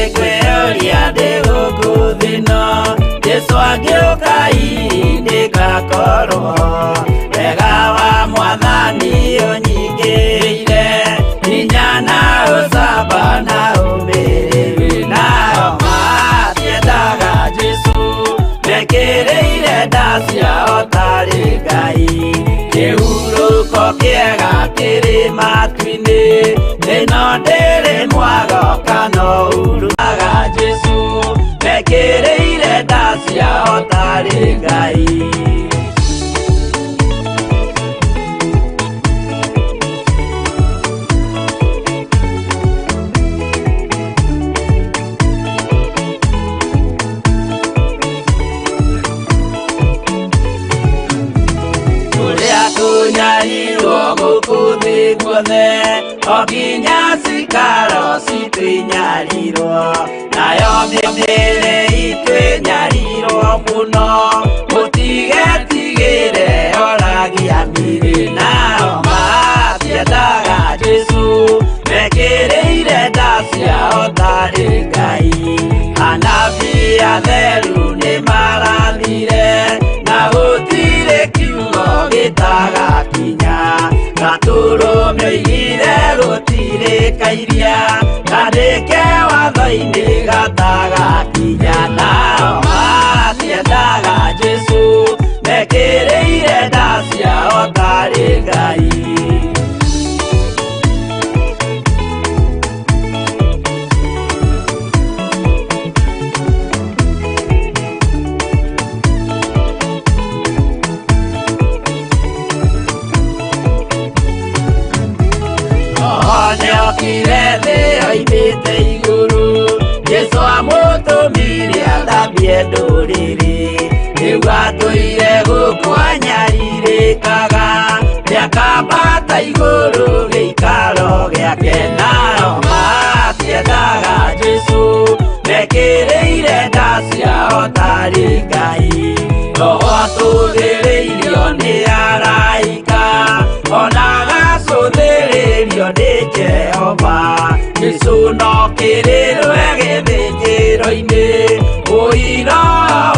Nĩngwĩyũria ndĩ gũkũ thĩ ĩno, Jesũ angĩũka hihi nĩngakorwo. Wega wa Mwathani ũnyingĩrĩire, hinya na ũcamba na ũmĩrĩru. Nao matiendaga Jesũ, mekĩrĩire nda ciao tarĩ Ngai. Kĩhurũko kĩega kĩrĩ matu-inĩ, ĩno ndĩrĩ mwago kana ũruaga Jesũ, mekĩrĩire nda ciao tarĩ Ngai. Kũrĩa kũnyarirwo gũkũ thĩ guothe, o nginya cikaro citũ inyarirwo, nayo mĩĩrĩ itũ ĩnyarirwo mũno, mũtigetigĩre oragia mĩĩrĩ. Nao matiendaga Jesũ, mekĩrĩire nda ciao tarĩ Ngai. Anabii atheru nĩmarathire, na gũtirĩ kiugo gĩtagakinya. Gatũrũme oigire gũtirĩ kairia, kandĩke watho-inĩ gatagakinya. Nao matiendaga Jesũ, mekĩrĩire nda ciao tarĩ Ngai. Nĩokire thĩ oimĩte igũrũ, Jesũ amũtũmire athambie ndũrĩrĩ. Rĩu atũire gũkũ anyarirĩkaga, nĩakambata igũrũ gĩikaro gĩake. Nao matiendaga Jesũ, mekĩrĩire nda ciao tarĩ Ngai. Roho atũthĩrĩirio nĩ araika, ona agacũthĩrĩrio nĩ Jehova. Jesũ no kĩrĩrwe gĩthĩnjĩro-inĩ, ũira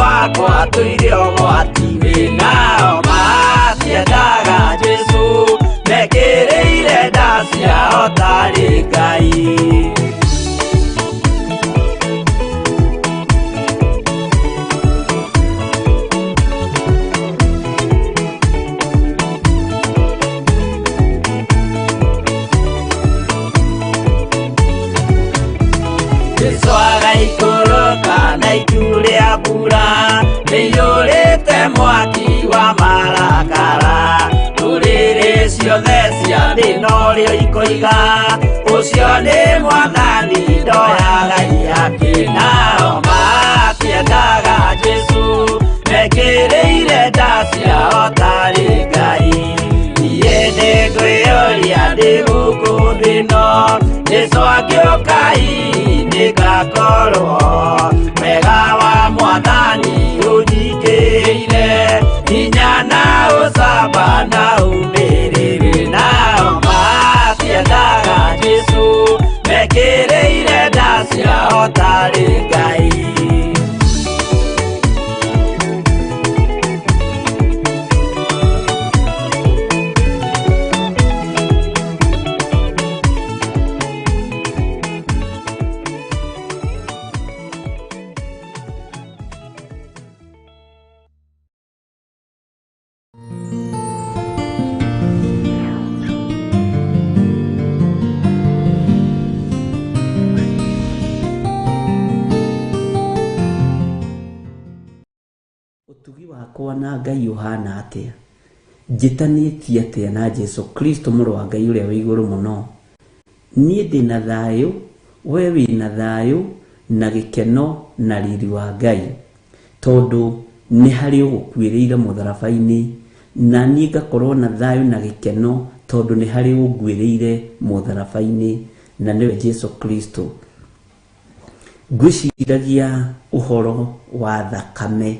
wakwa tũire ũgwati-inĩ. Nao matiendaga Jesũ, mekĩrĩire nda ciao tarĩ Ngai. Jesũ agaikũrũka na itu rĩa mbura, rĩiyũrĩte mwaki wa marakara. Ndũrĩrĩ ciothe cia thĩ norĩo ikoiga, ũcio nĩ Mwathani ndoyaga ihaki. Nao matiendaga Jesũ, mekĩrĩire nda ciao tarĩ Ngai. Niĩ nĩngwĩyũria ndĩ gũkũ thĩ ĩno, Jesũ angĩũka hihi nĩngakorwo. Wega wa Mwathani ũnyingĩrĩire, hinya na ũcamba na ũmĩrĩru. Nao matiendaga Jesũ, mekĩrĩire nda ciao tarĩ Ngai. Ũtugi wakwa na Ngai ũhana atĩa? Njĩtanĩtie atĩa na Jesu Kristo mũrũ wa Ngai ũrĩa wĩ igũrũ mũno? Niĩ ndĩ na thayũ, we wĩna thayũ na gĩkeno na riri wa Ngai, tondũ nĩ harĩ ũgũkuĩrĩire mũtharaba-inĩ, na niĩ ngakorwo na thayũ na gĩkeno tondũ nĩ harĩ ũnguĩrĩire mũtharaba-inĩ, na nĩwe Jesu Kristo. Ngwĩciragia ũhoro wa thakame,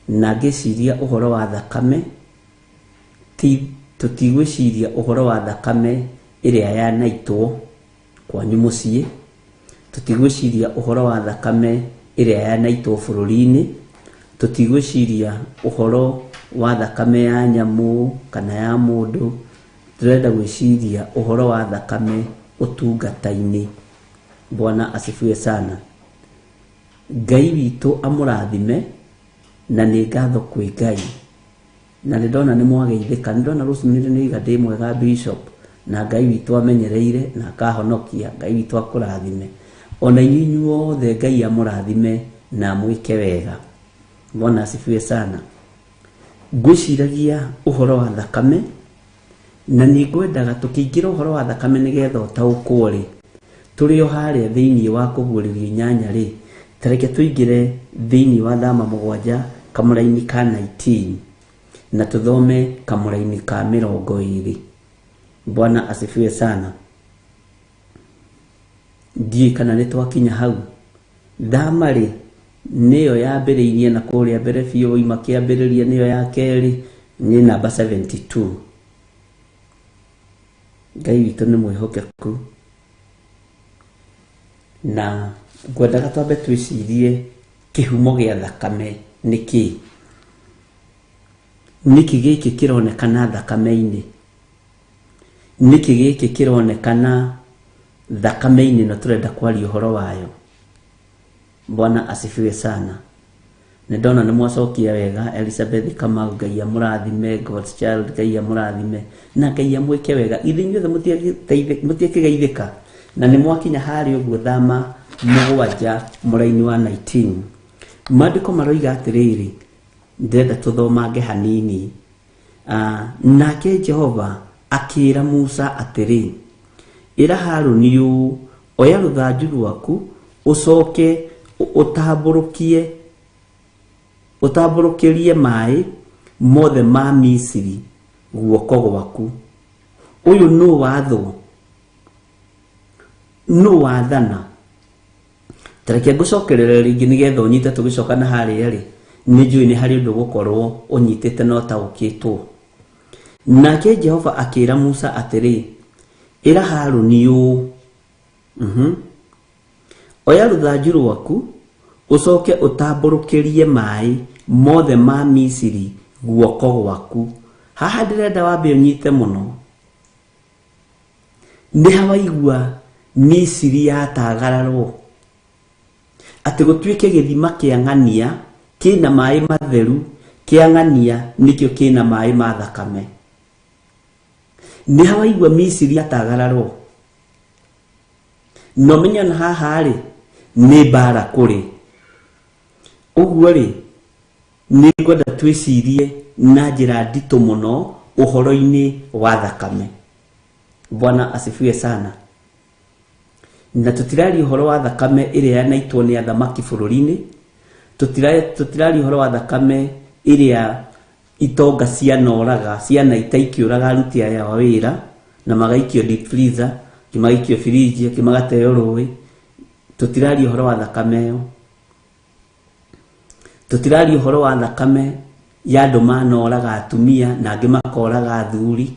na ngĩciria ũhoro wa thakame, ti tũtigwĩciria ũhoro wa thakame ĩrĩa yanaitwo Kwanyu mũciĩ, tũtigwĩciria ũhoro wa thakame ĩrĩa yanaitwo bũrũri-inĩ, tũtigwĩciria ũhoro wa thakame ya nyamũ kana ya mũndũ, tũrenda gwĩciria ũhoro wa thakame ũtungata-inĩ. Bwana asifiwe sana. Ngai witũ amũrathime na nĩ ngatho kwĩ Ngai. Na nĩ ndona nĩ mwageithĩka, nĩ ndona Rosemary nĩ oiga ndĩ mwega Bishop, na Ngai witũ amenyereire na akahonokia, Ngai witũ akũrathime. Ona inyuĩ inyuothe Ngai amũrathime na amwĩke wega. Bwana asifiwe sana. Ngwĩciragia ũhoro wa thakame, na nĩ ngwendaga tũkĩingĩra ũhoro wa thakame nĩgetha ũtaũkwo rĩ, tũrĩ o harĩa thĩinĩ wa kũguũrĩrio inyanya rĩ, ta reke tũingĩre thĩinĩ wa thama mũgwanja kamũraini ka 19 na tũthome kamũraini ka 20. Bwana asifiwe sana. Ndiũĩ kana nĩ twakinya hau. Thama rĩ, nĩyo yambĩrĩirie na kũrĩa mbere biũ wauma kĩambĩrĩria nĩyo ya kerĩ nĩ namba 72. Ngai witũ nĩ mwĩhokeku na ngwendaga twambe twĩcirie kĩhumo gĩa thakame nĩ kĩĩ. Nĩkĩ gĩkĩ kĩronekana thakame-inĩ? Nĩkĩ gĩkĩ kĩronekana thakame-inĩ ĩno tũrenda kwaria ũhoro wayo? Bwana asifiwe sana. Nĩ ndona nĩ mwacokia wega Elizabeth Kamau, Ngai amũrathime, God's child, Ngai amũrathime na Ngai amwĩke wega. Ithe inyuothe mũtiakĩgeithĩka na nĩ mwakinya harĩa ũguo thama mũgwanja mũraini wa 19. Maandĩko maroiga atĩrĩrĩ, ndĩrenda tũthomange hanini. Nake Jehova akĩĩra Musa atĩrĩ, Ĩra Harũni ũũ, 'Oya rũthanju rwaku ũcoke ũtambũrũkie ũtambũrũkĩrie maĩ mothe ma Misiri guoko gwaku. Ũyũ nũ wathwo? Nũ wathana? Ta reke ngũcokerere rĩngĩ nĩgetha ũnyite tũgĩcoka na harĩa rĩ, nĩ njũĩ nĩ harĩ ũndũ ũgũkorwo ũnyitĩte na ũtaũkĩtwo. Nake Jehova akĩra Musa atĩrĩ, Ĩra Harũni ũũ, Oya rũthanju rwaku ũcoke ũtambũrũkĩrie maĩ mothe ma Misiri guoko gwaku. Haha ndĩrenda wambe ũnyite mũno. Nĩ ha waigua Misiri yatagararwo atĩ gũtuĩke gĩthima kĩa ng'ania kĩna maĩ matheru kĩa ng'ania nĩkĩo kĩna maĩ ma thakame? Nĩ ha waigua Misiri yatagararwo? Na ũmenye ona haha rĩ nĩ mbara kũrĩ. Ũguo rĩ nĩ ngwenda twĩcirie na njĩra nditũ mũno ũhoro-inĩ wa thakame. Bwana asifiwe sana. Na tũtiraria ũhoro wa thakame ĩrĩa yanaitwo nĩ athamaki bũrũri-inĩ, tũtiraria ũhoro wa thakame ĩrĩa itonga cianoraga, cianaita ikĩũraga aruti aya a wĩra na magaikio deep freezer, angĩ magaikio firiji, angĩ magateo rũĩ. Tũtiraria ũhoro wa thakame ĩyo. Tũtiraria ũhoro wa thakame ya andũ manoraga atumia na angĩ makoraga athuri,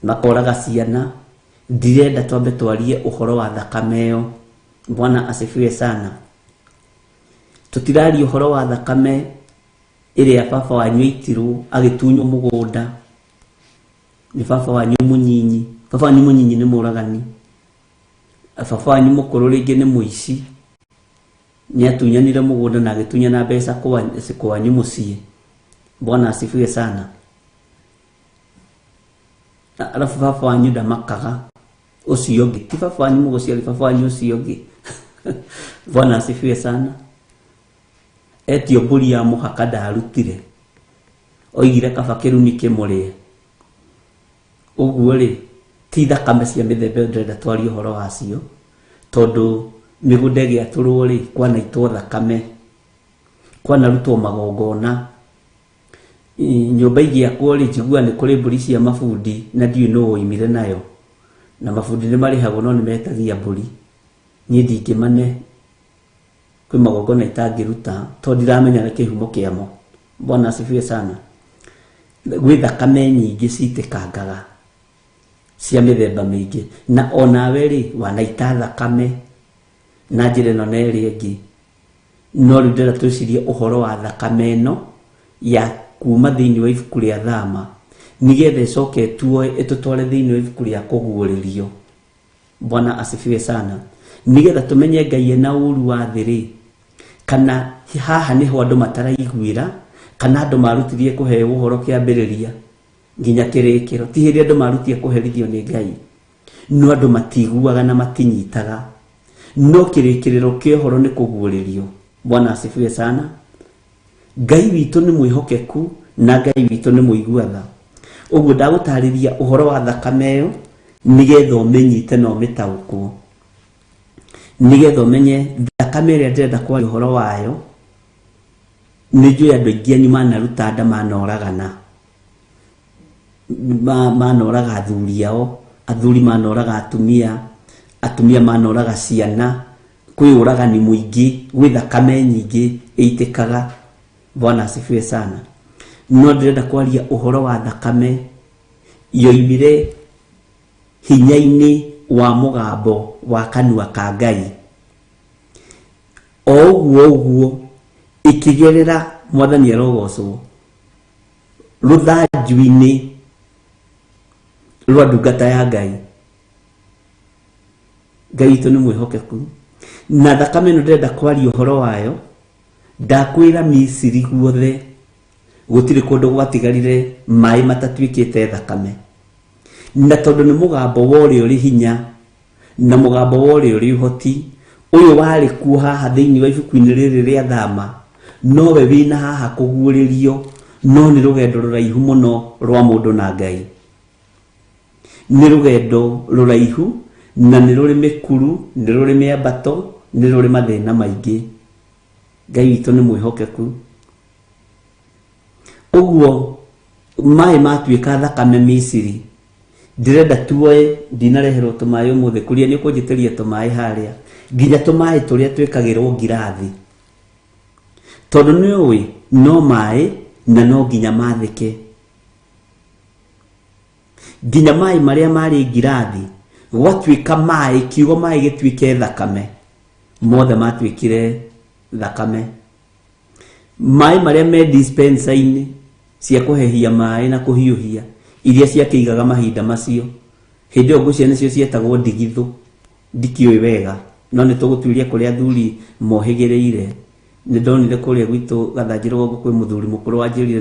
makoraga ciana. Ndirenda twambe twarie ũhoro wa thakame ĩyo. Bwana asifiwe sana. Tũtiraria ũhoro wa thakame ĩrĩa baba wanyu aitirwo agĩtunywo mũgũnda nĩ baba wanyu mũnyinyi. Baba wanyu mũnyinyi nĩ mũragani. Baba wanyu mũkũrũ rĩngĩ nĩ mũici. Nĩ atunyanire mũgũnda na agĩtunyana mbeca kwanyu mũciĩ. Bwana asifiwe sana. Arabu baba wanyu ndamakaga ũcio ũngĩ, ti baba wanyu mũgũciari, baba wanyu ũcio ũngĩ. Bwana asifiwe sana. Etio mbũri ya mũhaka ndarutire, oigire kaba kĩrumi kĩmũrĩe. Ũguo rĩ, ti thakame cia mĩthemba ĩyo ndĩrenda twarie ũhoro wacio, tondũ mĩgũnda ĩgĩatũrwo rĩ, kwanaitwo thakame, kwanarutwo magongona. Nyũmba igĩakwo rĩ, njiguaga nĩ kũrĩ mbũri cia mabundi na ndiũĩ nũ woimire nayo. Na mabundi nĩ marĩhagwo no nĩ metagia mbũri. Niĩ ndingĩmane, kwĩ magongona itangĩruta tondũ ndiramenya na kĩhumo kĩamo. Bwana asifiwe sana. Gwĩ thakame nyingĩ citĩkangaga. Cia mĩthemba mĩingĩ. Na onawe rĩ, wanaita thakame na njĩra ĩno na ĩrĩa ĩngĩ. No rĩu ndĩrenda twĩcirie ũhoro wa thakame ĩno ya kuma thĩinĩ wa ibuku rĩa Thama, nĩgetha ĩcoke ĩtuoe ĩtũtware thĩinĩ wa ibuku rĩa Kũguũrĩrio. Bwana asifiwe sana. Nĩgetha tũmenye Ngai ena ũru wa thĩ rĩ, kana haha nĩho andũ mataraiguĩra, kana andũ marutirie kũheo ũhoro kĩambĩrĩria nginya kĩrĩkĩro. Ti hĩndĩ andũ marutie kũherithio nĩ Ngai, no andũ matiguaga na matinyitaga. No kĩrĩkĩrĩro kĩa ũhoro nĩ kũguũrĩrio. Bwana asifiwe sana. Ngai witũ nĩ mwĩhokeku na Ngai witũ nĩ mũigua tha. Ũguo ndagũtarĩria ũhoro wa thakame ĩyo nĩgetha ũmĩnyite na ũmĩtaũkwo, nĩgetha ũmenye thakame ĩrĩa ndĩrenda kwaria ũhoro wayo. Nĩ njũĩ andũ aingĩ anyu manaruta nda, manoragana, manoraga athuri ao, athuri manoraga atumia, atumia manoraga ciana. Kwĩ ũragani mũingĩ, gwĩ thakame nyingĩ ĩitĩkaga. Bwana asifiwe sana. No ndĩrenda kwaria ũhoro wa thakame yoimire hinya-inĩ wa mũgambo wa kanua ka Ngai. O ũguo ũguo ĩkĩgerera, Mwathani arogocwo, rũthanju-inĩ rwa ndungata ya Ngai. Ngai witũ nĩ mwĩhokeku. Na thakame ĩno ndĩrenda kwaria ũhoro wayo, ndakwĩra Misiri guothe gũtirĩ kũndũ gwatigarire maĩ matatuĩkĩte thakame. Na tondũ nĩ mũgambo wa ũrĩa ũrĩ hinya na mũgambo wa ũrĩa ũrĩ ũhoti, ũyũ warĩ kuo haha thĩinĩ wa ibuku-inĩ rĩrĩ rĩa Thama, nowe wĩna haha kũguũrĩrio, no nĩ rũgendo rũraihu mũno rwa mũndũ na Ngai. Nĩ rũgendo rũraihu na nĩ rũrĩ mĩkuru, nĩ rũrĩ mĩambato, nĩ rũrĩ mathĩna maingĩ. Ngai witũ nĩ mwĩhokeku. Ũguo maĩ matuĩka thakame Misiri, ndĩrenda tuoe, ndinareherwo tũmaĩ ũmũthĩ, kũria nĩ ũkũnjĩtĩria tũmaĩ harĩa, nginya tũmaĩ tũrĩa twĩkagĩrwo ngirathi, tondũ nĩ ũĩ no maĩ na no nginya mathĩke. Nginya maĩ marĩa marĩ ngirathi, gwatuĩka maĩ, kiugo maĩ gĩtuĩke thakame, mothe matuĩkire thakame. Maĩ marĩa me dispenser-inĩ cia kũhehia maĩ na kũhiũhia, iria ciakĩigaga mahinda macio, hĩndĩ ĩyo ngũcia nĩcio cietagwo ndigithũ, ndikĩũĩ wega, no nĩ tũgũtuĩria kũrĩa athuri mohĩgĩrĩire. Nĩ ndonire kũrĩa gwitũ Gathanjĩ rũgongo kwĩ mũthuri mũkũrũ wanjĩrire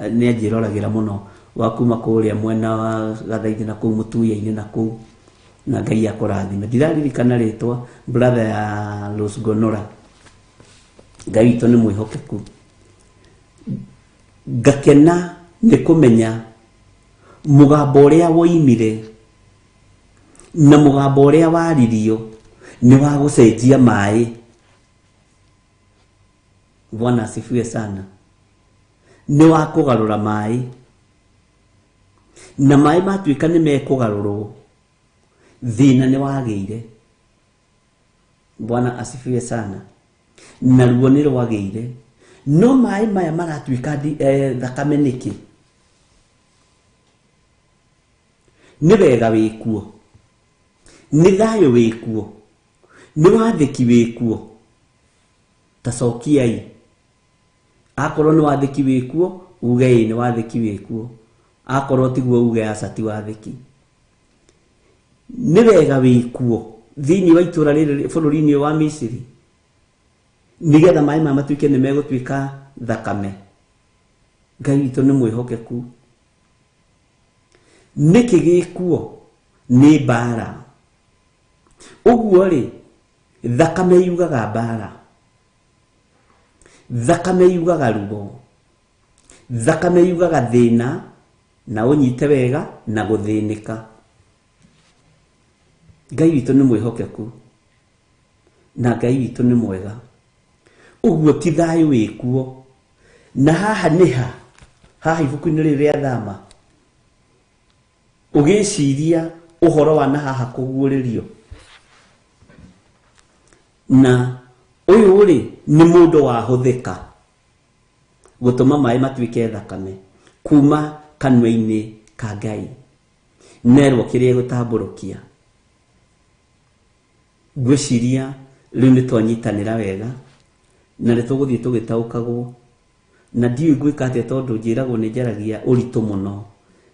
nĩ anjĩroragĩra mũno, wa kuma kũrĩa mwena wa Gathaithi na kũu Mũtuya-inĩ na kũu, na Ngai akũrathime. Ndiraririkana rĩtwa, brother ya Rose Gonora. Ngai witũ nĩ mwĩhokeku. Ngakena nĩ kũmenya mũgambo ũrĩa woimire na mũgambo ũrĩa waririo nĩ wa gũcenjia maĩ. Bwana asifiwe sana. Nĩ wa kũgarũra maĩ, na maĩ matuĩka nĩ mekũgarũrwo, thĩna nĩ wagĩire. Bwana asifiwe sana. Na ruo nĩ rwagĩire. No maĩ maya maratuĩka thakame nĩkĩ? Nĩ wega wĩkuo, nĩ thayũ wĩkuo, nĩ wathĩki wĩkuo. Ta cokiai, akorwo nĩ wathĩki wĩkuo, uge ĩĩ nĩ wathĩki wĩkuo, akorwo tiguo uge aca ti wathĩki. Nĩ wega wĩkuo thĩinĩ wa itũra rĩrĩ bũrũri-inĩ wa Misiri, nĩgetha maĩ maya matuĩke nĩ megũtuĩka thakame. Ngai witũ nĩ mwĩhokeku. Nĩkĩ gĩkuo? Nĩ mbara. Ũguo rĩ, thakame yugaga mbara, thakame yugaga ruo, thakame yugaga thĩna, na ũnyite wega na gũthĩnĩka. Ngai witũ nĩ mwĩhokeku na Ngai witũ nĩ mwega. Ũguo ti thayũ wĩkuo. Na haha nĩ ha haha ibuku-inĩ rĩrĩ rĩa Thama, ũgĩciria ũhoro wa na haha kũguũrĩrio, na ũyũ rĩ nĩ mũndũ wahũthĩka gũtũma maĩ matuĩke thakame kuma kanua-inĩ ka Ngai. Nerwo kĩrĩa gũtambũrũkia. Ngwĩciria rĩu nĩ twanyitanĩra wega na nĩ tũgũthiĩ tũgĩtaũkagwo, na ndiũĩ ngwĩka atĩa tondũ njĩragwo nĩ njaragia ũritũ mũno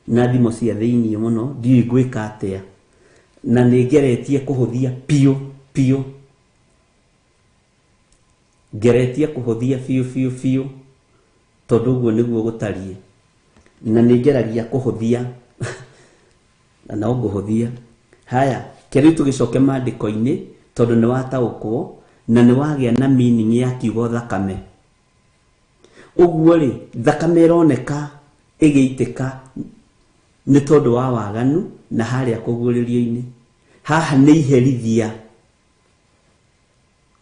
na thimo cia thĩiniĩ mũno, ndiũĩ ngwĩka atĩa, na nĩ ngeretie kũhũthia biũ biũ, ngeretie kũhũthia biũ biũ biũ, tondũ ũguo nĩguo gũtariĩ, na nĩ ngeragia kũhũthia na no ngũhũthia. Haya, kĩrĩu tũgĩcoke maandĩko-inĩ tondũ nĩ wataũkwo na nĩ wagĩa na meaning ya kiugo thakame. Ũguo rĩ, thakame ĩroneka ĩgĩitĩka nĩ tondũ wa waganu na harĩa kũguũrĩrio-inĩ. Haha nĩ iherithia.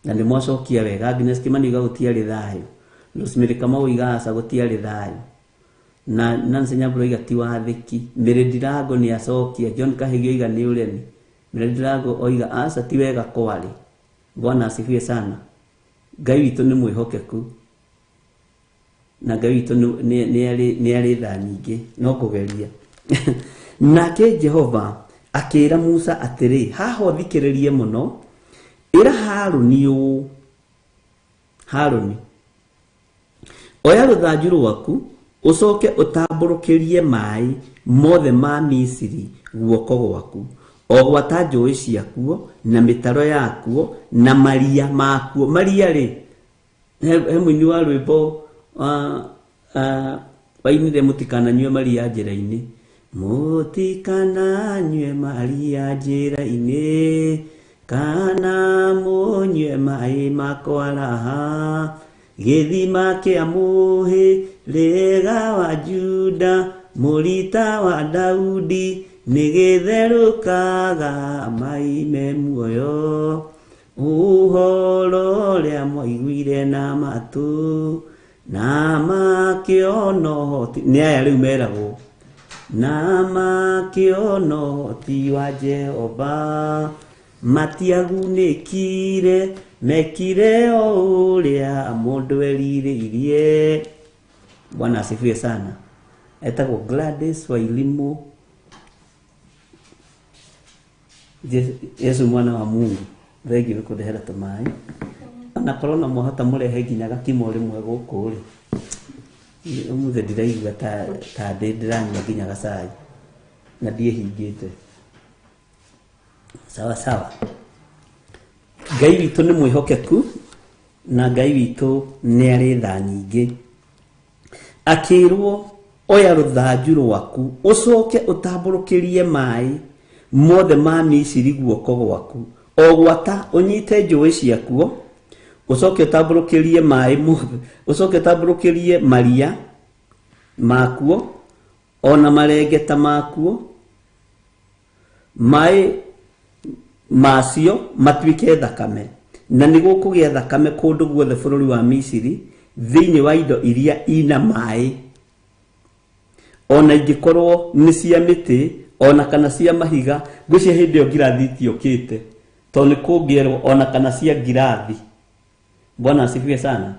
Na nĩ mwacokia wega. Agnes Kimani oiga gũtiarĩ thayũ. Rosemary Kamau oiga aca gũtiarĩ thayũ. Na Nancy Nyambura oiga ti wathĩki. Mary Ndirango nĩ acokia. John Kahigi oiga nĩ ũremi. Mary Ndirango oiga aca ti wega kwarĩ. Bwana asifiwe sana. Ngai witũ nĩ mwĩhokeku. Na Ngai witũ nĩ arĩ tha nyingĩ, no kũgeria. Nake Jehova akĩra Musa atĩrĩ, haha ũthikĩrĩrie mũno, ĩra Harũni ũũ, Harũni, oya rũthanju rwaku ũcoke ũtambũrũkĩrie maĩ mothe ma Misiri guoko gwaku, o gwata njũĩ ciakuo na mĩtaro yakuo na maria makuo. Maria rĩ, he mũini wa rwĩmbo wainire mũtikananyue maria njĩra-inĩ, mũtikananyue maria njĩra-inĩ, kana mũnyue maĩ makwaraha, gĩthima kĩa mũhĩrĩga wa Juda, mũrita wa Daudi, nĩgĩtherũkaga maĩ me muoyo. Ũhoro ũrĩa mwaiguire na matũ na makĩona ũhoti, nĩ aya rĩu meragwo, na makĩona ũhoti wa Jehova, matiagunĩkire, mekire o ũrĩa mũndũ erirĩirie. Bwana asifiwe sana. Etagwo Gladys Wairimu. Yesu mwana wa Mungu, thengiũ nĩ kũndehera tũmaĩ. Ona korwo no mwahota mũrehe nginya gakimo rĩmwe gũkũ rĩ, ũmũthĩ ndiraigua ta ndĩ ndĩranyua nginya gacai na ndiĩhingĩte. Sawa sawa. Ngai witũ nĩ mwĩhokeku na Ngai witũ nĩ arĩ tha nyingĩ. Akĩrwo oya rũthanju rwaku ũcoke ũtambũrũkĩrie maĩ mothe ma Misiri guoko gwaku, o gwata ũnyite njũĩ ciakuo, ũcoke ũtambũrũkĩrie maĩ mothe, ũcoke ũtambũrũkĩrie maria makuo ona marengeta makuo, maĩ macio matuĩke thakame, na nĩ gũkũgĩa thakame kũndũ guothe bũrũri wa Misiri thĩinĩ wa indo iria ina maĩ, ona ingĩkorwo nĩ cia mĩtĩ ona kana cia mahiga. Ngwĩciria hĩndĩ ĩyo ngirathi itiokĩte, tondũ nĩ kũngĩerwo ona kana cia ngirathi. Bwana asifiwe sana.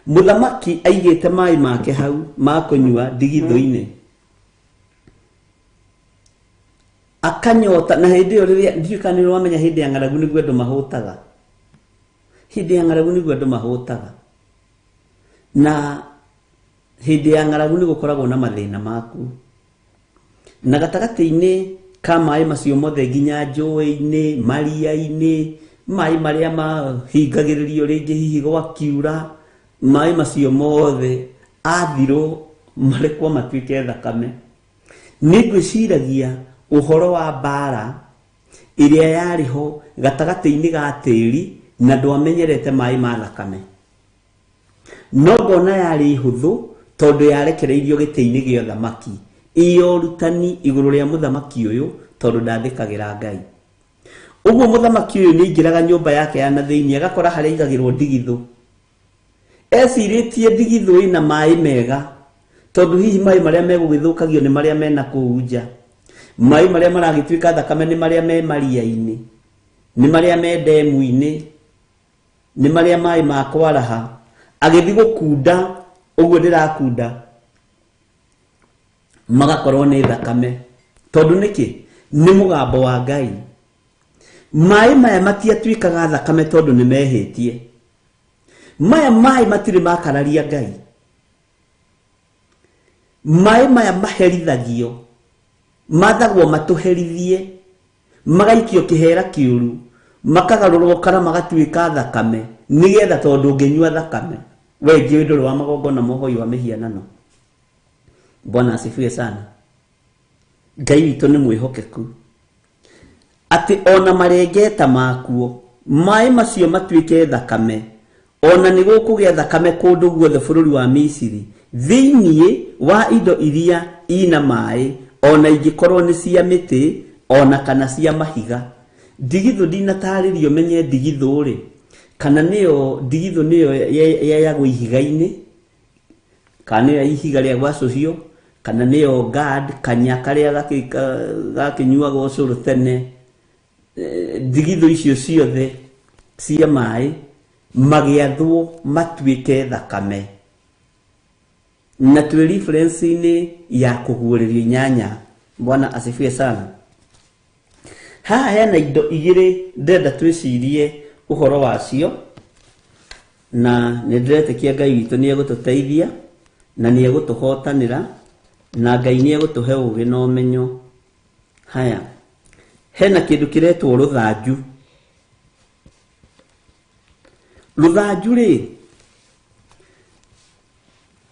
Mũthamaki aigĩte maĩ make hau ma kũnyua ndigithũ-inĩ, akanyota. Na hĩndĩ ĩyo rĩrĩa ndiũĩ kana nĩ wamenya hĩndĩ ya ng'aragu nĩguo andũ mahũtaga, hĩndĩ ya ng'aragu nĩguo andũ mahũtaga, na hĩndĩ ya ng'aragu nĩ gũkoragwo na mathĩna maku, na gatagatĩ-inĩ ka maĩ macio mothe nginya njũĩ-inĩ, maria-inĩ, maĩ marĩa mahingagĩrĩrio rĩngĩ hihi gwakiura, maĩ macio mothe athirwo marekwo matuĩke thakame. Nĩ ngwĩciragia ũhoro wa mbara ĩrĩa yarĩ ho gatagatĩ-inĩ ga tĩri na ndwamenyerete maĩ ma thakame, no ngona yarĩ hũthũ tondũ yarekereirio gĩtĩ-inĩ gĩa ũthamaki, iyo ũrutani igũrũ rĩa mũthamaki ũyũ tondũ ndathĩkagĩra Ngai. Ũguo mũthamaki ũyũ nĩ aingĩraga nyũmba yake ya na thĩinĩ agakora harĩa aigagĩrwo ndigithũ, ecirĩtie ndigithũ ĩna maĩ mega, tondũ hihi maĩ marĩa megũgĩthũkagio nĩ marĩa mena kũu nja, maĩ marĩa maragĩtuĩka thakame nĩ marĩa me maria-inĩ, nĩ marĩa me ndemu-inĩ, nĩ marĩa maĩ ma kwaraha. Agĩthiĩ gũkunda ũguo ndĩrakunda, magakorwo nĩ thakame. Tondũ nĩkĩ? Nĩ mũgambo wa Ngai. Maĩ maya matiatuĩkaga thakame tondũ nĩ mehĩtie. Maya maĩ matirĩ makararia Ngai. Maĩ maya maherithagio, mathagwo matũherithie, magaikio kĩhera kĩũru, makagarũrwo kana magatuĩka thakame, nĩgetha tondũ ũngĩnyua thakame, we njĩũĩ ndũrĩ wa magongona mohoi wa mĩhianano. Bwana asifiwe sana. Ngai witũ nĩ mwĩhokeku atĩ ona marengeta makuo maĩ macio matuĩke thakame, ona nĩ gũkũgĩa thakame kũndũ guothe bũrũri wa Misiri thĩinĩ wa indo iria ina maĩ, ona ingĩkorwo nĩ cia mĩtĩ ona kana cia mahiga. Ndigithũ ndinatarĩrio menye ndigithũ rĩ, kana nĩyo ndigithũ nĩyo yeyagwo ihiga-inĩ, kana nĩyo ihiga rĩa gwacũhio, kana nĩyo gad kanya karĩa gakĩnyuagwo ũcũrũ tene. Ndigithũ icio ciothe cia maĩ magĩathwo matuĩke thakame. Na twĩ reference-inĩ ya kũguũrĩrio 8. Bwana asifiwe sana. Haha hena indo igĩrĩ ndĩrenda twĩcirie ũhoro wacio, na nĩ ndĩretĩkia Ngai witũ nĩ egũtũteithia na nĩ egũtũhotanĩra, na Ngai nĩ egũtũhe ũũgĩ na ũmenyo. Haya, hena kĩndũ kĩretwo rũthanju. Rũthanju rĩ,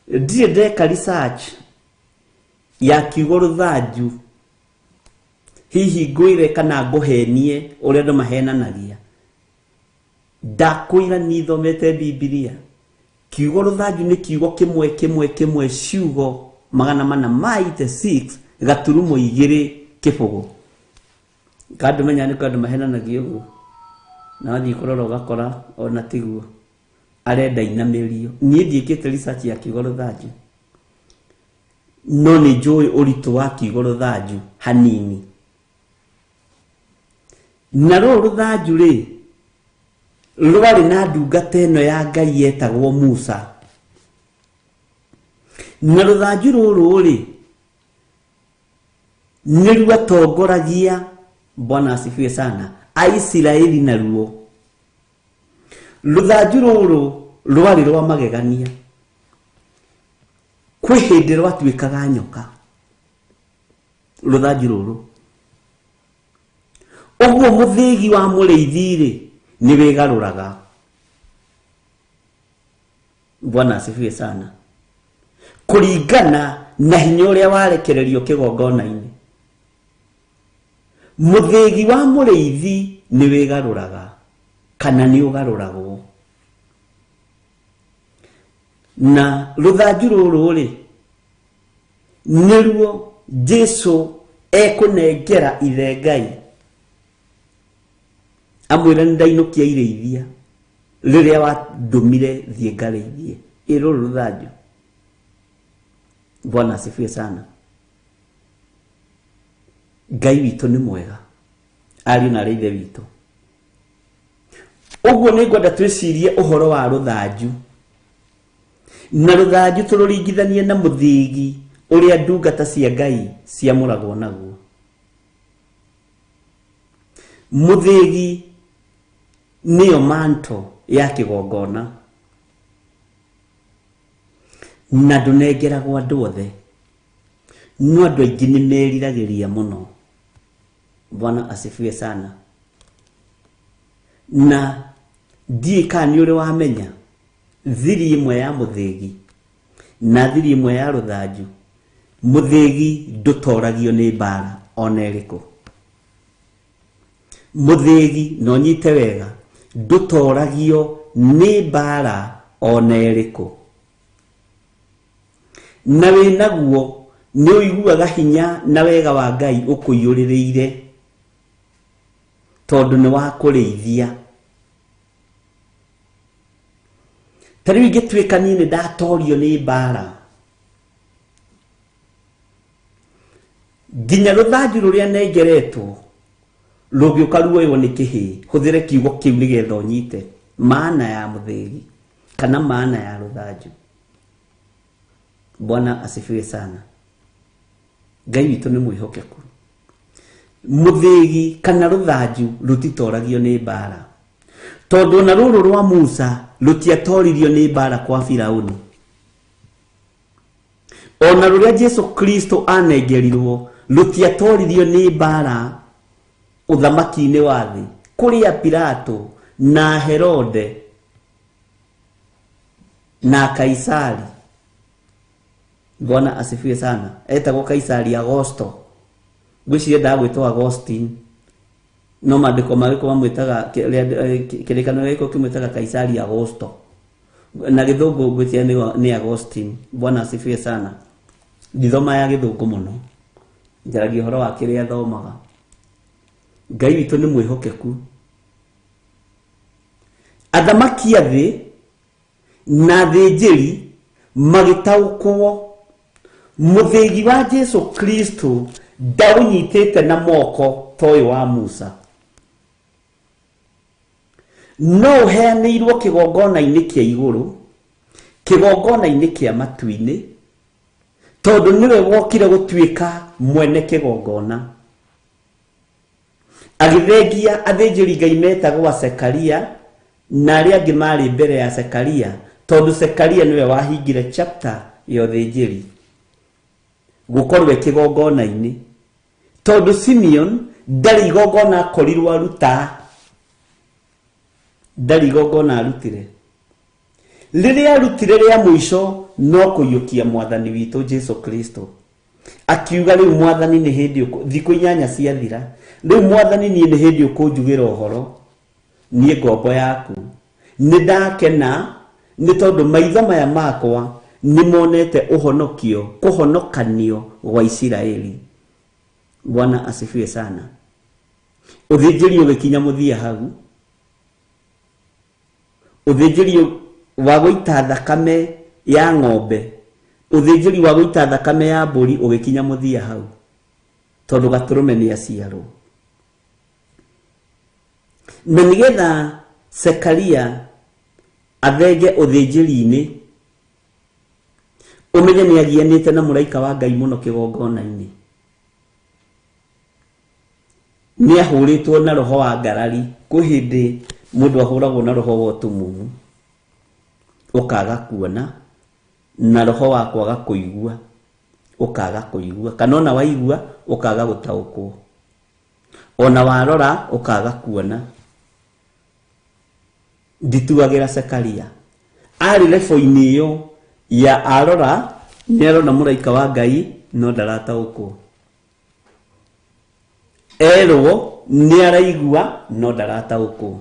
ndirĩ ndeka research ya kiugo rũthanju, hihi ngwĩre kana ngũhenie ũrĩa andũ mahenanagia. Ndakwĩra nĩ thomete Bibilia, kiugo rũthanju nĩ kiugo kĩmwe kĩmwe kĩmwe ciugo magana mana ma 86 gaturumo igĩrĩ kĩbũgũ. Kandũ menya nĩ kandũ mahenanagia ũguo, na wathiĩ kũrora ũgakora ona tiguo, arenda inamĩrio. Niĩ ndiĩkĩte research ya kiugo rũthanju, no nĩ njũĩ ũritũ wa kiugo rũthanju hanini. Na rũrũ rũthanju rĩ, rwarĩ na ndungata ĩno ya Ngai yetagwo Musa. Na rũthanju rũrũ rĩ, nĩ rwatongoragia, Bwana asifiwe sana, Aisiraeli naruo. Rũthanju rũrũ rwarĩ rwa magegania. Kwĩ hĩndĩ rwatuĩkaga nyoka, rũthanju rũrũ. Ũguo mũthĩgi wa mũrĩithi rĩ, nĩ wĩgarũraga. Bwana asifiwe sana. Kũringana na hinya ũrĩa warekererio kĩgongona-inĩ. Mũthĩgi wa mũrĩithi nĩ wĩgarũraga, kana nĩ ũgarũragwo. Na rũthanju rũrũ rĩ, nĩruo Jesu ekũnengera ithe Ngai, amwĩre nĩ ndainũkia irĩithia rĩrĩa wandũmire thiĩ ngarĩithie. Ĩ rũrũ rũthanju. Bwana asifiwe sana. Ngai witũ nĩ mwega, ariũ na arĩ ithe witũ. Ũguo nĩ ngwenda twĩcirie ũhoro wa rũthanju, na rũthanju tũrũringithanie na mũthĩgi ũrĩa ndungata cia Ngai ciamũragwo naguo. Mũthĩgi nĩyo manto ya kĩgongona, na ndũnengeragwo andũ othe, no andũ aingĩ nĩ meriragĩria mũno. Bwana asifiwe sana. Na ndiũĩ kana nĩ ũrĩ wamenya thiri ĩmwe ya mũthĩgi na thiri ĩmwe ya rũthanju, mũthĩgi ndũtoragio nĩ mbara ona ĩrĩkũ. Mũthĩgi, na ũnyite wega, ndũtoragio nĩ mbara ona ĩrĩkũ. Na wĩnaguo nĩ ũiguaga hinya na wega wa Ngai ũkũiyũrĩrĩire, tondũ nĩ wa kũrĩithia. Ta rĩu ingĩtuĩka niĩ nĩ ndatorio nĩ mbara, nginya rũthanju rũrĩa nengeretwo rũngĩũka ruoywo nĩ kĩhĩĩ, hũthĩre kiugo kĩu nĩgetha ũnyite maana ya mũthĩgi kana maana ya rũthanju. Bwana asifiwe sana. Ngai witũ nĩ mwĩhokeku. Muthigi kana ruthanju rutitoragio ni mbara, tondu na ruru rwa Musa rutiatoririo ni mbara kwa Firauni. Ona ruria Jesu Kristo anengerirwo rutiatoririo ni mbara uthamaki-inĩ wa thĩ, kuria Pilato na Herode na Kaisari. Bwana asifiwe sana. Etagwo Kaisari Augusto, ngwĩciria ndagwĩtwo Augustine, no maandĩko magĩko mamwĩtaga kĩrĩkanĩro gĩko kĩmwĩtaga Kaisari Augusto, na gĩthũngũ ngwĩciria nĩ Augustine. Bwana asifiwe sana. Ndithoma ya gĩthũngũ mũno, njaragia ũhoro wa kĩrĩa thomaga. Ngai witũ nĩ mwĩhokeku. Athamaki a thĩ na athĩnjĩri magĩtaũkwo mũthĩgi wa Jesu Kristo ndaũnyitĩte na moko ta ũyũ wa Musa, no ũheanĩirwo kĩgongona-inĩ kĩa igũrũ, kĩgongona-inĩ kĩa matu-inĩ, tondũ nĩwe wokire gũtuĩka mwene kĩgongona. Agĩthengia athĩnjĩri Ngai metagwo Zekaria na arĩa angĩ marĩ mbere ya Zekaria, tondũ Zekaria nĩwe wahingire chapter ya ũthĩnjĩri gũkorwo kĩgongona-inĩ, tondũ Simeon ndarĩ igongona akorirwo aruta, ndarĩ igongona arutire. Rĩrĩa arutire rĩa mũico no kũiyũkia mwathani witũ Jesu Kristo, akiuga rĩu mwathani nĩ hĩndĩ thikũ 8 ciathira, rĩu mwathani niĩ nĩ hĩndĩ ũkũnjugĩra ũhoro, niĩ ngombo yaku nĩ ndakena nĩ tondũ maitho maya makwa nĩ monete ũhonokio, kũhonokanio gwa Isiraeli. Bwana asifiwe sana. Ũthĩnjĩri ũgĩkinya mũthia hau, ũthĩnjĩri wa gũita thakame ya ng'ombe, ũthĩnjĩri wa gũita thakame ya mbũri ũgĩkinya mũthia hau, tondũ gatũrũme nĩ aciarwo. Na nĩgetha Zekaria athenge ũthĩnjĩri-inĩ, ũmenye nĩ agianĩte na mũraika wa Ngai mũno kĩgongona-inĩ, nĩ ahũrĩtwo na roho wa ngarari. Kwĩ hĩndĩ mũndũ ahũragwo na roho wa ũtumumu, ũkaga kuona, na roho wa kwaga kũigua, ũkaga kũigua, kana ona waigua ũkaga gũtaũkwo, ona warora ũkaga kuona. Ndituagĩra Zekaria arĩ lebo-inĩ ĩyo ya arora nĩ arona mũraika wa Ngai no ndarataũkwo, erwo nĩ araigua no ndarataũkwo.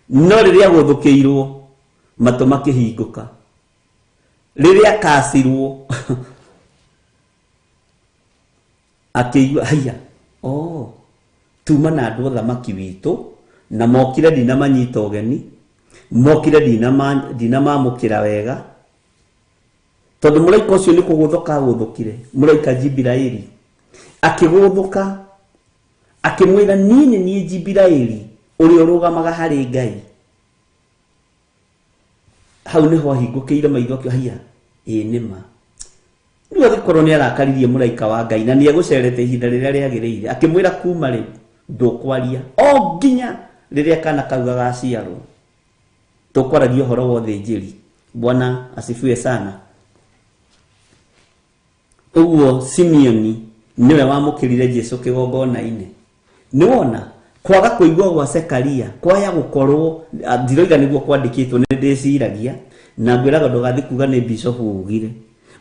No rĩrĩa gũthũkĩirwo matũ makĩhingũka, rĩrĩa kacirwo akĩigua haiya, oh, tuma na andũ athamaki witũ na mokire ndinamanyita ũgeni, mokire ndinamamũkĩra wega, tondũ mũraika ũcio nĩ kũgũthũka agũthũkire. Mũraika Jibiraeli akĩgũthũka akĩmwĩra, niĩ nĩ niĩ Jibiraeli ũrĩa ũrũgamaga harĩ Ngai. Hau nĩho ahingũkĩire maitho akĩoha, haiya, ĩĩ nĩ ma. Rĩu agĩkorwo nĩ arakaririe mũraika wa Ngai na nĩ egũcerete ihinda rĩrĩa rĩagĩrĩire, akĩmwĩra kuma rĩu ndũkwaria o nginya rĩrĩa kana kau gagaciarwo. Tũkwaragia ũhoro wa ũthĩnjĩri. Bwana asifiwe sana. Ũguo Simeoni nĩwe wamũkĩrire Jesu kĩgongona-inĩ. Nĩwona kwaga kũigua gwa Zekaria kwaya gũkorwo, ndiroiga nĩguo kwandĩkĩtwo, nĩ ndĩciragia na ngwĩraga ndũgathiĩ kuga nĩ bishop ugire.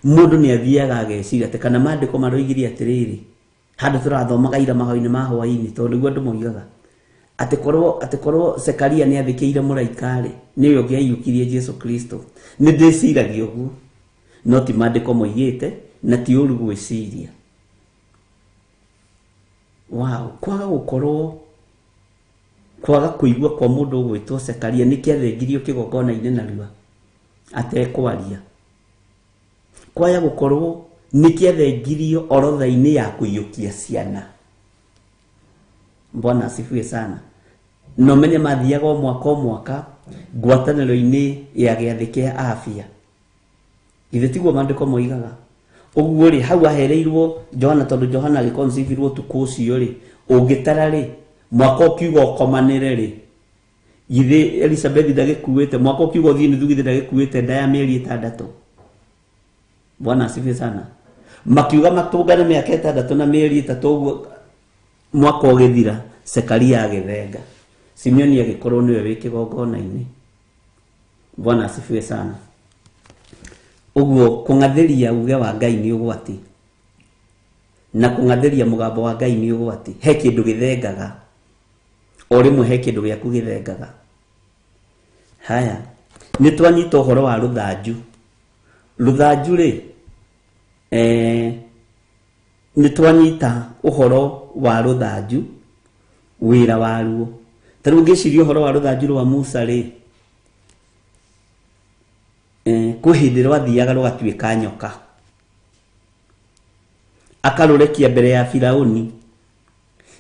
Mũndũ nĩ athiaga ageciria atĩ kana maandĩko maroigire atĩrĩrĩ, handũ tũrathomaga ira mahoya-inĩ ma hwaĩ-inĩ, tondũ nĩguo andũ moigaga atĩ korwo Zekaria nĩ athĩkĩire mũraika-rĩ, nĩwe ũngĩaiyũkirie Jesu Kristo. Nĩ ndĩciragia ũguo, no ti maandĩko moigĩte na ti ũru gwĩciria. Wow, kwaga gũkorwo, kwaga kũigua kwa mũndũ ũgwĩtwo Zekaria nĩ kĩathengirio kĩgongona-inĩ narua atekwaria. Kwaya gũkorwo nĩ kĩathengirio orodha-inĩ ya kũiyũkia ciana. Bwana asifiwe sana. No menye mathiaga o mwaka o mwaka ngwatanĩro-inĩ ya gĩathĩ kĩa afya. Githĩ tiguo maandĩko moigaga? Ũguo rĩ, hau ahereirwo Johana tondũ Johana agĩconceivirwo ũtukũ ũcio rĩ, ũngĩtara rĩ, mwaka ũkiuga ũkomanĩre rĩ, githĩ Elizabeth ndagĩkuĩte, mwaka ũkiuga ũthiĩ nuthu githĩ ndagĩkuĩte nda ya mĩeri 6. Bwana asifiwe sana. Makiuga matũngane mĩaka 6 na mĩeri 3 ũguo mwaka ũgĩthira, Zekaria agĩthenga. Simeoni agĩkorwo nĩwe wĩ kĩgongona-inĩ. Bwana asifiwe sana. Ũguo kũng'athĩria uge wa Ngai nĩ ũgwati, na kũng'athĩria mũgambo wa Ngai nĩ ũgwati. He kĩndũ gĩthengaga o rĩmwe, he kĩndũ gĩaku gĩthengaga. Haya, nĩ twanyita ũhoro wa rũthanju. Rũthanju rĩ, nĩ twanyita ũhoro wa rũthanju, wĩra waruo. Ta rĩu ngĩciria ũhoro wa rũthanju rwa Musa rĩ, kwĩ hĩndĩ rwathiaga rũgatuĩka nyoka, akarũrekia mbere ya Firauni,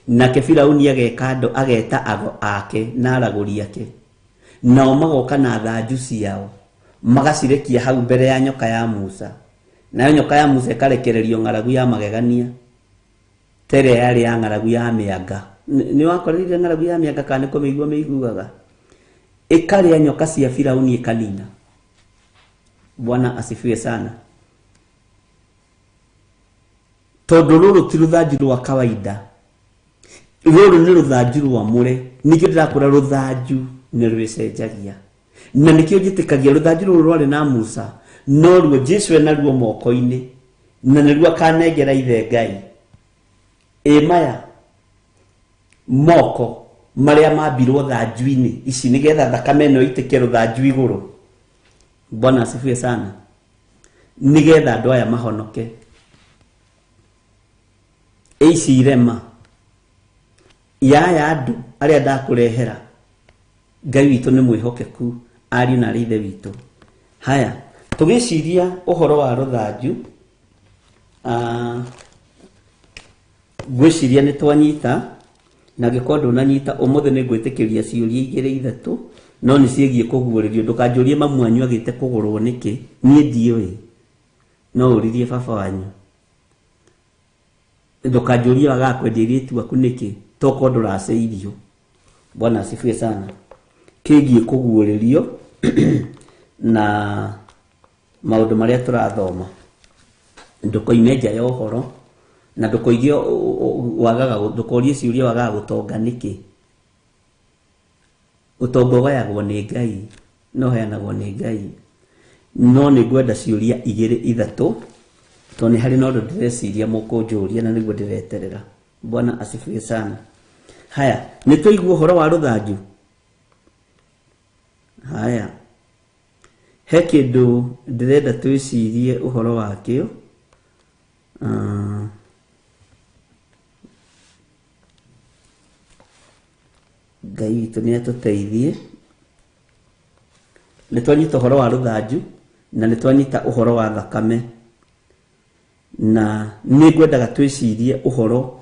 nake Firauni ageka andũ, ageta ago ake na aragũri ake, nao magoka na thanju ciao magacirekia hau mbere ya nyoka ya Musa, nayo nyoka ya Musa ĩkarekererio ng'aragu ya magegania ta ĩrĩa yarĩ ya ng'aragu ya mĩanga. Nĩ wakoreire ng'aragu ya mĩanga kana nĩ kũmĩigua mĩiguaga? Ĩkarĩa nyoka cia Firauni ĩkanina. Bwana asifiwe sana. Tondũ rũrũ ti rũthanju rwa kawaida, rũrũ nĩ rũthanju rwamũre. Nĩkĩo ndĩrakwĩra rũthanju nĩ rwĩcenjagia, na nĩkĩo njĩtĩkagia rũthanju rũrũ rwarĩ na Musa noruo Jesu enaruo moko-inĩ, na nĩruo akanengera ithe Ngai. Ĩ maya moko marĩa mambirwo thanju-inĩ ici nĩgetha thakame ĩno ĩitĩke rũthanju igũrũ. Bwana asifiwe sana. Nĩgetha andũ aya mahonoke. Ici irema yaya andũ arĩa ndakũrehera, Ngai witũ nĩ mwĩhokeku, ariũ na arĩ ithe witũ. Haya, tũgĩciria ũhoro wa rũthanju, ngwĩciria nĩ twanyita, na angĩkorwo ndũnanyita ũmũthĩ nĩ ngwĩtĩkĩria ciũria 2 3, no nĩ ciĩgiĩ kũguũrĩrio. Ndũkanjũrie mamu wanyu agĩte kũgũrwo nĩkĩ, niĩ ndiũĩ, no ũririe baba wanyu. Ndũkanjũrie wagaga kwendia airĩtu aku nĩkĩ, tokorwo ndũraceirio. Bwana asifiwe sana. Kĩgiĩ kũguũrĩrio na maũndũ marĩa tũrathoma, ndũkoime nja ya ũhoro, na ndũkoige wagaga, ndũkorie ciũria wagaga gũtonga nĩkĩ. Ũtonga ũgayagwo nĩ Ngai, no ũheanagwo nĩ Ngai. No nĩ ngwenda ciũria 2 3, tondũ nĩ harĩ na ũndũ ndĩreciria mũkũnjũria na nĩguo ndĩreterera. Bwana asifiwe sana. Haya, nĩ twaigua ũhoro wa rũthanju. Haya, he kĩndũ ndĩrenda twĩcirie ũhoro wakĩo. Ngai witũ nĩ atũteithie. Nĩ twanyita ũhoro wa rũthanju na nĩ twanyita ũhoro wa thakame, na nĩ ngwendaga twĩcirie ũhoro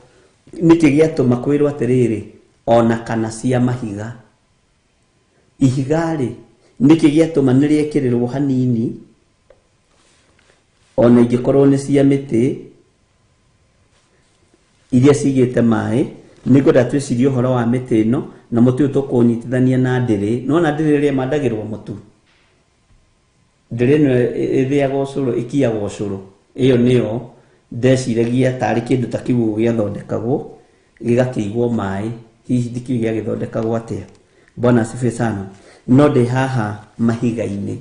nĩkĩ gĩatũma kwĩrwo atĩrĩrĩ, ona kana cia mahiga. Ihiga rĩ, nĩkĩ gĩatũma nĩ rĩekĩrĩrwo hanini, ona ingĩkorwo nĩ cia mĩtĩ iria cigĩte maĩ. Nĩ ngwenda twĩcirie ũhoro wa mĩtĩ ĩno, na mũtĩ ũyũ tũkũũnyitithania na ndĩrĩ. Nĩwona ndĩrĩ ĩrĩa ĩmandagĩrwo mũtu, ndĩrĩ ĩno ĩthĩagwo ũcũrũ, ĩkiagwo ũcũrũ. Ĩyo nĩyo ndeciragia tarĩ kĩndũ ta kĩu gĩathondekagwo gĩgakĩigwo maĩ, hihi ndikĩũĩ gĩagĩthondekagwo atĩa. Bwana asifiwe sana. No ndĩ haha mahiga-inĩ.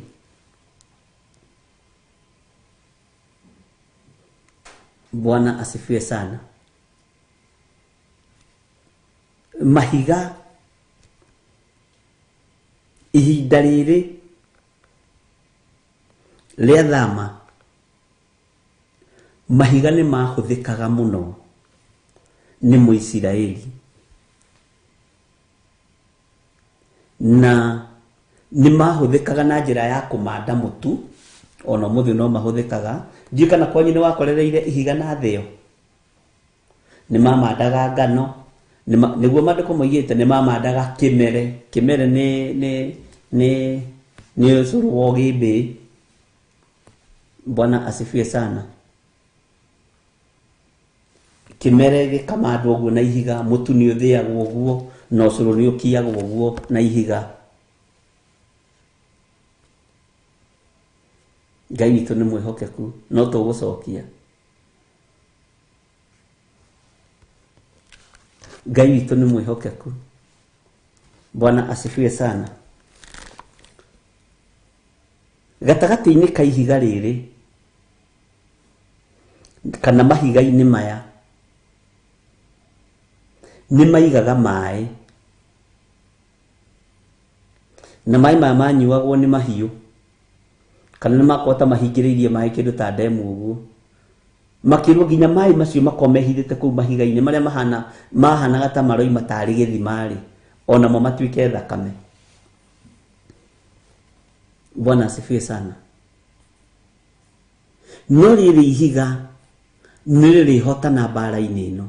Bwana asifiwe sana. Mahiga ihinda rĩrĩ rĩa thama, mahiga nĩ mahũthĩkaga mũno nĩ Mũisiraeli, na nĩ mahũthĩkaga na njĩra ya kũmanda mũtu. Ona ũmũthĩ no mahũthĩkaga. Ndiũĩ kana kwanyu nĩ wakorereire ihiga na thĩo. Nĩ mamandaga ngano, nĩguo maandĩko moigĩte nĩ mamandaga kĩmere. Kĩmere nĩ ũcũrũ wa ũgĩmbĩ. Bwana asifiwe sana. Kĩmere gĩkamandwo ũguo na ihiga, mũtu nĩ ũthĩagwo ũguo, na ũcũrũ nĩ ũkiagwo ũguo na ihiga. Ngai witũ nĩ mwĩhokeku, no tũgũcokia. Ngai witũ nĩ mwĩhokeku. Bwana asifiwe sana. Gatagatĩ-inĩ ka ihiga rĩrĩ kana mahiga-inĩ maya nĩ maigaga maĩ, na maĩ maya manyuagwo nĩ mahiũ kana nĩ makorwo ta mahingĩrĩirie maĩ kĩndũ ta ndemu ũguo, makĩrwo nginya maĩ macio makorwo mehithĩte kũu mahiga-inĩ marĩa mahanaga ta maroima tarĩ gĩthima-rĩ, onamo matuĩke thakame. Bwana asifiwe sana. No rĩrĩ ihiga nĩ rĩrĩhotana mbara-inĩ ĩno,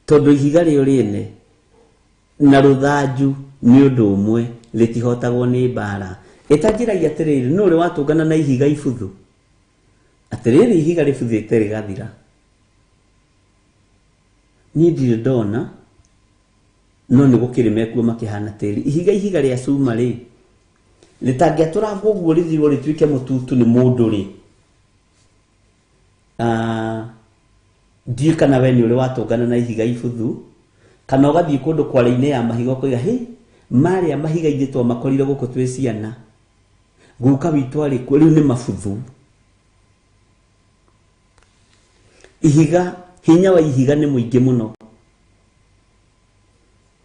tondũ ihiga rĩo rĩene na rũthanju nĩ ũndũ ũmwe, rĩtihotagwo nĩ mbara. Ĩtanjĩragia atĩrĩrĩ, nũ ũrĩ watũngana na ihiga ibuthu? Atĩrĩrĩ, ihiga rĩbuthĩte rĩgathira. Niĩ ndirĩ ndona, no nĩ gũkĩrĩ mekuo makĩhana tĩri. Ihiga rĩa cuma rĩ, rĩtangĩatũrangwo ũguo rĩthirwo rĩtuĩke mũtutu nĩ mũndũ rĩ, ndiũĩ kana we nĩ ũrĩ watũngana na ihiga ibuthu, kana ũgathiĩ kũndũ kware-inĩ ya mahiga ũkoiga, hĩ, marĩa mahiga ithuĩ twamakorire gũkũ twĩ ciana, guka witũ arĩ kuo, rĩu nĩ mabuthu. Ihiga, hinya wa ihiga nĩ mũingĩ mũno,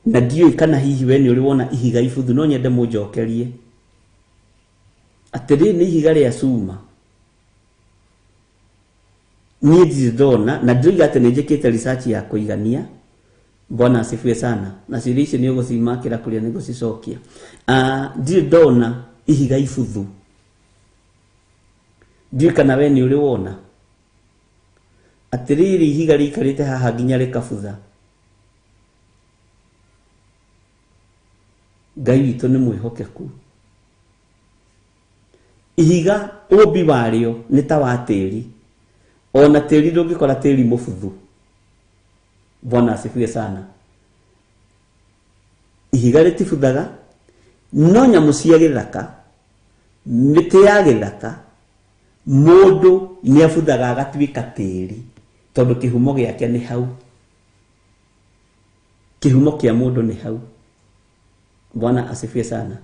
na ndiũĩ kana hihi we nĩ ũrĩ wona ihiga ibuthu, no nyende mũnjokerie atĩrĩ, nĩ ihiga rĩa cuma. Niĩ ndirĩ ndona, na ndĩroiga atĩ nĩ njĩkĩte research ya kũigania. Bwana asifiwe sana. Na ciũria icio nĩ ũgũcimakĩra kũrĩa nĩ ngũcicokia. Ndirĩ ndona ihiga ibuthu. Ndiũĩ kana we nĩ ũrĩ wona atĩrĩrĩ, ihiga rĩikarĩte haha nginya rĩkabutha. Ngai witũ nĩ mwĩhokeku. Ihiga ũmbi warĩo nĩ ta wa tĩri, ona tĩri ndũngĩkora tĩri mũbuthu. Bwana asifiwe sana. Ihiga rĩtibuthaga, no nyamũ cia gĩthaka, mĩtĩ ya gĩthaka, mũndũ nĩ abuthaga agatuĩka tĩri, tondũ kĩhumo gĩake nĩ hau. Kĩhumo kĩa mũndũ nĩ hau. Bwana asifiwe sana.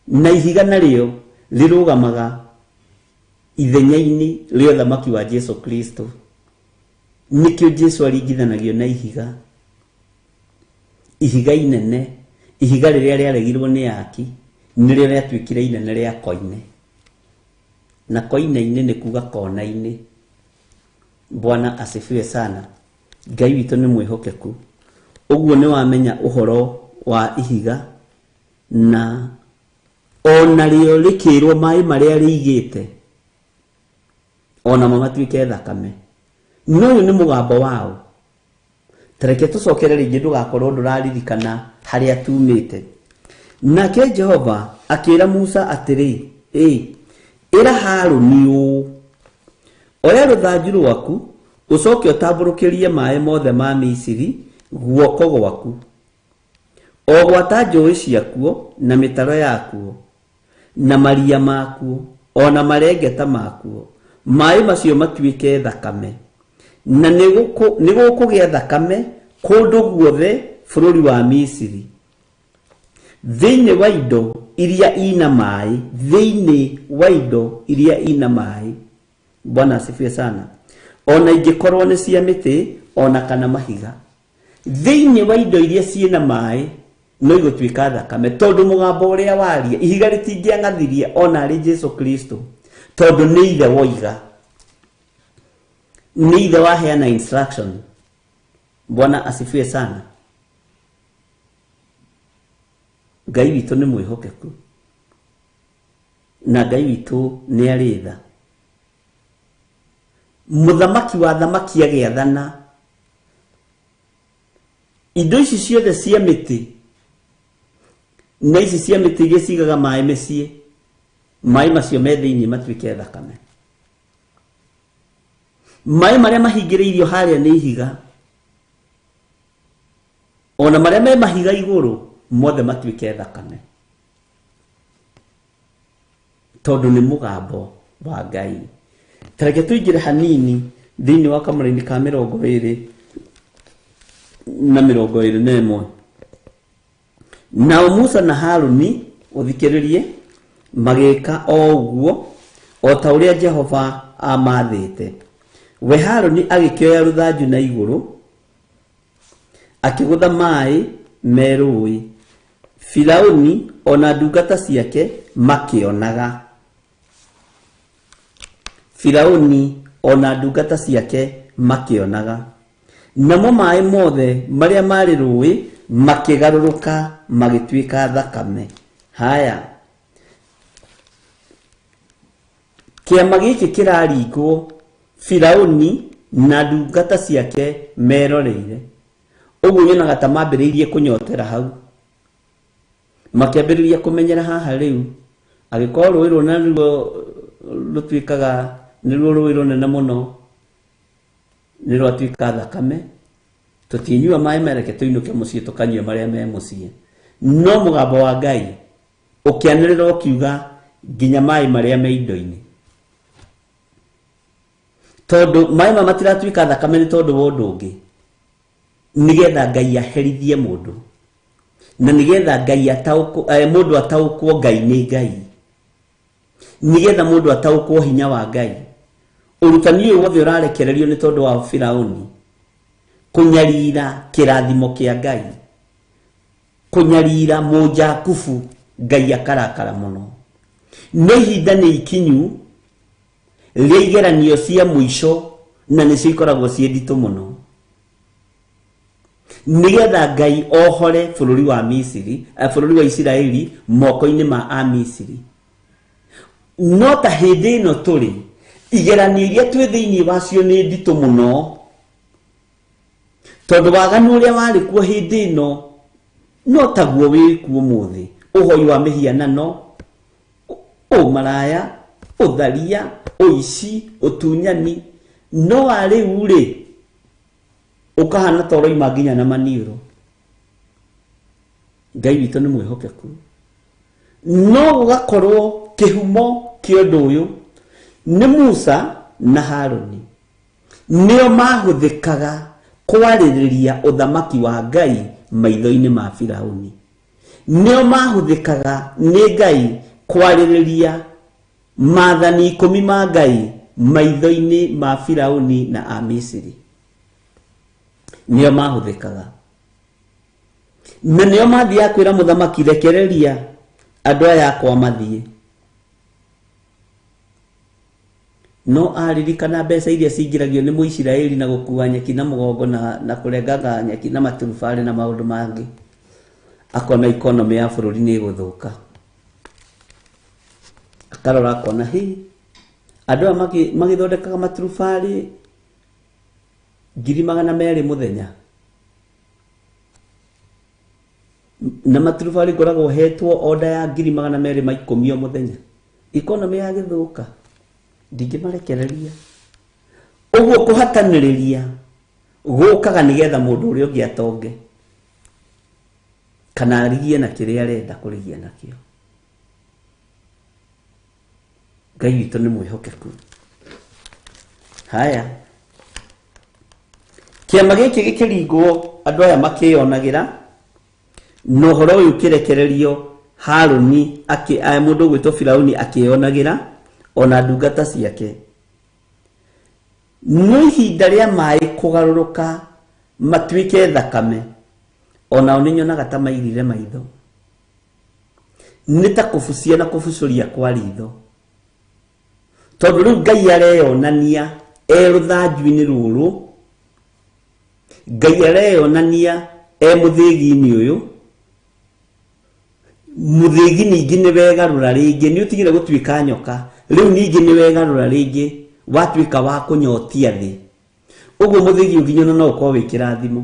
Na ihiga narĩo rĩrũgamaga ithenya-inĩ rĩa ũthamaki wa Jesu Kristo. Nĩkĩo Jesu aringithanagio na ihiga, ihiga inene, ihiga rĩrĩa rĩaregirwo nĩ aki, nĩrĩo rĩatuĩkire inene rĩa koine. Na koine-inĩ nĩ kuga kona-inĩ. Bwana asifiwe sana. Ngai witũ nĩ mwĩhokeku. Ũguo nĩ wamenya ũhoro wa ihiga, na ona rĩo rĩkĩrwo maĩ marĩa rĩigĩte onamo matuĩke thakame. No ũyũ nĩ mũgambo wao. Tareke tũcokere rĩngĩ, ndũgakorwo ndũraririkana harĩa tumĩte. Nake Jehova akĩra Musa atĩrĩ, ĩra Harũni ũũ, oya rũthanju rwaku ũcoke ũtambũrũkĩrie maĩ mothe ma Misiri guoko gwaku, o gwata njũĩ ciakuo na mĩtaro yakuo na maria makuo ona marengeta makuo, maĩ macio matuĩke thakame, na nĩ gũkũgĩa thakame kũndũ guothe bũrũri wa Misiri, thĩinĩ wa indo iria ina maĩ, thĩinĩ wa indo iria ina maĩ. Bwana asifiwe sana. Ona ingĩkorwo nĩ cia mĩtĩ ona kana mahiga, thĩinĩ wa indo iria ciĩna maĩ no igũtuĩka thakame, tondũ mũgambo ũrĩa waria ihiga rĩtingĩang'athirie ona arĩ Jesu Kristo, tondũ nĩ ithe woiga, nĩ ithe waheana instruction. Bwana asifiwe sana. Ngai witũ nĩ mwĩhokeku, na Ngai witũ nĩ arĩ tha. Mũthamaki wa thamaki agĩathana, indo ici ciothe cia mĩtĩ na ici cia mĩtĩ iria cigaga maĩ mĩciĩ, maĩ macio me thĩinĩ matuĩke thakame. Maĩ marĩa mahingĩrĩirio harĩa nĩ ihiga, ona marĩa me mahiga igũrũ mothe matuĩke thakame, tondũ nĩ mũgambo wa Ngai. Ta reke tũingĩre hanini thĩinĩ wa kamũraini ka 21 na 21. Nao Musa na Haruni, ũthikĩrĩrie, magĩka o ũguo o ta ũrĩa Jehova amathĩte. We Haruni agĩkĩoya rũthanju na igũrũ, akĩgũtha maĩ me rũĩ, Firauni ona ndungata ciake makĩonaga. Firauni ona ndungata ciake makĩonaga. Namo maĩ mothe marĩa marĩ rũĩ makĩgarũrũka magĩtuĩka thakame. Haya, kĩama gĩkĩ kĩraringwo Firauni na ndungata ciake meroreire. Ũguo nyonaga ta mambĩrĩirie kũnyotera hau, makĩambĩrĩria kũmenyera haha. Rĩu angĩkorwo rũĩ rũna nĩruo rũtuĩkaga, nĩruo rũĩ rũnene mũno, nĩ rwatuĩka thakame, tũtinyua maĩ mereke, tũinũke mũciĩ tũkanyue marĩa me mũciĩ. No mũgambo wa Ngai ũkĩanĩrĩra ũkiuga nginya maĩ marĩa me indo-inĩ, tondũ maĩ ma matiratuĩka thakame nĩ tondũ wa ũndũ ũngĩ, nĩgetha Ngai aherithie mũndũ, na nĩgetha Ngai ataũkwo, mũndũ ataũkwo Ngai nĩ Ngai, nĩgetha mũndũ ataũkwo hinya wa Ngai. Ũrutani ũyũ wothe ũrarekererio nĩ tondũ wa Firauni kũnyarira kĩrathimo kĩa Ngai, kũnyarira Mũjakubu. Ngai akarakara mũno. No ihinda nĩ ikinyu rĩa igeranio cia mũico, na nĩcio ikoragwo ciĩ nditũ mũno, nĩgetha Ngai ohore bũrũri wa Misiri, bũrũri wa Isiraeli moko-inĩ ma Amisiri. No ta hĩndĩ ĩno tũrĩ, igeranio iria twĩ thĩinĩ wacio nĩ nditũ mũno, tondũ waganu ũrĩa warĩ kuo hĩndĩ ĩno no taguo wĩ kuo mũthĩ: ũhoi wa mĩhianano, ũmaraya, ũtharia, ũici, ũtunyani. No wa rĩu rĩ, ũkahana ta ũroima nginya na maniũrũ. Ngai witũ nĩ mwĩhokeku, no gũgakorwo kĩhumo kĩa ũndũ ũyũ nĩ Musa na Haruni, nĩo mahũthĩkaga kwarĩrĩria ũthamaki wa Ngai maitho-inĩ ma Firauni, nĩo mahũthĩkaga nĩ Ngai kwarĩrĩria maathani 10 ma Ngai maitho-inĩ ma Firauni na Amisiri. Nĩo mahũthĩkaga, na nĩo mathiaga kwĩra mũthamaki, "Rekereria andũ aya akwa mathiĩ." No aririkana mbeca iria cingĩragio nĩ Mũisiraeli na gũkua nyeki na mũgongo na kũrengaga nyeki na maturubarĩ na maũndũ mangĩ, akona economy ya bũrũri nĩ ĩgũthũka. Akarora akona hi andũ aya magĩthondekaga maturubarĩ 200,000 mũthenya, na maturubarĩ ngoragwo hetwo order ya 210,000 o mũthenya, economy yagĩthũka, ndingĩmarekereria. Ũguo kũhatanĩrĩria gũkaga nĩgetha mũndũ ũrĩa ũngĩ atonge kana arigie na kĩrĩa arenda kũrigia nakĩo. Ngai witũ nĩ mwĩhokeku. Haya, kĩama gĩkĩ gĩkĩringwo andũ aya makĩyonagĩra, na ũhoro ũyũ ũkĩrekererio Haruni mũndũ ũgwĩtwo Firauni akĩyonagĩra ona ndungata ciake. No ihinda rĩa maĩ kũgarũrũka matuĩke thakame, onao nĩ nyonaga ta mairire maitho, nĩ ta kũbucia na kũbucũria kwa ritho, tondũ rĩu Ngai areyonania e rũthanju-inĩ rũrũ, Ngai areyonania e mũthĩgi-inĩ ũyũ. Mũthĩgi ningĩ nĩ wegarũra rĩngĩ, nĩ ũtigire gũtuĩka nyoka, rĩu ningĩ nĩ wegarũra rĩngĩ watuĩka wa kũnyotia thĩ. Ũguo mũthĩgi ũnginyona no ũkorwo wĩ kĩrathimo,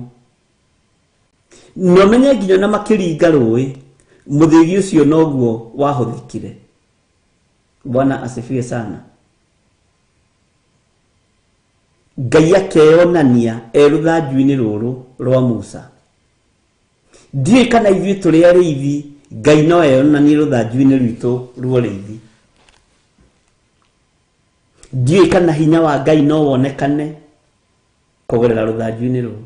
na ũmenye nginya na makĩringa rũĩ, mũthĩgi ũcio noguo wahũthĩkire. Bwana asifiwe sana. Ngai akeyonania e rũthanju-inĩ rũrũ rwa Musa. Ndiũĩ kana ithuĩ tũrĩ arĩithi, Ngai no eyonanie rũthanju-inĩ rwitũ rwa ũrĩithi. Ndiũĩ kana hinya wa Ngai no wonekane kũgerera rũthanju-inĩ rũrũ.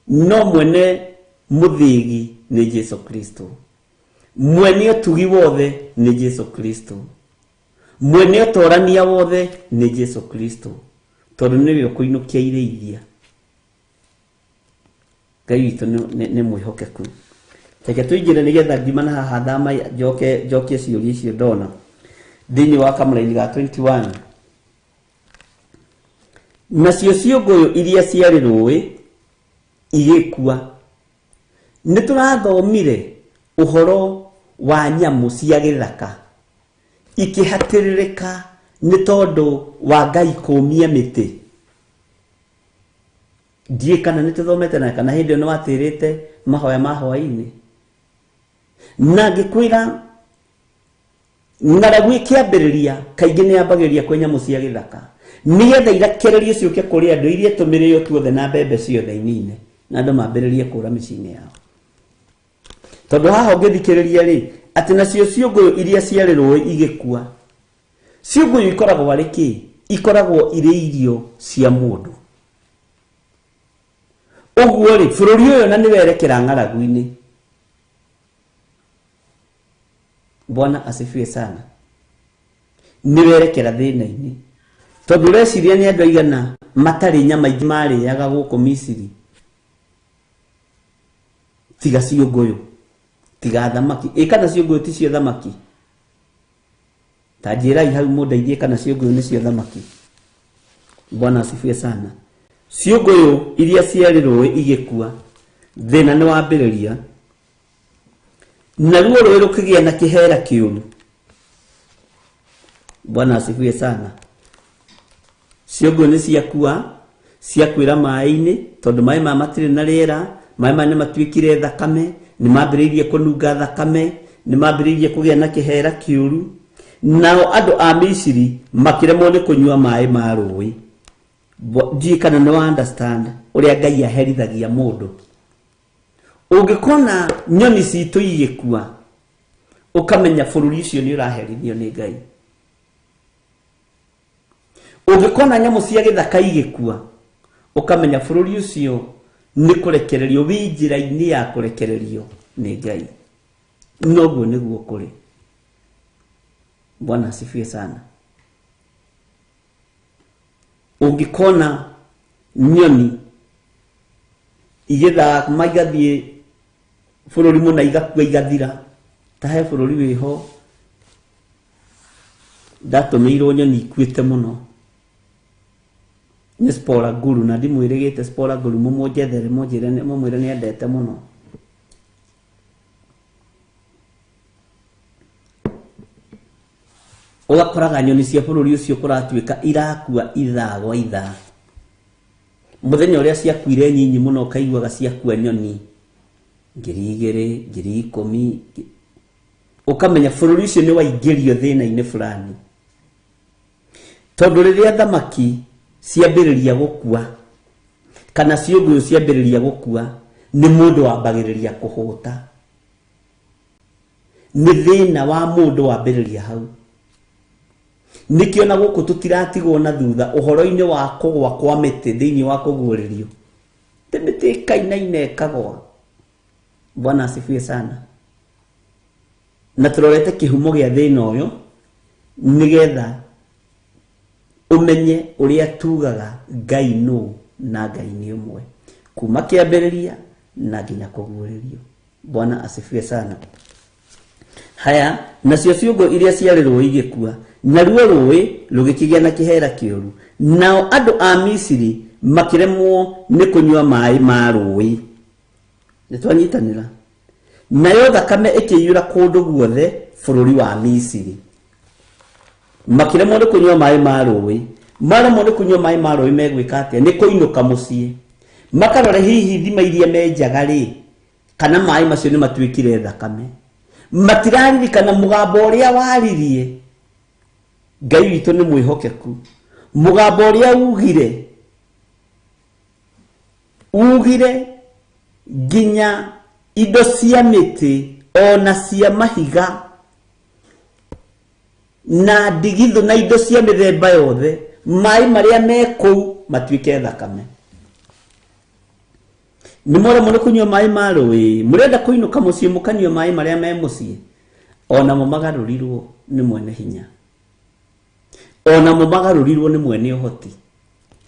No mwene mũthĩgi nĩ Jesu Kristo, mwene ũtugi wothe nĩ Jesu Kristo, mwene ũtorania wothe nĩ Jesu Kristo, tondũ nĩwe ũkũinũkia irĩithia. Ngai witũ nĩ mwĩhokeku. Reke tũingĩre nĩgetha ngiuma na haha thama njoke njokie ciũria icio ndona thĩinĩ wa kamũraini ga 21. Nacio ciũngũyũ iria ciarĩ rũĩ igĩkua. Nĩ tũrathomire ũhoro wa nyamũ cia gĩthaka ikĩhatĩrĩrĩka nĩ tondũ wa Ngai kũmia mĩtĩ. Ndiũĩ kana nĩ tũthomete na kana hĩndĩ ĩyo nĩ watĩrĩte mahoya ma hwaĩ-inĩ. Na ngĩkwĩra ng'aragu ĩkĩambĩrĩria kaingĩ nĩ yambagĩrĩria kwĩ nyamũ cia gĩthaka nĩgetha irakererio ciũke kũrĩ andũ iria tũmĩrĩo tuothe na mbembe ciothe inine, na andũ mambĩrĩrie kũra mĩciĩ-inĩ yao. Tondũ haha ũngĩthikĩrĩria rĩ, atĩ nacio ciũngũyũ iria ciarĩ rũĩ igĩkua. Ciũngũyũ ikoragwo arĩ kĩ? Ikoragwo irĩ irio cia mũndũ. Ũguo rĩ, bũrũri ũyũ na nĩwerekera ng'aragu-inĩ. Bwana asifiwe sana. Nĩwerekera thĩna-inĩ. Tondũ ũreciria nĩ andũ aigana matarĩ nyama ingĩ marĩaga gũkũ Misiri tiga ciũngũyũ, tiga thamaki. Ĩ kana ciũngũyũ ti cio thamaki? Ta njĩrai hau mũndeithie kana ciũngũyũ nĩcio thamaki. Bwana asifiwe sana. Ciũngũyũ iria ciarĩ rũĩ igĩkua, thĩna nĩ wambĩrĩria, naruo rũĩ rũkĩgĩa na kĩhera kĩũru. Bwana asifiwe sana. Ciũngũyũ nĩ ciakua, ciakuĩra maĩ-inĩ, tondũ maĩ maya matirĩ na rĩera, maĩ maya nĩ matuĩkire thakame, nĩ mambĩrĩirie kũnunga thakame, nĩ mambĩrĩirie kũgĩa na kĩhera kĩũru. Nao andũ a Misiri makĩremwo nĩ kũnyua maĩ ma rũĩ. Ndiũĩ kana nĩ wa understand ũrĩa Ngai aherithagia mũndũ. Ũngĩkona nyoni citũ igĩkua, ũkamenya bũrũri ũcio nĩ ũraherithio nĩ Ngai. Ũngĩkona nyamũ cia gĩthaka igĩkua, ũkamenya bũrũri ũcio nĩ kũrekererio, wĩ njĩra-inĩ ya kũrekererio nĩ Ngai. Noguo nĩguo kũrĩ. Bwana asifiwe sana. Ũngĩkona nyoni igĩthama igathiĩ bũrũri mũna igakua igathira, ta he bũrũri wĩho ndatũmĩirwo nyoni ikuĩte mũno nĩ Spora Guru, na ndimwĩrĩgĩte Spora Guru, mũmũnjethere, mũmwĩre nĩ endete mũno. Ũgakoraga nyoni cia bũrũri ũcio kũratuĩka irakua ithaa gwa ithaa. Mũthenya ũrĩa ciakuire nyinyi mũno ũkaiguaga ciakua nyoni 2,000, 10,000, ũkamenya bũrũri ũcio nĩ waingĩrio thĩna-inĩ fulani. Tondũ rĩrĩa thamaki ciambĩrĩria gũkua kana ciũngũyũ ciambĩrĩria gũkua, nĩ mũndũ wambagĩrĩria kũhũta. Nĩ thĩna wa mũndũ wambĩrĩria hau. Nĩkĩo na gũkũ tũtiratigwo na thutha ũhoro-inĩ wa kũgwa kwa mĩtĩ thĩinĩ wa kũguũrĩrio. Ti mĩtĩ ĩkainaina ĩkagwa. Bwana asifiwe sana. Na tũrorete kĩhumo gĩa thĩna ũyũ nĩgetha ũmenye ũrĩa tugaga Ngai nũ na Ngai nĩ ũmwe, kuma kĩambĩrĩria na nginya kũguũrĩrio. Bwana asifiwe sana. Haya, nacio ciũngũ iria ciarĩ rũĩ igĩkua, naruo rũĩ rũgĩkĩgĩa na kĩhera kĩũru. Nao andũ a Misiri makĩremwo nĩ kũnyua maĩ ma rũĩ. Nĩ twanyitanĩra. Nayo thakame ĩkĩiyũra kũndũ guothe bũrũri wa Misiri. Makĩremwo nĩ kũnyua maĩ ma rũĩ. Maremwo nĩ kũnyua maĩ ma rũĩ megwĩka atĩa? Nĩ kũinũka mũciĩ. Makarore hihi ithima iria menjaga rĩ, kana maĩ macio nĩ matuĩkire thakame. Matiraririkana mũgambo ũrĩa waririe. Ngai witũ nĩ mwĩhokeku. Mũgambo ũrĩa ugire ugire nginya indo cia mĩtĩ ona cia mahiga na ndigithũ na indo cia mĩthemba yothe, maĩ marĩa me kũu matuĩke thakame. Nĩ mwaremwo nĩ kũnyua maĩ ma rũĩ, mũrenda kũinũka mũciĩ mũkanyua maĩ marĩa me mũciĩ, onamo magarũrirwo nĩ mwene hinya, onamo magarũrirwo nĩ mwene ũhoti.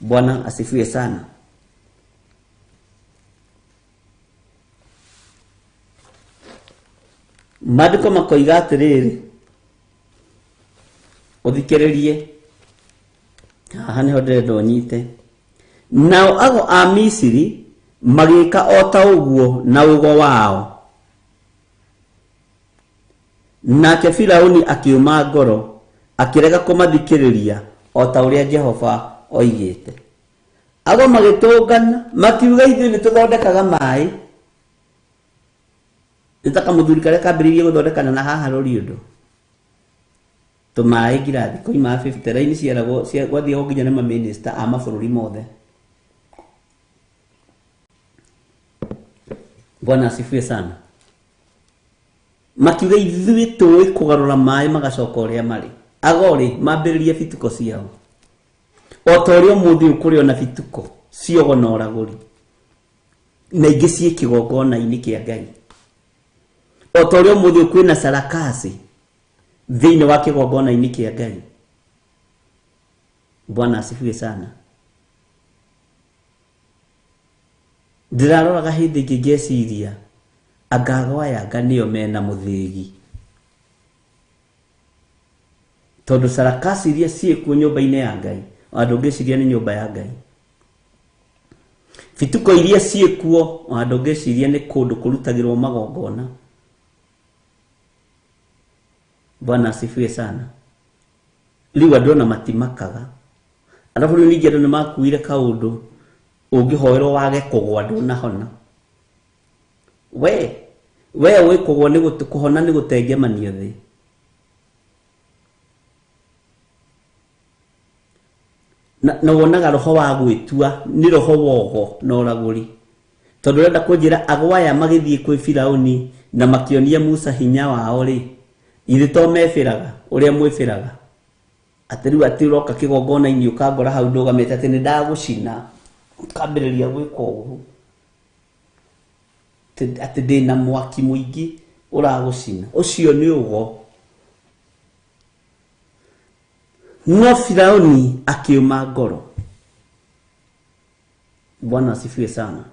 Bwana asifiwe sana. Maandĩko makoiga atĩrĩrĩ, ũthikĩrĩrie haha nĩho ndĩrenda ũnyite. Nao ago a Misiri magĩka o ta ũguo na ũgo wao, nake Firauni akĩũma ngoro, akĩrega kũmathikĩrĩria o ta ũrĩa Jehova oigĩte. Ago magĩtũngana makiuga, ithuĩ nĩ tũthondekaga maĩ. Nĩ ta kamũthuri karĩa kambĩrĩirie gũthondekana na haha rũriũndũ tũmaĩ ngirathi koima 50 raini ciaragwo gwathiagwo nginya nĩ mamĩnĩsta a mabũrũri mothe. Bwana asifiwe sana. Makiuga ithuĩ tũĩ kũgarũra maĩ magacoka ũrĩa marĩ. Agorĩ mambĩrĩrie bituko ciao o ta ũrĩa ũmũthĩ ũyũ kũrĩ ona bituko ciogo na ũragũri na ingĩ ciĩ kĩgongona-inĩ kĩa Ngai, o ta ũrĩa ũmũthĩ ũyũ kwĩna sarakasi thĩinĩ wa kĩgongona-inĩ kĩa Ngai. Bwana asifiwe sana. Ndĩraroraga hĩndĩ ĩngĩ ngeciria anga aya anga nĩo mena mũthĩgi, tondũ sarakasi iria ciĩkuo nyũmba-inĩ ya Ngai, ona ndũngĩciria nĩ nyũmba ya Ngai. Bituko iria ciĩkuo, ona ndũngĩciria nĩ kũndũ kũrutagĩrwo magongona. Bwana asifiwe sana. Rĩu andũ ona matimakaga. Arabu rĩu ningĩ andũ nĩ makuire kaũndũ ũngĩhoerwo wage kũgwa ndũnahona. We ũĩ kũgwa nĩ kũhona nĩ gũtengemanio thĩ. Na wonaga roho wa gwĩtua nĩ roho wogo na ũragũri, tondũ ũrenda kũnjĩra ago aya magĩthiĩ kwĩ Firauni na makĩonia Musa hinya wao rĩ, ithe to mebĩraga ũrĩa mwĩbĩraga atĩ rĩu atĩ ũroka kĩgongona-inĩ ũkangora hau ndũgamĩte atĩ nĩ ndagũcina, ũkambĩrĩria gwĩka ũguo atĩ ndĩna mwaki mũingĩ ũragũcina, ũcio nĩ ũgo. No Firauni akĩũma ngoro. Bwana asifiwe sana.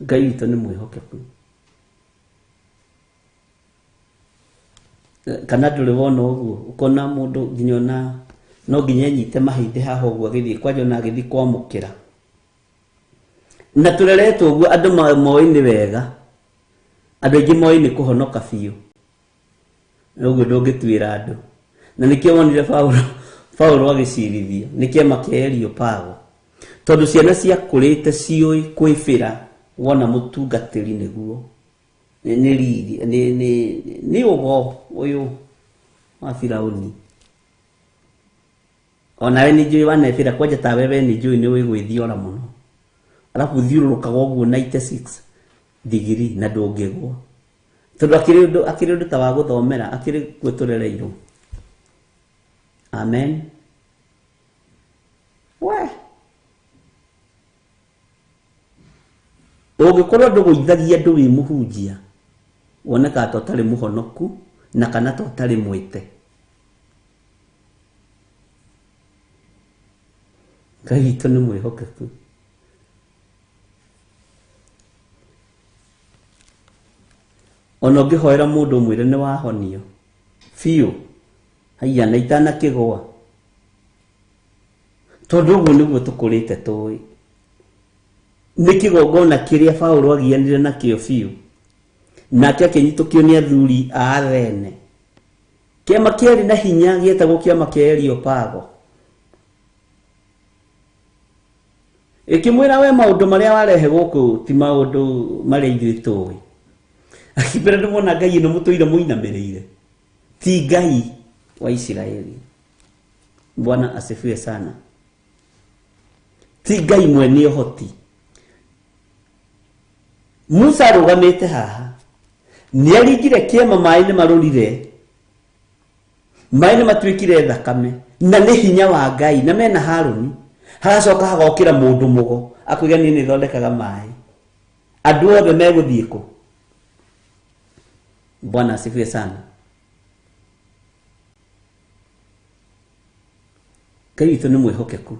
Ngai witũ nĩ mwĩhokeku. Kana ndũrĩ wona ũguo ũkona mũndũ nginya ona no nginya enyite mahĩndĩ haha ũguo agĩthiĩ kwanja ona agĩthiĩ kwamũkĩra. Na tũreretwo ũguo andũ moĩ nĩ wega, andũ aingĩ moĩ nĩ kũhonoka biũ, ũguo ndũngĩtuĩra andũ. Na nĩkĩo wonire Paulo agĩcirithio nĩ kĩama kĩa Areopago, tondũ ciana ciakũrĩte ciũĩ kwĩbĩra wona mũtungatĩri nĩguo nĩ riri nĩ ũgo ũyũ wa Firauni. Onawe nĩ njũĩ wanebĩra kwanja tawe we nĩ njũĩ nĩ ũĩ gwĩthiora mũno, arabu ũthiũrũrũkaga ũguo 96 degree na ndũngĩgwa, tondũ akĩrĩ ũndũ ta wa gũthomera, akĩrĩ kuo tũrereirwo. Amen. We ũngĩkorwo ndũgũithagia andũ wĩ mũhunjia, wonekaga ta ũtarĩ mũhonoku na kana ta ũtarĩ mwĩte. Ngai witũ nĩ mwĩhokeku. Ona ũngĩhoera mũndũ ũmwĩre nĩ wahonio biũ, haiya na itanakĩgũa, tondũ ũguo nĩguo tũkũrĩte tũĩ. Nĩ kĩgongona kĩrĩa Paulo agianire nakĩo biũ, nake akĩnyitũkio nĩ athuri a Athene. Kĩama kĩarĩ na hinya gĩetagwo kĩama kĩa Areopago, ĩkĩmwĩra we maũndũ marĩa warehe gũkũ ti maũndũ marĩa ithuĩ tũĩ. Akĩmbĩra nĩmwona Ngai ĩno mũtũire mũinamĩrĩire, ti Ngai wa Isiraeli, Bwana asifiwe sana. Ti Ngai mwene ũhoti. Musa arũgamĩte haha nĩaringire kĩama maĩ nĩ marũrire, maĩ nĩ matuĩkire thakame, na nĩ hinya wa Ngai, na mena Harũni. Hagacoka hagokĩra mũndũ mũgo akoiga niĩ nĩ thondekaga maĩ, andũ othe megũthiĩ kũ? Bwana asifiwe sana. Ngai witũ nĩ mwĩhokeku,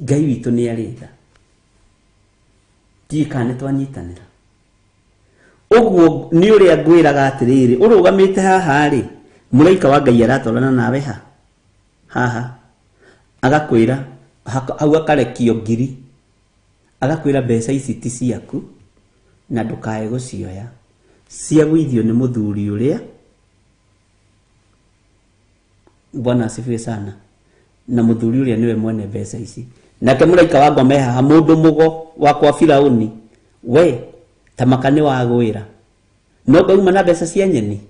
Ngai witũ nĩ arĩ tha. Ndiũĩ kana nĩ twanyitanĩra. Ũguo nĩ ũrĩa ngwĩraga atĩrĩrĩ, ũrũgamĩte haha rĩ, mũraika wa Ngai aratwarana nawe ha haha, agakwĩra hau akarekio ngiri, agakwĩra mbeca ici ti ciaku na ndũkae gũcioya, ciagũithio nĩ mũthuri ũrĩa. Bwana asifiwe sana. Na mũthuri ũrĩa nĩwe mwene mbeca ici. Nake mũraika wa ngoma haha, mũndũ mũgo wa kwa Firauni, we tamaka nĩ wagwĩra, no ngauma na mbeca cia nyeni.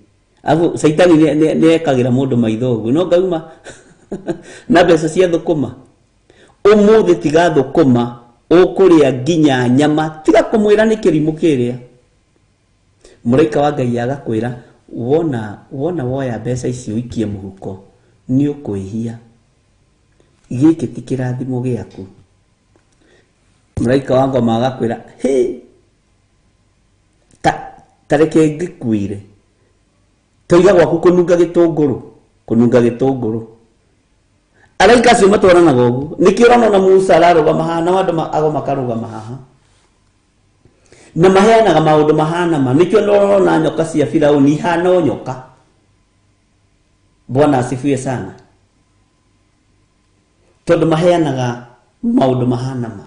Abu Saitani nĩ ekagĩra mũndũ maitho ũguo, no ngauma na mbeca cia thũkũma. Ũmũthĩ tiga thũkũma, ũkũrĩa nginya nyama, tiga kũmwĩra nĩ kĩrimũ kĩrĩa. Mũraika wa Ngai agakwĩra wona woya mbeca ici ũikie mũhuko nĩ ũkwĩhia, gĩkĩ ti kĩrathimo gĩaku. Mũraika wa ngoma agakwĩra hĩ, ta reke ngĩkuire, toiga gwaku kũnunga gĩtũngũrũ, kũnunga gĩtũngũrũ. Araika acio matwaranaga ũguo. Nĩkĩo ũrona ona Musa ararũgama haha na andũ ago makarũgama haha, na maheanaga maũndũ mahana ma. Nĩkĩo ũrona nyoka cia Firauni ihana o nyoka. Bwana asifiwe sana. Tondũ maheanaga maũndũ mahana ma.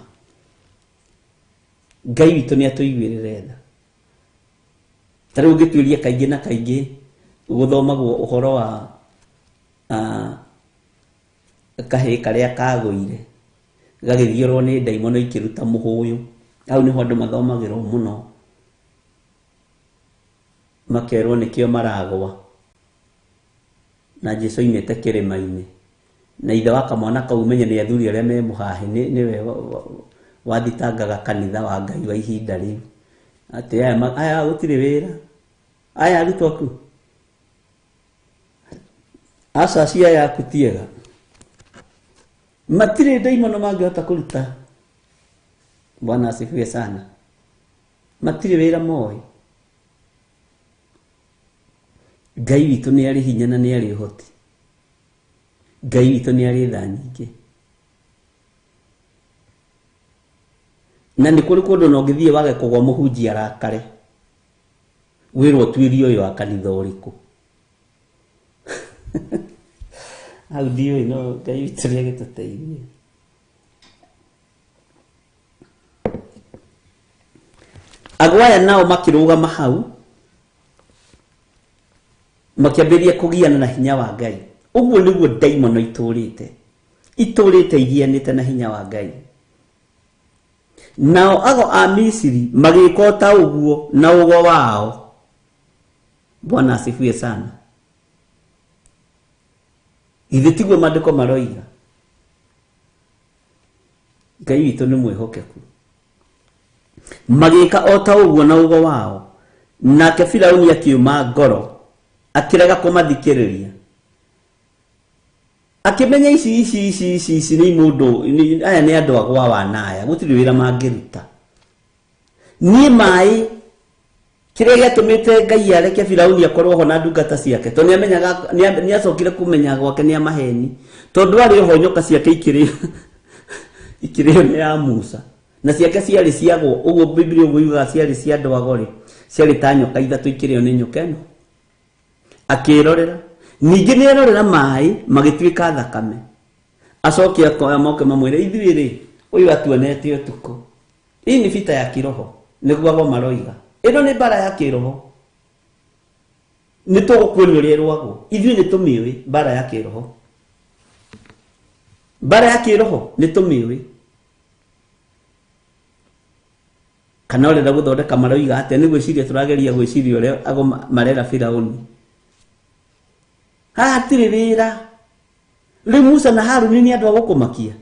Ngai witũ nĩ atũiguĩrĩre tha. Ta rĩu ũngĩtuĩria kaingĩ na kaingĩ gũthomagwo ũhoro wa kahĩĩ karĩa kagũire gagĩthiũrwo nĩ ndaimono ikĩruta mũhũyũ. Hau nĩho andũ mathomagĩrwo mũno, makerwo nĩkĩo maragwa, na Jesũ oimĩte kĩrĩma-inĩ, na ithe wa kamwana kau menye nĩ athuri arĩa me mũhahe, nĩwe wathitangaga kanitha wa Ngai wa ihinda rĩu, atĩ aya gũtirĩ wĩra, aya arutwo aku aca cia yaku tiega, matirĩ ndaimono mangĩhota kũruta. Bwana asifiwe sana. Matirĩ wĩra moĩ. Ngai witũ nĩ arĩ hinya na nĩ arĩ ũhoti. Ngai witũ nĩ arĩ tha nyingĩ. Na nĩ kũrĩ kũndũ na ũngĩthiĩ wage kũgwa mũhunjia arakare, wĩrwo ũtuĩrie ũyũ wa kanitha ũrĩkũ. Hau ndiũĩ, no Ngai witũ nĩ agĩtũteithie. Ago aya nao makĩrũgama hau, makĩambĩrĩria kũgiana na hinya wa Ngai. Ũguo nĩguo ndaimono itũrĩte, itũrĩte igianĩte na hinya wa Ngai. Nao ago a Misiri magĩka o ta ũguo na ũgo wao. Bwana asifiwe sana. Githĩ tiguo maandĩko maroiga? Ngai witũ nĩ mwĩhokeku. Magĩka o ta ũguo na ũgo wao. Nake Firauni akiuma ngoro, akĩrega kũmathikĩrĩria. Akĩmenya ici ici ici ici ici nĩ mũndũ, aya nĩ andũ agwa wana aya, gũtirĩ wĩra mangĩruta. Niĩ maĩ kĩrĩa gĩatũmĩte Ngai areke Firauni akorwo ho na ndungata ciake, tondũ nĩamenyaga, nĩacokire kũmenya gwake nĩ amaheni, tondũ arĩ ho nyoka ciake ikĩrĩo nĩ ya Musa, na ciake ciarĩ ciagwo ũguo Biblia ũguo yugaga ciarĩ cia andũ ago-rĩ, ciarĩ ta nyoka ithatũ ikĩrĩo nĩ nyoka ĩno. Akĩrorera, ningĩ nĩerorera maĩ magĩtuĩka thakame. Acoke akoya moke mamwĩre, ithuĩ rĩ, ũyũ atuonete ũtukũ. Hii ni vita ya kiroho, nĩguo ago maroiga. Ĩno nĩ mbara ya kĩroho. Nĩ tũgũkuonia ũrĩa ĩrũagwo. Ithuĩ nĩ tũmĩũĩ mbara ya kĩroho. Mbara ya kĩroho nĩ tũmĩũĩ. Kana ũrenda gũthondeka maroiga atĩa? Nĩ gwĩciria tũrageria gwĩciria ũrĩa ago marera Firauni. Haha hatirĩ wĩra. Rĩu Musa na Haruni nĩ andũ a gũkũmakia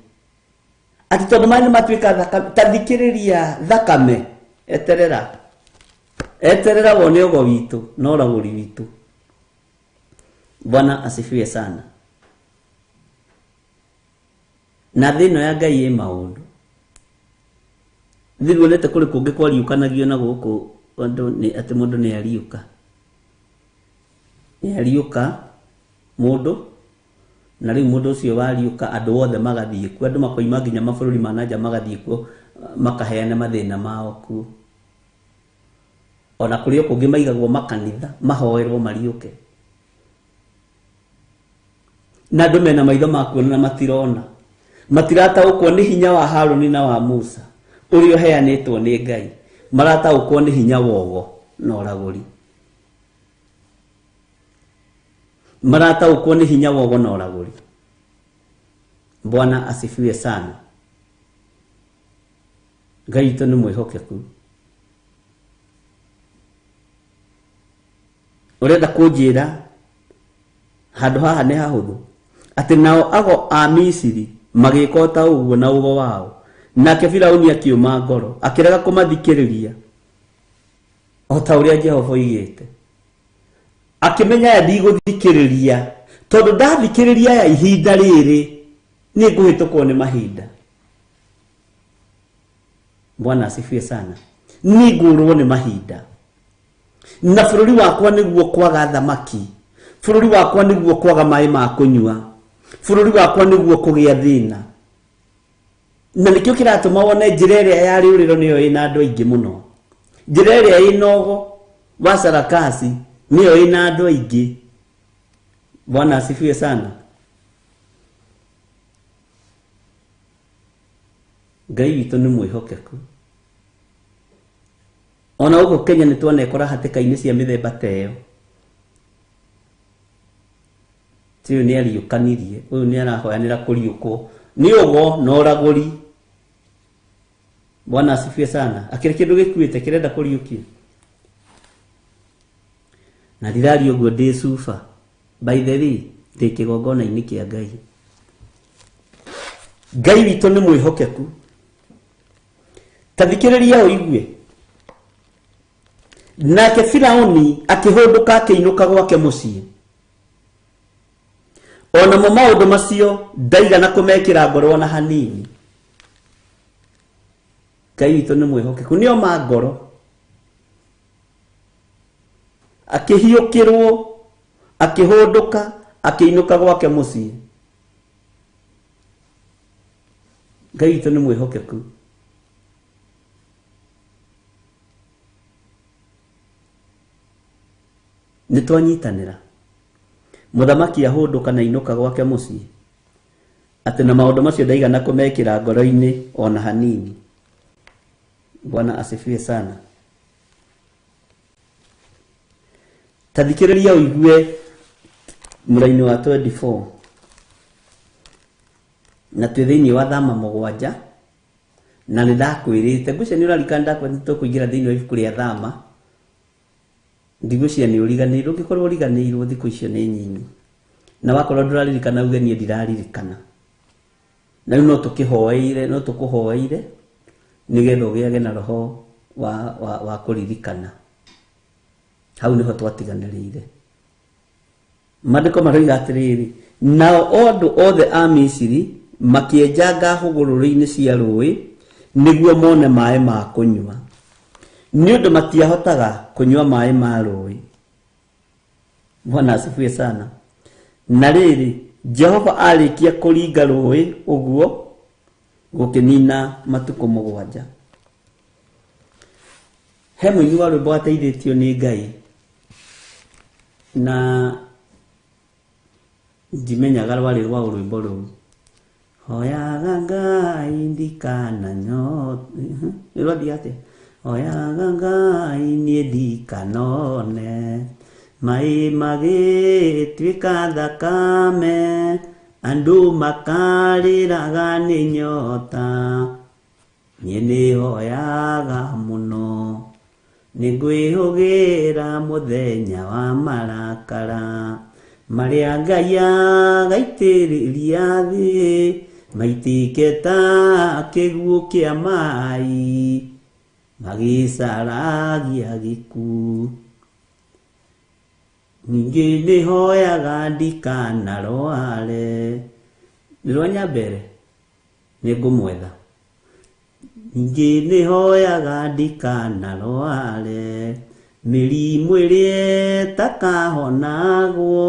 atĩ tondũ maĩ nĩ matuĩka thakame. Ta thikĩrĩria, thakame, eterera, eterera wone ũgo witũ na ũragũri witũ. Bwana asifiwe sana. Na thĩ ĩno ya Ngai ĩ maũndũ. Thĩ wonete kũrĩ kũngĩ kwariũkanagio na gũkũ andũ nĩ atĩ mũndũ nĩ ariũka, nĩ ariũka mũndũ, na rĩu mũndũ ũcio wariũka andũ othe magathiĩ kuo, andũ makoima nginya mabũrũri ma nanja magathiĩ kuo makaheana mathĩna mao kuo. Ona kũrĩ o kũngĩ maigagwo makanitha mahoerwo mariũke, na andũ mena maitho ma kuona na matirona, matirataũkwo nĩ hinya wa Haruni na wa Musa ũrĩa ũheanĩtwo nĩ Ngai, marataũkwo nĩ hinya wogo na ũragũri, marataũkwo nĩ hinya wogo na ũragũri. Bwana asifiwe sana. Ngai witũ nĩ mwĩhokeku. Ũrenda kũnjĩra handũ haha nĩ hahũthũ atĩ nao ago a Misiri magĩka o ta ũguo na ũgo wao, nake Firauni akĩũma ngoro akĩrega kũmathikĩrĩria o ta ũrĩa Jehova oigĩte. Akĩmenya aya ndigũthikĩrĩria, tondũ ndathikĩrĩria aya ihinda rĩrĩ nĩ ngũhĩtũkwo nĩ mahinda. Bwana asifiwe sana. Nĩ ngũrwo nĩ mahinda, na bũrũri wakwa nĩguo kwaga thamaki, bũrũri wakwa nĩguo kwaga maĩ ma kũnyua, bũrũri wakwa nĩguo kũgĩa thĩna. Na nĩkĩo kĩratũma wone njĩra ĩrĩa ya rĩũrĩro nĩyo ĩna andũ aingĩ mũno, njĩra ĩrĩa ĩna ũgo wa sarakasi nĩyo ĩna andũ aingĩ. Bwana asifiwe sana. Ngai witũ nĩ mwĩhokeku. Ona gũkũ Kenya nĩ twanekora hatĩka-inĩ cia mĩthemba ta ĩyo. Ti ũyũ nĩ ariũkanirie, ũyũ nĩ arahoyanĩra kũriũkwo nĩ ũgo na ũragũri. Bwana asifiwe sana. Akĩrĩ kĩndũ gĩkuĩte kĩrenda kũriũkio. Na ndiraria ũguo ndĩ cuba. By the way, ndĩ kĩgongona-inĩ kĩa Ngai. Ngai witũ nĩ mwĩhokeku. Ta thikĩrĩria ũigue. Nake Firauni akĩhũndũka akĩinũka gwake mũciĩ. Onamo maũndũ macio ndaigana kũmekĩra ngoro ona hanini. Ngai witũ nĩ mwĩhokeku, nĩo ma ngoro. Akĩhiũkĩrwo, akĩhũndũka, akĩinũka gwake mũciĩ. Ngai witũ nĩ mwĩhokeku. Nĩ twanyitanĩra. Mũthamaki ahũndũka na inũka gwake mũciĩ, atĩ na maũndũ macio ndaigana kũmekĩra ngoro-inĩ ona hanini. Bwana asifiwe sana. Ta thikĩrĩria ũigue mũraini wa 24, na twĩ thĩinĩ wa Thama 7, na nĩ ndakwĩrĩte, ngwĩciria nĩ ũraririkana ndakwĩrĩte tũkũingĩra thĩinĩ wa ibuku rĩa Thama. Ndigwĩciria nĩ ũriganĩirwo, ũngĩkorwo ũriganĩirwo thikũ icio nĩ nyinyi, na wakorwo ndũraririkana uge niĩ ndiraririkana. Na rĩu no tũkĩhoeire, no tũkũhoeire nĩgetha ũgĩage na roho wa kũririkana. Hau nĩho twatiganĩrĩire. Maandĩko maroiga atĩrĩrĩ, nao andũ othe a Misiri makĩenjanga hũgũrũrũ-inĩ cia rũĩ nĩguo mone maĩ ma kũnyua, nĩ ũndũ matiahotaga kũnyua maĩ ma rũĩ. Bwana asifiwe sana. Na rĩrĩ, Jehova arĩkia kũringa rũĩ ũguo gũkĩnina matukũ 7. He mũini wa rwĩmbo wateithĩtio nĩ Ngai, na ndimenyaga rwarĩ rwa rwĩmbo rũu. Hoyaga Ngai ndikananyote. Rwathiĩ atĩa? Hoyaga Ngai niĩ ndikanone maĩ magĩtuĩka thakame, andũ makarĩraga nĩ nyota, niĩ nĩhoyaga mũno, nĩngwĩhũgĩra mũthenya wa marakara, Marĩa Ngai agaitĩrĩria thĩ maitĩke ta kĩguũ kĩa maĩ magĩcaragia gĩkuũ. Ningĩ nĩhoyaga ndikanarware. Nĩ rwa Nyambere? Nĩngũmwetha. Ningĩ nĩhoyaga ndikanarware mĩrimũ ĩrĩa ĩtakahonagwo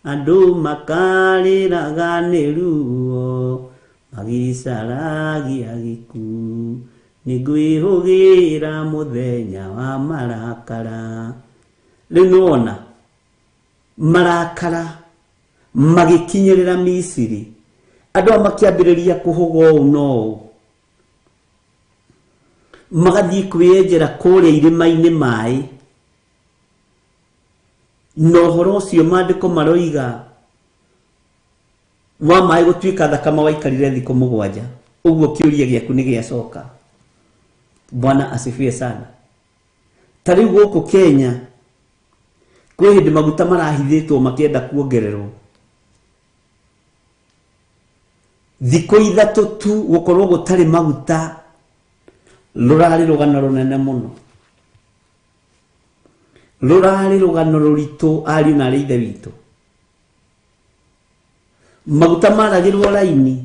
andũ makarĩraga nĩ ruo magĩcaragia gĩkuũ. Nĩngwĩhũgĩra mũthenya wa marakara. Rĩu nĩwona marakara magĩkinyĩrĩra Misiri, andũ aya makĩambĩrĩria kũhũga ũũ na ũũ, magathiĩ kwĩyenjera kũrĩa irĩma-inĩ maĩ. Na ũhoro ũcio maandĩko maroiga wa maĩ gũtuĩka thakame waikarire thikũ 7. Ũguo kĩũria gĩaku nĩ gĩacoka. Bwana asifiwe sana. Ta rĩu gũkũ Kenya kwĩ hĩndĩ maguta marahithĩtwo makĩenda kuongererwo. Thikũ 3 tu gũkorwo gũtarĩ maguta rũrarĩ rũgano rũnene mũno. Rũrarĩ rũgano rũritũ ariũ na arĩ ithe witũ. Maguta maragĩrwo raini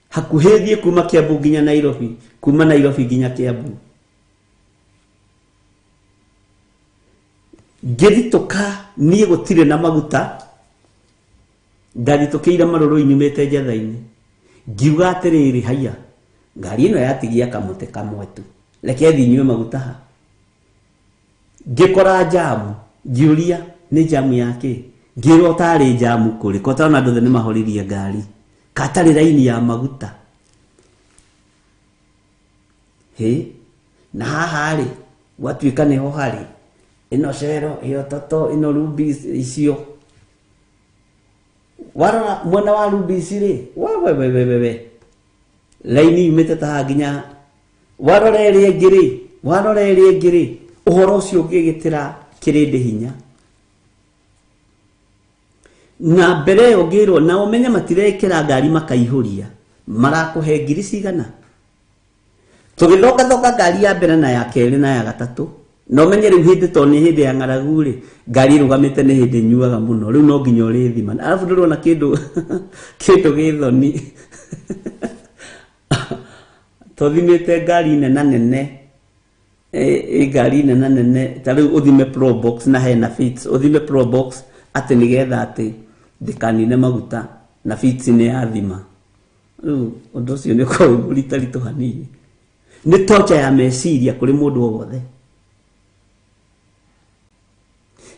hakuhĩ thiĩ kuma Kiambu nginya Nairobi, kuma Nairobi nginya Kiambu. Ngĩthitũka niĩ gũtirĩ na maguta, ndathitũkĩire marũrũ nyumĩte njetha-inĩ. Ngiuga atĩrĩrĩ, haiya, ngari ĩno yatigia kamũtĩ kamwe tu, reke thiĩ nyue maguta ha. Ngĩkora njamu, ngĩũria nĩ njamu ya kĩ? Ngĩrwo tarĩ njamu kũrĩ, ko tondũ andũ othe nĩ mahoririe ngari, katarĩ raini ya maguta. Hĩ, na haha rĩ, gwatuĩka nĩho harĩ ĩno cero, ĩyo toto, ĩno Rubis icio. Warora mwena wa Rubis rĩ, we we we we we, raini yumĩte ta haha nginya warora ĩrĩa ĩngĩ rĩ, warora ĩrĩa ĩngĩ rĩ, ũhoro ũcio ũngĩgĩtĩra kĩrĩndĩ hinya. Na mbere ĩyo ngĩrwo, na ũmenye matirekĩra ngari makaihũria, marakũhe ngiri cigana. Tũgĩthongathonga ngari ya mbere na ya kerĩ na ya gatatũ. Na ũmenye rĩu hĩndĩ tondũ nĩ hĩndĩ ya ng'aragu rĩ, ngari ĩrũgamĩte nĩ hĩndĩ nyuaga mũno, rĩu no nginya ũrĩthima. Arabu ndũrona kĩndũ gĩthoni. Tũthimĩte ngari nena nene, ngari nena nene, ta rĩu ũthime Probox na hena Fits, ũthime Probox atĩ nĩgetha atĩ ndĩkanine maguta na Fits nĩ yathima. Rĩu ũndũ ũcio nĩ ũkoragwo wĩ mũritaritũ hanini. Nĩ torture ya meciria kũrĩ mũndũ o wothe.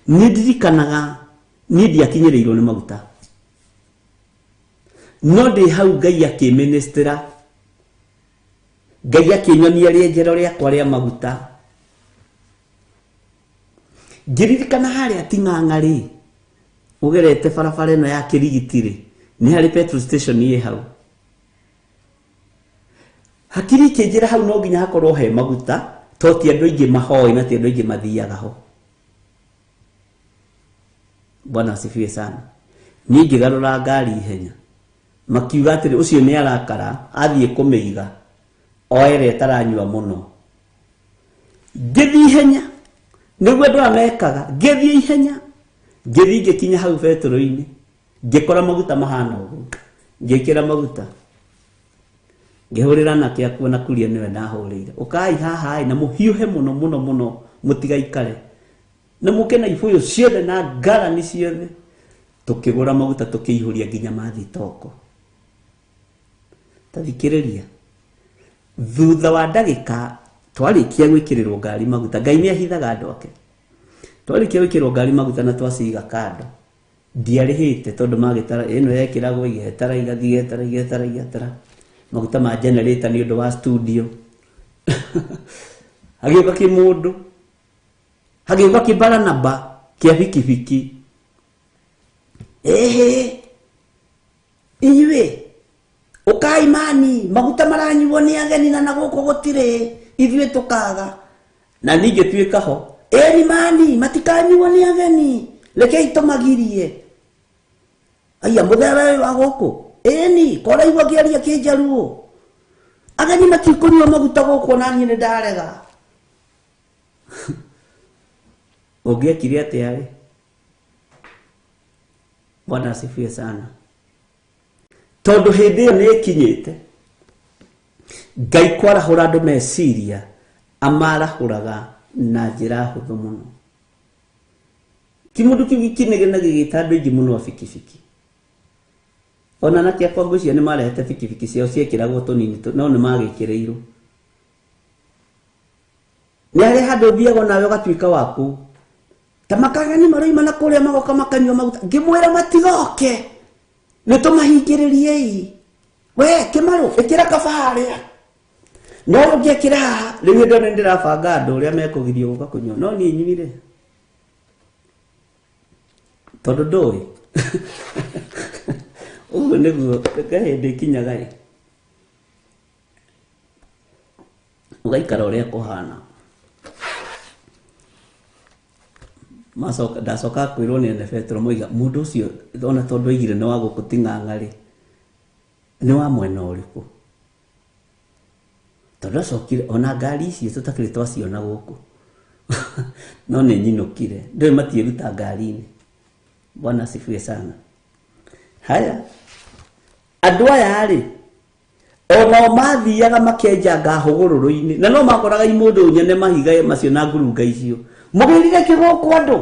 Niĩ ndirikanaga niĩ ndiakinyĩrĩirwo nĩ maguta, no ndĩ hau Ngai akĩministera, Ngai akĩnyonia rĩenjero rĩakwa rĩa maguta. Ngĩririkana harĩa Ting'ang'a rĩ, ũgerete barabara ĩno ya Kĩrigiti rĩ, nĩ harĩ petrol station ĩ hau. Hakiri ikĩnjĩra hau no nginya hakorwo he maguta, to ti andũ aingĩ mahoĩ na ti andũ aingĩ mathiaga ho. Bwana asifiwe sana. Niĩ ngĩgarũra ngari ihenya, makiuga atĩrĩ, ũcio nĩ arakara, athiĩ kũmĩiga, oe ĩrĩa ĩtaranyua mũno. Ngĩthiĩ ihenya, nĩguo andũ aya mekaga, ngĩthiĩ ihenya, ngĩthiĩ ngĩkinya hau betũrũ-inĩ, ngĩkora maguta mahana ũguo, ngĩkĩra maguta. Ngĩhũrĩra anake akwa na kuria nĩwe ndahũrĩire. Ũkai haha ĩ, na mũhiũhe mũno mũno mũno, mũtigaikare. Na mũke na ibũyũ ciothe na ngarani ciothe. Tũkĩgũra maguta tũkĩihũria nginya mathitoko. Ta thikĩrĩria. Thutha wa ndagĩka twarĩkia gwĩkĩrĩrwo ngari maguta, Ngai nĩ ahithaga andũ ake. Twarĩkia gwĩkĩrwo ngari maguta na twaciga kando, ndiarĩhĩte tondũ magĩtara ĩno yekĩragwo igetara igathiĩ igetara igetara igetara maguta ma generator nĩ ũndũ wa studio. Hagĩũka kĩmũndũ, hagĩũka kĩbaranaba kĩa bikibiki. Ehe, inyuĩ ũkai mani, maguta maranyuo nĩ ageni na gũkũ gũtirĩ, ithuĩ tũkaga. Na niĩ ngĩtuĩka ho, Eni mani matikanyuo nĩ ageni, rekei tũmagirie. Aya mũthee wa gũkũ, ĩni koraigua ngĩaria kĩnjaruo, ageni matikũnyua maguta gũkũ, na niĩ nĩ ndarega. Ũngĩekire atĩa rĩ? Bwana asifiwe sana. Tondũ hĩndĩ ĩyo nĩ ĩkinyĩte, Ngai kwarahũra andũ meciria amarahũraga na njĩra hũthũ mũno. Kĩmũndũ kĩu gĩkinegena gĩgĩta andũ aingĩ mũno a bikibiki. Ona anake akwa ngwĩciria nĩ marehete bikibiki ciao ciekĩragwo tũnini, no nĩ magĩkĩrĩirwo. Nĩ harĩ handũ ũthiaga nawe ũgatuĩka waku. Ta makageni maroima na kũrĩa magoka makanyua maguta. Ngĩmwĩra matigoke, nĩ tũmahingĩrĩriei. We Kĩmarũ, ĩkĩra kaba harĩa. No ũngĩekĩra haha, rĩu hĩndĩ ĩyo nĩ ndĩrabanga andũ ũrĩa mekũgirio gũka kũnyua. No niĩ nyuire. Tondũ ndũĩ. Ũguo nĩguo reke hĩndĩ ĩkinyaga ĩ. Ũgaikara ũrĩa kũhana. Macoka ndacoka kwĩrwo nĩ ene Petro moiga mũndũ ũcio ona tondũ oigire nĩ wa gũkũ ti ng'ang'a rĩ, nĩ wa mwena ũrĩkũ? Tondũ acokire ona ngari icio tũtakĩrĩ twaciona gũkũ. No nĩ nyinũkire, ndũĩ matiĩruta ngari-inĩ. Bwana asifiwe sana. Haya, andũ aya rĩ, onao mathiaga makenjanga hũgũrũrũ-inĩ, na no makoraga imũndũ nyene mahiga macio na ngurunga icio. Mũgĩrire kĩ gũkũ andũ?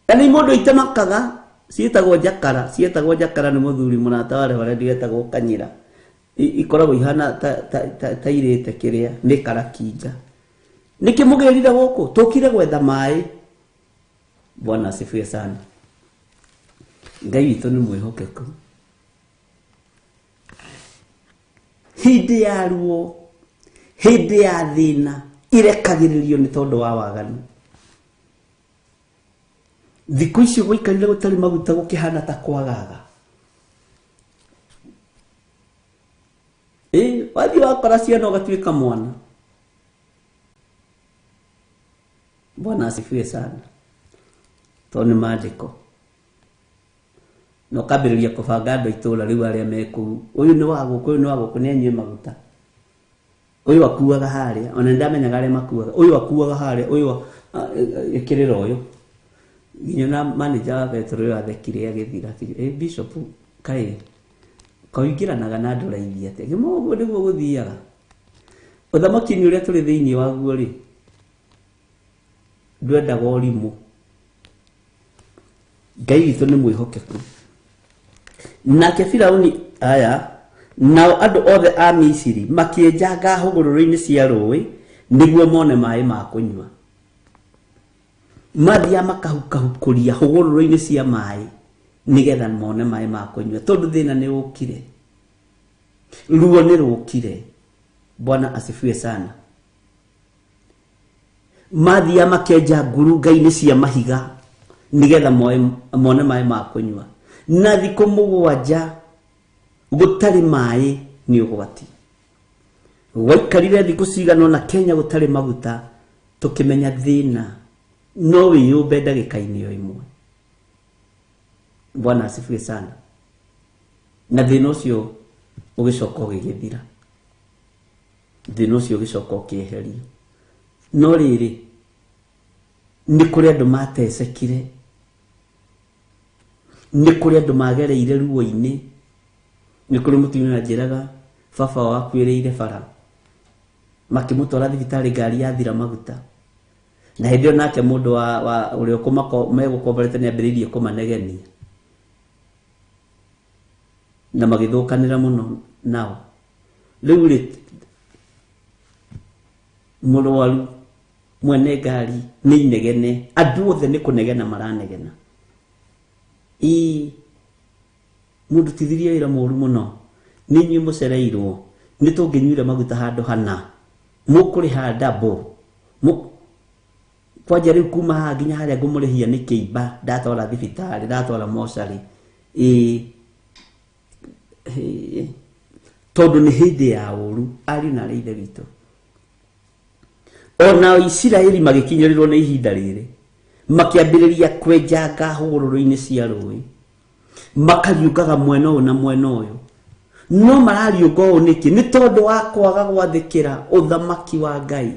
Na nĩ imũndũ itemakaga, ciĩtagwo njakara, ciĩtagwo njakara nĩ mũthuri mũrata wa Reverend wetagwo Kanyĩra. Ikoragwo ihana ta irĩte kĩrĩa, mĩkarakinga. Nĩkĩ mũgĩrire gũkũ? Tũkire gwetha maĩ. Bwana asifiwe sana. Ngai witũ nĩ mwĩhokeku. Hĩndĩ ya ruo, hĩndĩ ya thĩna, irekagĩrĩrio nĩ tondũ wa waganu. Thikũ icio gũikarire gũtarĩ maguta gũkĩhana ta kwagaga. Wathiĩ wakora ciana ũgatuĩka mwana. Bwana asifiwe sana. Tondũ nĩ maandĩko. Na ũkambĩrĩria kũbanga andũ a itũũra rĩu arĩa me kũu. Ũyũ nĩ wa gũkũ, ũyũ nĩ wa gũkũ, nĩ anyue maguta. Ũyũ akuaga harĩa, ona nĩ ndamenyaga arĩa makuaga. Ũyũ akuaga harĩa, ũyũ ĩkĩrĩra ũyũ. Nginya na manager wa Petro ũyũ athekire agĩthira, akiuga, Bishop, kaĩ kaũingĩranaga na andũ raithi atĩa? Ngĩmwĩra ũguo nĩguo gũthiaga. Ũthamaki-inĩ ũrĩa tũrĩ thĩinĩ waguo rĩ, ndwendaga ũrimũ. Ngai witũ nĩ mwĩhokeku. Nake Firauni aya, nao andũ othe a Misiri makĩenjanga hũgũrũrũ-inĩ cia rũĩ nĩguo mone maĩ ma kũnyua. Mathiaga makahukahukũria hũgũrũrũ-inĩ cia maĩ nĩgetha mone maĩ ma kũnyua, tondũ thĩna nĩ ũkire, ruo nĩ rũkire. Bwana asifiwe sana. Mathiaga makenja ngurunga-inĩ cia mahiga nĩgetha mone maĩ ma kũnyua. Na thikũ mũgwanja gũtarĩ maĩ nĩ ũgwati. Gwaikarire thikũ cigana ũna Kenya gũtarĩ maguta, tũkĩmenya thĩna no wĩyũmbe ndagĩka-inĩ o ĩmwe. Bwana asifiwe sana. Na thĩna ũcio ũgĩcoka ũgĩgĩthira, thĩna ũcio ũgĩcoka ũkĩeherio. No rĩrĩ, nĩ kũrĩ andũ matecekire, nĩ kũrĩ andũ magereire ruo-inĩ. Nĩ kũrĩ mũtumia anjĩraga baba wao akuĩrĩire bara, makĩmũtwara thibitarĩ ngari yathira maguta. Na hĩndĩ ĩyo nake mũndũ wa ũrĩa megũkomborete nĩ ambĩrĩirie kũmanegenia, na magĩthũkanĩra mũno nao. Rĩu rĩ, mũrwaru mwene ngari nĩ inegene, andũ othe nĩ kũnegena maranegena. Ĩĩ, mũndũ tithirie wĩra mũru mũno, nĩ inyuĩ mũcereirwo, nĩ tũngĩnyuire maguta handũ hana, mũkũrĩha double. Kwanja rĩu kuma haha nginya harĩa ngũmũrĩhia nĩ kĩimba, ndatwara thibitarĩ, ndatwara mocarĩ. Ĩĩ, tondũ nĩ hĩndĩ ya ũru, ariũ na arĩ ithe witũ. Ona Isiraeli magĩkinyĩrĩrwo nĩ ihinda rĩrĩ, makĩambĩrĩria kwenjanga hũgũrũrũ-inĩ cia rũĩ, makariũngaga mwena ũyũ na mwena ũyũ. No marariũnga ũũ nĩkĩ? Nĩ tondũ wa kwaga gwathĩkĩra ũthamaki wa Ngai,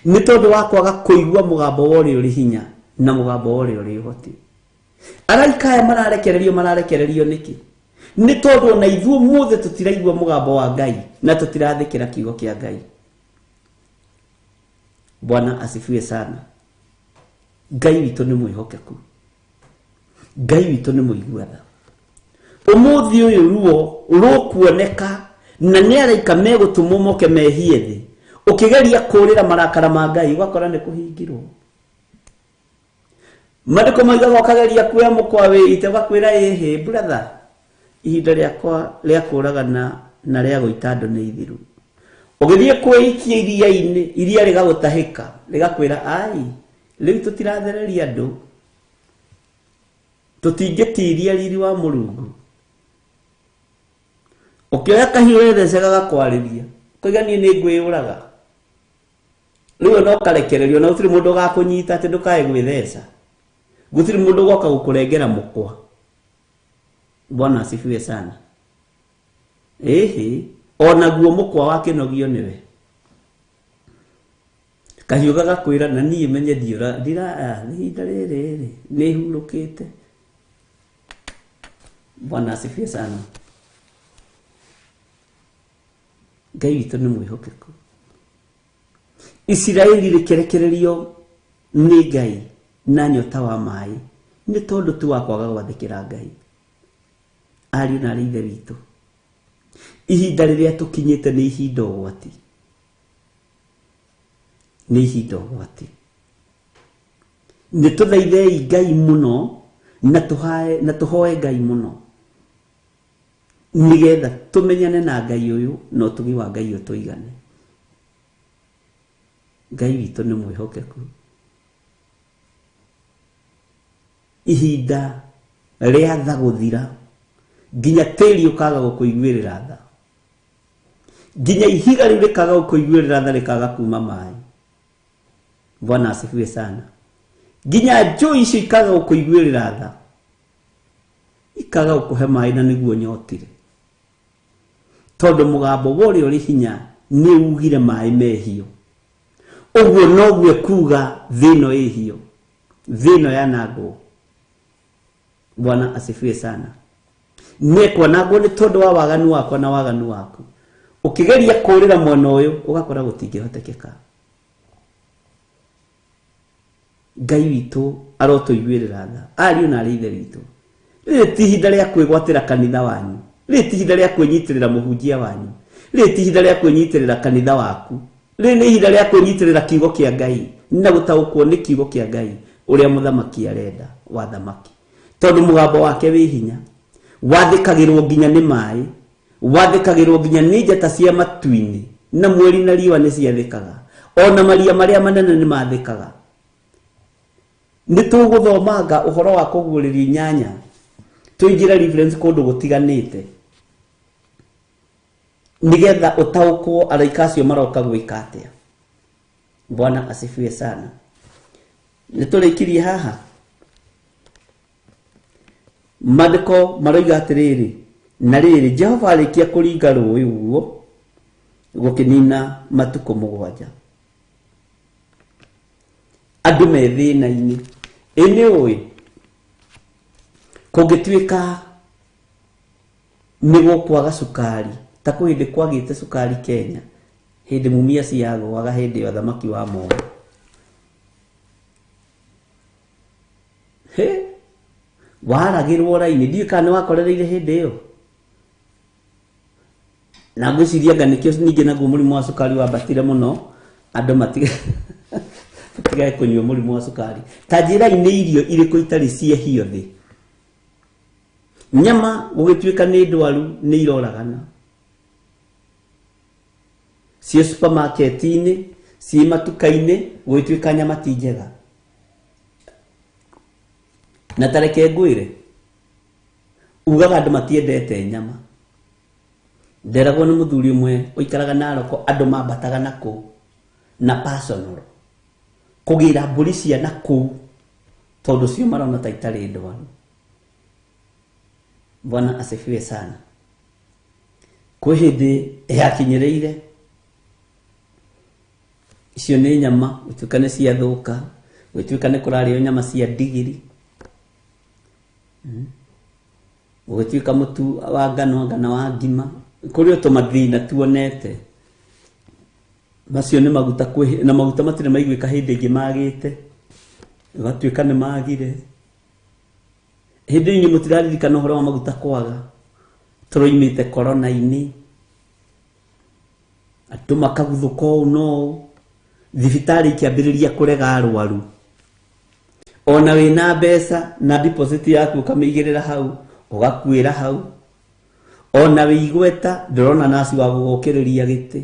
nĩ tondũ wa kwaga kũigua mũgambo wa ũrĩa ũrĩ hinya na mũgambo wa ũrĩa ũrĩ ũhoti. Araika aya mararekererio, mararekererio nĩkĩ? Nĩ tondũ ona ithuĩ ũmũthĩ tũtiraigua mũgambo wa Ngai na tũtirathĩkĩra kiugo kĩa Ngai. Bwana asifiwe sana. Ngai witũ nĩ mwĩhokeku, Ngai witũ nĩ mũigua tha. Ũmũthĩ ũyũ ruo rũkuoneka na nĩ araika megũtũmwo moke mehie thĩ, ũkĩgeria kũrĩra marakara ma Ngai ũgakora nĩ kũhingirwo. Mandĩko maigaga ũkageria kuoya mũkwa wĩite, ũgakwĩra ĩhĩ brother, ihinda rĩakwa rĩa kũragana na rĩa gũita andũ nĩ ithiru. Ũgĩthiĩ kwĩikia iria-inĩ, iria rĩgagũtahĩka, rĩgakwĩra ai, rĩu tũtirathereria andũ, tũtingĩtiria riri wa Mũrungu. Ũkĩoya kahiũ wethece gagakwarĩria, ũkoiga niĩ nĩ ngwĩyũraga. Rĩu no ũkarekererio na gũtirĩ mũndũ ũgakũnyita atĩ ndũkae gwĩtheca, gũtirĩ mũndũ ũgoka gũkũrengera mũkwa. Bwana asifiwe sana. Ĩhĩ, onaguo mũkwa wakĩnogio nĩwe. Kahiũ gagakwĩra na niĩ menye ndiũra ndira ihinda rĩrĩ rĩ nĩ hurũkĩte. Bwana asifiwe sana. Ngai witũ nĩ mwĩhokeku. Isiraeli rĩkĩrekererio nĩ Ngai na nyota wa maĩ nĩ tondũ tu wa kwaga gwathĩkĩra Ngai. Ariũ na arĩ ithe witũ, ihinda rĩrĩa tũkinyĩte nĩ ihinda ũgwati, nĩ ihinda ũgwati. Nĩ tũthaithei Ngai mũno na tũhae na tũhoe Ngai mũno nĩgetha tũmenyane na Ngai ũyũ na ũtugi wa Ngai ũtũigane. Ngai witũ nĩ mwĩhokeku. Ihinda rĩa tha gũthira, nginya tĩri ũkaga gũkũiguĩrĩra tha, nginya ihiga rĩu rĩkaga gũkũiguĩrĩra tha rĩkaga kuma maĩ. Bwana asifiwe sana. Nginya njũĩ icio ikaga gũkũiguĩrĩra tha, ikaga gũkũhe maĩ na nĩguo nyotire, tondũ mũgambo wa ũrĩa ũrĩ hinya nĩ ugire maĩ mehio. Ũguo noguo kuga thĩ ĩno ĩhio, thĩ ĩno yanangwo. Bwana asifiwe sana. Nĩkwanangwo nĩ tondũ wa waganu wakwa na waganu waku. Ũkĩgeria kũrĩra mwena ũyũ ũgakora gũtingĩhotekeka. Ngai witũ arotũiguĩrĩra tha. Ariũ na arĩ ithe witũ, rĩrĩ ti ihinda rĩa kwĩgwatĩra kanitha wanyu, rĩrĩ ti ihinda rĩa kwĩnyitĩrĩra mũhunjia wanyu, rĩrĩ ti ihinda rĩa kwĩnyitĩrĩra kanitha waku, rĩrĩ nĩ ihinda rĩa kwĩnyitĩrĩra kiugo kĩa Ngai na gũtaũkwo nĩ kiugo kĩa Ngai ũrĩa mũthamaki arenda wa thamaki, tondũ mũgambo wake wĩ hinya, wathĩkagĩrwo nginya nĩ maĩ, wathĩkagĩrwo nginya nĩ njata cia matu-inĩ, na mweri na riũa nĩ ciathĩkaga, ona maria marĩa manene nĩ mathĩkaga. Nĩ tũgũthomanga ũhoro wa kũguũrĩrio inyanya, tũingĩre reference kũndũ gũtiganĩte nĩgetha ũtaũkwo araika acio maroka gwĩka atĩa. Bwana asifiwe sana. Nĩ tũrĩkirie haha. Maandĩko maroiga atĩrĩrĩ, na rĩrĩ Jehova arĩkia kũringa rũĩ ũguo gũkĩnina matukũ 7, andũ me thĩna-inĩ. Ĩ nĩ ũĩ kũngĩtuĩka nĩ gũkwaga cukari, ta kwĩ hĩndĩ kwagĩte cukari Kenya, hĩndĩ Mumias yagũaga hĩndĩ ya ũthamaki wa Moi. He, waragĩrwo raini, ndiũĩ kana nĩ wakorereire hĩndĩ ĩyo. Na ngwĩciria anga nĩkĩo ningĩ naguo mũrimũ wa cukari wambatire mũno, andũ matigage kũnyua mũrimũ wa cukari. Ta njĩrai nĩ irio irĩkũ itarĩ ciehio thĩ? Nyama gũgĩtuĩka nĩ ndwaru nĩ iroragana, ciĩ supermarket-inĩ, ciĩ matuka-inĩ, gũgĩtuĩka nyama ti njega. Na ta reke ngwĩre, ugaga andũ matiendete nyama. Nderagwo nĩ mũthuri ũmwe ũikaraga Naroko, andũ mambataga na kũu Na personal kũgĩra mbũri cia na kũu tondũ cio marona ta itarĩ ndwaru. Bwana asifiwe sana. Kwĩ hĩndĩ yakinyĩrĩire icio nĩ nyama gũtuĩka nĩ ciathũka, gũtuĩka nĩ kũrarĩo nyama cia ndigiri, gũgĩtuĩka mũtu wa ngano ngana wa ngima, kũrĩ o tũmathĩna tuonete. Macio nĩ maguta kwĩ na maguta matirĩ maiguĩka hĩndĩ ĩngĩ magĩte, gũgatuĩka nĩ magire. Hĩndĩ inyuĩ mũtiraririkana ũhoro wa maguta kwaga, tũroimĩte korona-inĩ, andũ makaguthũka ũũ na ũũ, thibitarĩ ikĩambĩrĩria kũrega arwaru. Ona wĩna mbeca na deposit yaku ũkamĩigĩrĩra hau, ũgakuĩra hau. Ona wĩ igweta ndũrona naci wa gũgũkĩrĩria gĩtĩ,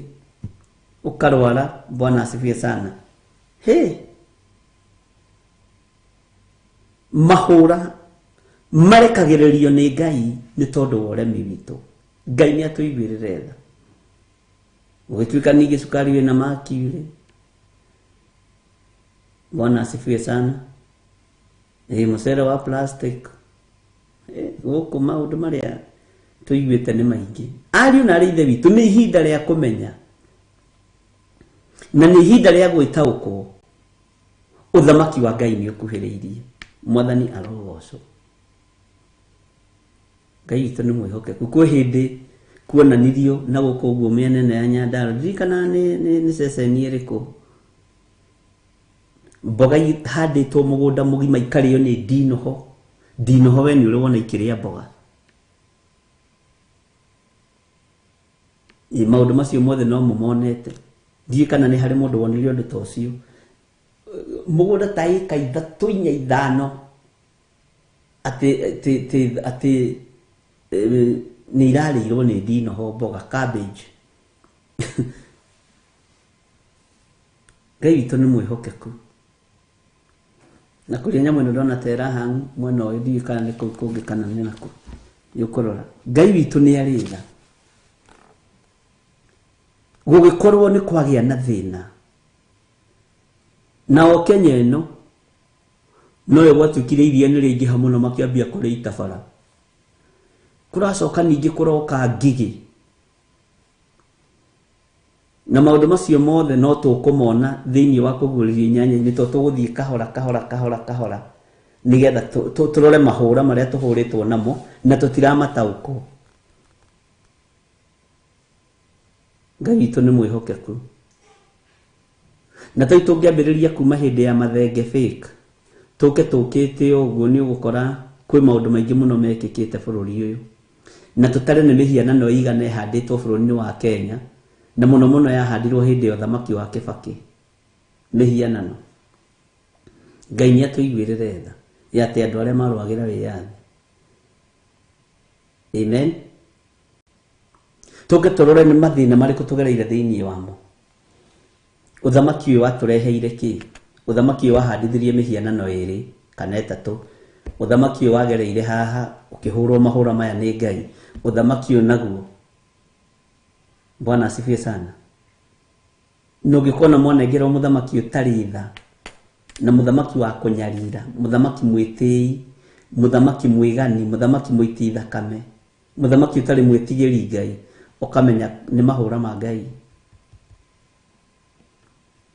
ũkarwara. Bwana asifiwe sana. He mahũra marekagĩrĩrio nĩ Ngai nĩ tondũ wa ũremi witũ. Ngai nĩ atũiguĩrĩre tha. Gũgĩtuĩka ningĩ cukari wĩna mercury. Bwana asifiwe sana. Mũcere wa plastic. Gũkũ maũndũ marĩa tũiguĩte nĩ maingĩ. Ariũ na arĩ ithe witũ, nĩ ihinda rĩa kũmenya na nĩ ihinda rĩa gwĩtaũkwo ũthamaki wa Ngai nĩ ũkuhĩrĩirie. Mwathani arogocwo. Ngai witũ nĩ mwĩhokeku. Kwĩ hĩndĩ kuonanirio na gũkũ ũguo mĩena ĩno ya Nyandarua, ndirikana nĩ ceceni ĩrĩkũ, mboga ihandĩtwo mũgũnda mũgima ikarĩo nĩ ndinoho. Ndinoho we nĩ ũrĩ wona ikĩrĩa mboga. Maũndũ macio mothe no mũmonete. Ndiũĩ kana nĩ harĩ mũndũ wonire ũndũ ta ũcio. Mũgũnda ta ĩka 3 4 5 atĩ nĩ irarĩirwo nĩ ndinoho mboga, cabbage. Ngai witũ nĩ mwĩhokeku. Na kũrĩa nyamũ ĩno ndona ta ĩrahang mwena ũyũ, ndiũĩ kana nĩ kũu kũngĩ kana nĩ nakũ. Nĩũkũrora. Ngai witũ nĩ arĩ tha. Gũgĩkorwo nĩ kwagĩa na thĩna. Na o Kenya ĩno noyo gwatuĩkire iria nĩ rĩaingĩha mũno makĩambia kũrĩita bara. Kũracoka ningĩ kũroka ngigĩ. Na maũndũ macio mothe no tũkũmona thĩinĩ wa kũguũrĩrio inyanya-inĩ, tondũ tũgũthiĩ kahora kahora kahora kahora nĩgetha tũrore mahũra marĩa tũhũrĩtwo namo na tũtiramataũkwo. Ngai witũ nĩ mwĩhokeku. Na tũi tũngĩambĩrĩria kuma hĩndĩ ya mathenge fake, tũke tũkĩte ũguo nĩ ũgũkora kwĩ maũndũ maingĩ mũno mekĩkĩte bũrũri ũyũ. Na tũtare nĩ mĩhianano ĩigana ĩhandĩtwo bũrũri-inĩ wa Kenya, na mũno mũno yahandirwo hĩndĩ ya ũthamaki wa Kibaki. Mĩhianano. Ngai nĩ atũiguĩrĩre tha ya atĩ andũ arĩa marũagĩra wĩyathi. Amen. Tũke tũrore nĩ mathĩna marĩkũ tũgereire thĩinĩ wamo. Ũthamaki ũyũ watũreheire kĩ? Ũthamaki ũyũ wahandithirie mĩhianano 2 kana 3. Ũthamaki ũyũ wagereire haha ũkĩhũrwo mahũra maya nĩ Ngai. Ũthamaki ũyũ naguo. Bwana asifiwe sana. Na ũngĩkona mwanengerwo mũthamaki ũtarĩ tha, na mũthamaki wa kũnyarira, mũthamaki mwĩtĩi, mũthamaki mwĩgani, mũthamaki mũiti thakame, mũthamaki ũtarĩ mwĩtigĩri Ngai, ũkamenya nĩ mahũra ma Ngai.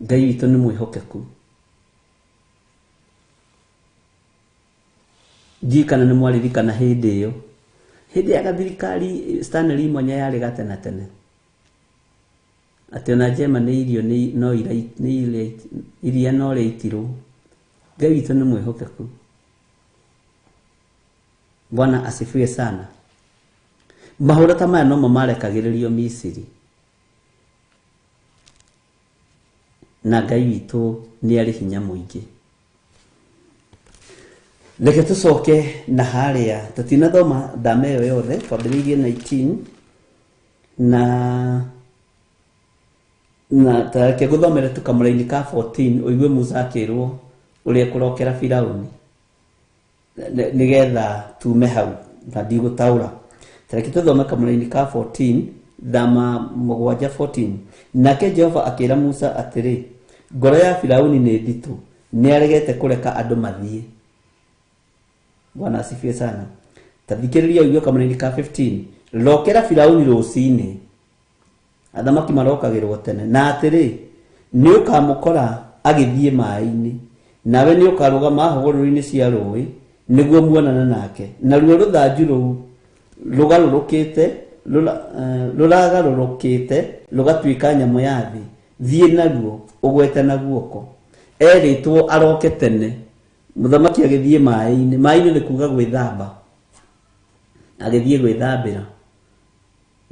Ngai witũ nĩ mwĩhokeku. Ndiũĩ kana nĩ mwaririkana hĩndĩ ĩyo. Hĩndĩ ya gathirikari Stanley Mwanya yarĩ gatene tene. Atĩ ona njema nĩ irio nĩ no nĩ iria no rĩaitirwo. Ngai witũ nĩ mwĩhokeku. Bwana asifiwe sana. Mahũra ta maya nomo marekagĩrĩrio Misiri. Na Ngai witũ nĩ arĩ hinya mũingĩ. Reke tũcoke na harĩa tũtinathoma thama ĩyo yothe, twambĩrĩirie 19 na tareke gũthomere tu kamũraini ka 14 ũigue Musa akĩrwo ũrĩa kũrokera Firaũni nĩgetha tume hau na ndigũtaũra. Tareke tũthome kamũraini ka 14 Thama 7:14. Nake Jehova akĩra Musa atĩrĩ, ngoro ya Firauni nĩ nditũ, nĩaregete kũreka andũ mathiĩ. Bwana asifiwe sana. Tathikĩrĩria ũigue kamũnini ka 15. Rokera Firauni rũcinĩ, athamaki marokagĩrwo tene, na atĩrĩ, nĩ ũkamũkora agĩthiĩ maĩ-inĩ, nawe nĩ ũkarũgama hũgũrũrũ-inĩ cia rũĩ nĩguo muonane nake, naruo rũthanju rũu rũgarũrũkĩte rũragarũrũkĩte rũgatuĩka nyamũ ya thĩ, thiĩ naruo ũgwete na guoko. Erĩtwo aroke tene, mũthamaki agĩthiĩ maĩ-inĩ. Maĩ-inĩ nĩ kuga gwĩthamba, agĩthiĩ gwĩthambĩra.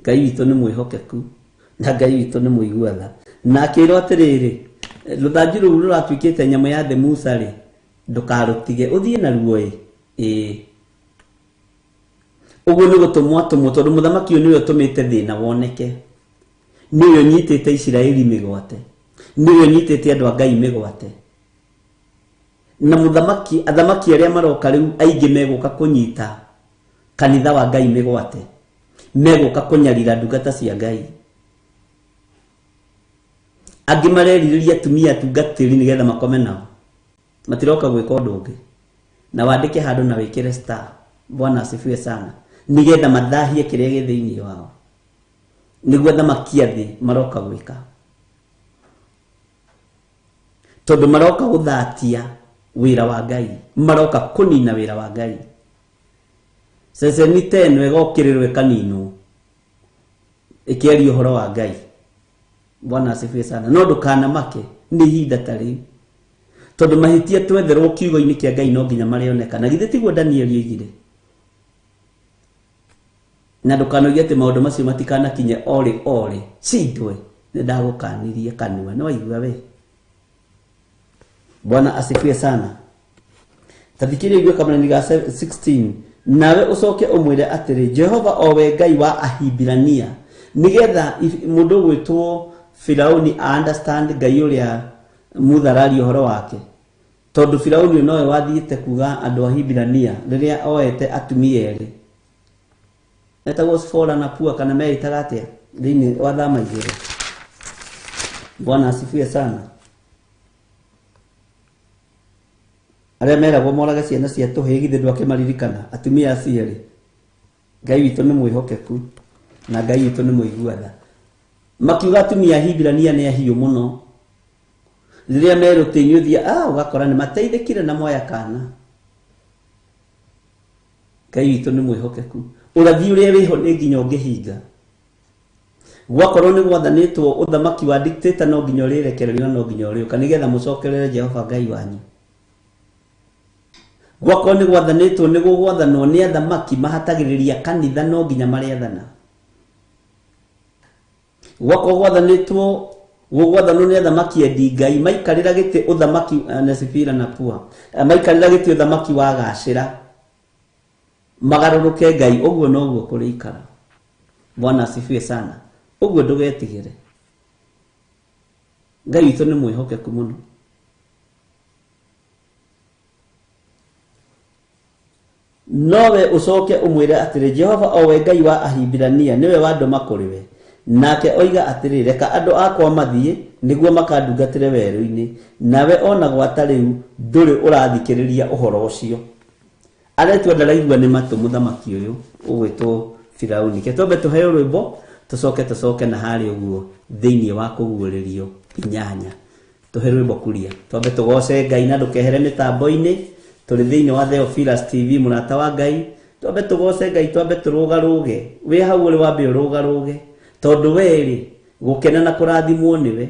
Ngai witũ nĩ mwĩhokeku na Ngai witũ nĩ mũigua tha. Na akĩrwo atĩrĩrĩ, rũthanju rũu rũratuĩkĩte nyamũ ya thĩ, Musa rĩ, ndũkarũtige, ũthiĩ naruo ĩ. Ĩĩ, ũguo nĩ gũtũmwo atũmwo, tondũ mũthamaki ũyũ nĩwe ũtũmĩte thĩna woneke, nĩwe ũnyitĩte Isiraeli mĩgwate, nĩwe ũnyitĩte andũ a Ngai mĩgwate. Na mũthamaki, athamaki arĩa maroka rĩu aingĩ megũka kũnyita kanitha wa Ngai mĩgwate, megũka kũnyarira ndungata cia Ngai. Angĩ marerirĩria atumia atungatĩri nĩgetha makome nao, matiroka gwĩka ũndũ ũngĩ. Na wandĩke handũ na wĩkĩre star. Bwana asifiwe sana. Nĩgetha mathahie kĩrĩa gĩ thĩinĩ wao, nĩguo athamaki a thĩ maroka gwĩka, tondũ maroka gũthatia wĩra wa Ngai, maroka kũnina wĩra wa Ngai. Ceceni ta ĩno ĩgokĩrĩrwo ĩkaninwo ĩkĩaria ũhoro wa Ngai. Bwana asifiwe sana. No ndũkanamake nĩ ihinda ta rĩu, tondũ mahĩtia twetherwo kiugo-inĩ kĩa Ngai no nginya marĩoneka. Na githĩ tiguo Danieli oigire? Na ndũkanoige atĩ maũndũ macio matikanakinye orĩ orĩ, cindwe nĩ ndagũkanirie kanua, nĩ waigua we. Bwana asifiwe sana. Tathikĩrĩria ũigue kamũnini ga 16. Nawe ũcoke ũmwĩre atĩrĩ, Jehova o we Ngai wa Ahibirania, nĩgetha mũndũ ũgwĩtwo Firauni a understand Ngai ũrĩa mũthararia ũhoro wake, tondũ Firauni ũyũ nowe wathiĩte kuga andũ a Hibirania rĩrĩa oete atumia erĩ etagwo Sifora na Pua, kana meĩtaga atĩa thĩinĩ wa thama igĩrĩ. Bwana asifiwe sana. Arĩa meragwo morage ciana cia tũhĩĩ, githĩ ndwakĩmaririkana atumia acio erĩ? Ngai witũ nĩ mwĩhokeku na Ngai witũ nĩ mũigua tha. Makiuga atumia a Hibirania nĩ ahiũ mũno, rĩrĩa merũtĩ-inĩ ũthiĩ ũgakora nĩ mateithĩkire na moya kana. Ngai witũ nĩ mwĩhokeku. Ũrathi ũrĩa wĩho nĩ nginya ũngĩhinga. Gwakorwo nĩ gwathanĩtwo ũthamaki wa dictator no nginya ũrĩrekererio na no nginya ũrĩũka, nĩgetha mũcokerere Jehova Ngai wanyu. Gwakorwo nĩ gwathanĩtwo nĩ gũgwathanwo nĩ athamaki mahatagĩrĩria kanitha no nginya marĩathana. Gwakorwo gwathanĩtwo gũgwathanwo nĩ athamaki endi Ngai maikarĩra gĩtĩ ũthamaki na Sifira na Pua, maikarĩra gĩtĩ ũthamaki wagacĩra, magarũrũke Ngai, ũguo noguo kũrĩikara. Bwana asifiwe sana. Ũguo ndũgetigĩre, Ngai witũ nĩ mwĩhokeku mũno. Nowe ũcoke ũmwĩre atĩrĩ, Jehova o we Ngai wa Ahibirania nĩwe wandũma kũrĩ we. Nake oiga atĩrĩ, reka andũ akwa mathiĩ nĩguo makandungatĩre werũ-inĩ. Nawe ona gwata rĩu ndũrĩ ũrathikĩrĩria ũhoro ũcio. Aretua ndaraigua nĩ matũ mũthamaki ũyũ ũgwĩtwo Firauni. Ke twambe tũheo rwĩmbo, tũcoke tũcoke na harĩa ũguo thĩinĩ wa kũguũrĩrio 8. Tũhe rwĩmbo kuria, twambe tũgoce Ngai na ndũkehere mĩtambo-inĩ. Tũrĩ thĩinĩ wa Theophilus TV, mũrata wa Ngai. Twambe tũgoce Ngai, twambe tũrũgarũge. Wĩ hau ũrĩ wambe ũrũgarũge, tondũ we rĩ gũkena na kũrathimwo nĩwe,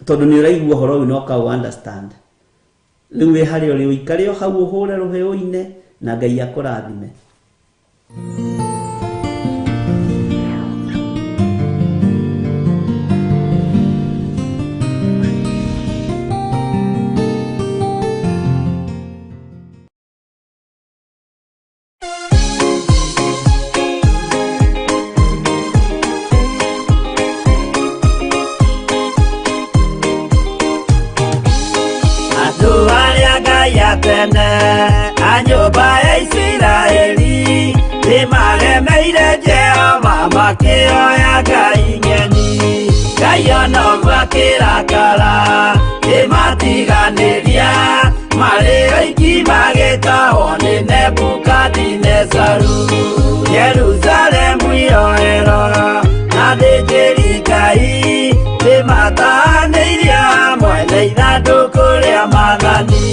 tondũ nĩ ũraigua ũhoro ũyũ na ũkaũ understand. Rĩu wĩ harĩa ũrĩ ũikare o hau ũhũre rũhĩ ũine na Ngai akũrathime. Andũ arĩa Ngai atene a nyũmba ya Isiraeli nĩ marĩ Makĩoya ngai ng'eni, Ngai ona ũguo akĩrakara, kĩmatiganĩria marĩ oiki magĩtahwo nĩ Nebukadinezaru. Jerusalemu iroero na thĩnjĩri Ngai nĩmatahanĩirie hamwe na ithandũkũ rĩa maathani.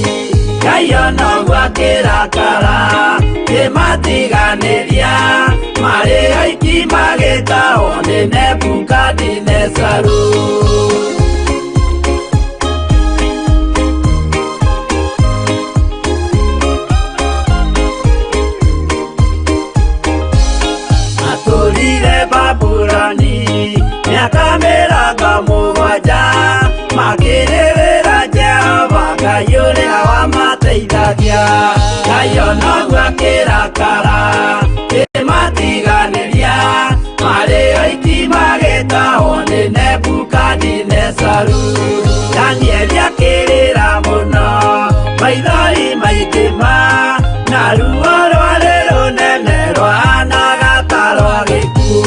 Ngai ona ũguo akĩrakara, kĩmatiganĩria marĩ oiki magĩtahwo nĩ Nebukadinezaru. Matũrire Babuloni mĩaka 70, makĩrĩrĩra Jehova Ngai ũrĩa wamateithagia. Ngai ona ũguo akĩrakara, kĩmatiganĩria marĩ oiki magĩtahwo nĩ Nebukadinezaru. Danieli akĩrĩra mũno, maithori maingĩ ma, na ruo rwarĩ rũnene rwahanaga ta rwa gĩkuũ.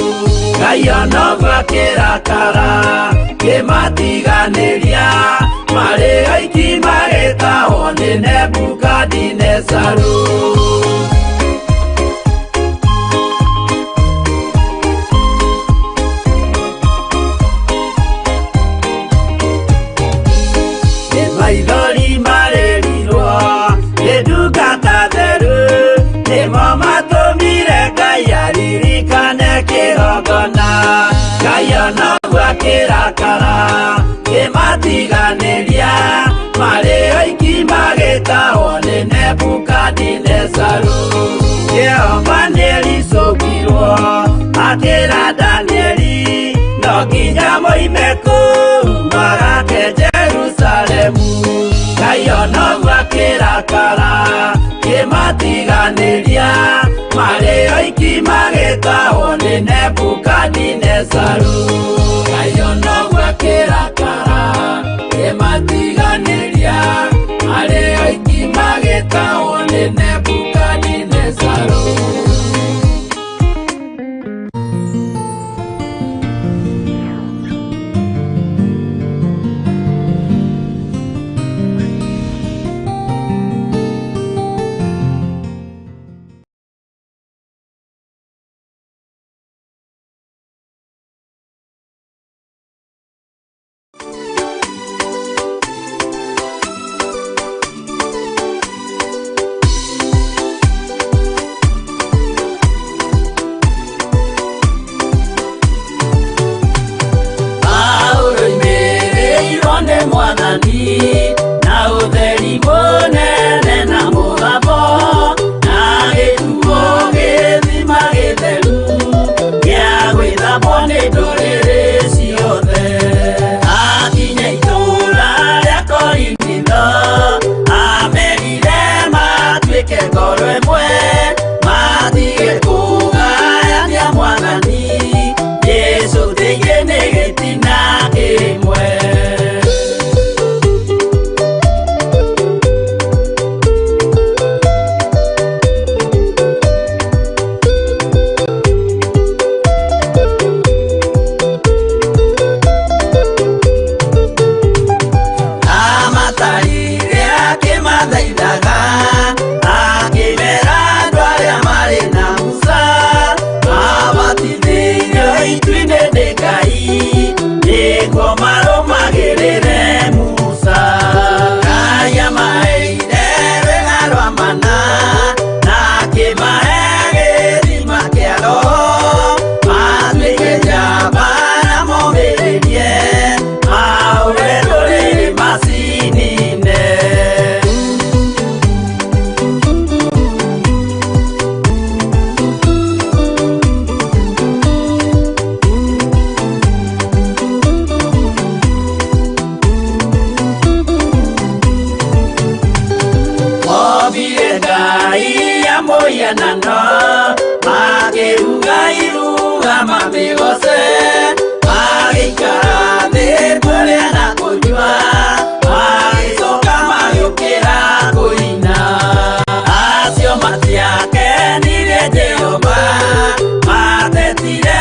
Ngai ona ũguo akĩrakara, kĩmatiganĩria marĩ oiki magĩtahwo nĩ Nebukadinezaru. Nĩ maithori marĩrirwo nĩ ndungata theru, nĩmo matũmire Ngai aririkane kĩgongona. Ngai ona ũguo akĩrakara, kĩmatiganĩria marĩ oiki magĩtahwo nĩ Nebukadinezaru. Jehova nĩericũkirwo akĩra Danieli, no nginya moime kũu magake Jerusalemu. Ngai ona ũguo akĩrakara, kĩmatiganĩria marĩ oiki magĩtahwo nĩ Nebukadinezaru. Ngai ona ũguo akĩrakara, kĩmatiganĩria marĩ oiki magĩtahwo nĩ Nebukadinezaru. Paulo oimĩrĩirwo nĩ Mwathani na ũtheri mũnene na mũgambo, na gĩtuo gĩthima gĩtheru gĩa gwĩthambwo nĩ ndũrĩrĩ ciothe. Akinya itũũra rĩa Korinitho, amerire matuĩke ngoro ĩmwe, matige kũgayania Mwathani Jesũ thĩinĩ nĩ gĩtina kĩmwe. Amatarire akĩmathaithaga, akĩmera andũ arĩa marĩ na Musa, mabatithĩirio itu-inĩ nĩ Ngai, nĩguo marũmagĩrĩre Musa. Ngai amaheire rwĩga rwa mana, na akĩmahe gĩthima kĩa Roho, matuĩke njamba na momĩrĩrie, mahũre ndũrĩrĩ macinine. Mombire Ngai ya mũhianano, makĩruga iruga mamĩgoce, magĩikara thĩ kũrĩa na kũnyua, magĩcoka magĩũkĩra kũina. Acio matiakenirie Jehova, matetire.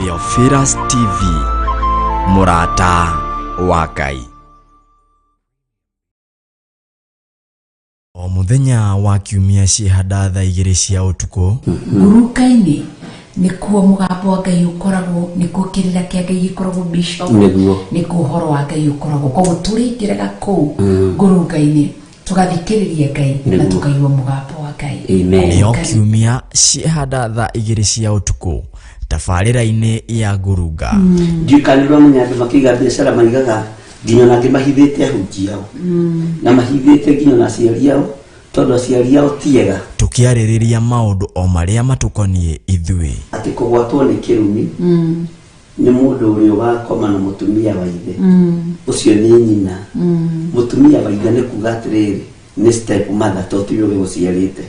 Theophilus TV, mũrata wa Ngai. O mũthenya wa kiumia ciĩhanda thaa 2 cia ũtukũ. Nguruka-inĩ nĩkuo mũgambo wa Ngai ũkoragwo, nĩkuo kĩrĩra kĩa Ngai gĩkoragwo, bishop. Nĩguo. Nĩkuo ũhoro wa Ngai ũkoragwo, koguo tũrĩingĩraga kũu ngurunga-inĩ tũgathikĩrĩria Ngai na Nĩguo. tũkaigua mũgambo wa Ngai. Amen. Nĩo kiumia ciĩhanda thaa 2 cia ũtukũ tabarĩra-inĩ ya ngurunga. Ndiũĩ kana nĩ ũramenya andũ makĩiga biacara maigaga nginya ona angĩ mahithĩte ahunjia ao na mahithĩte nginya ona aciari ao, tondũ aciari ao ti ega. Tũkĩarĩrĩria maũndũ o marĩa matũkoniĩ ithuĩ. Atĩ kũgwatwo nĩ kĩrumi nĩ mũndũ ũrĩa ũgakoma na mũtumia wa ithe, ũcio nĩ nyina. Mũtumia wa ithe nĩ kuga atĩrĩrĩ, nĩ step mother, to tiwe ũgĩgũciarĩte.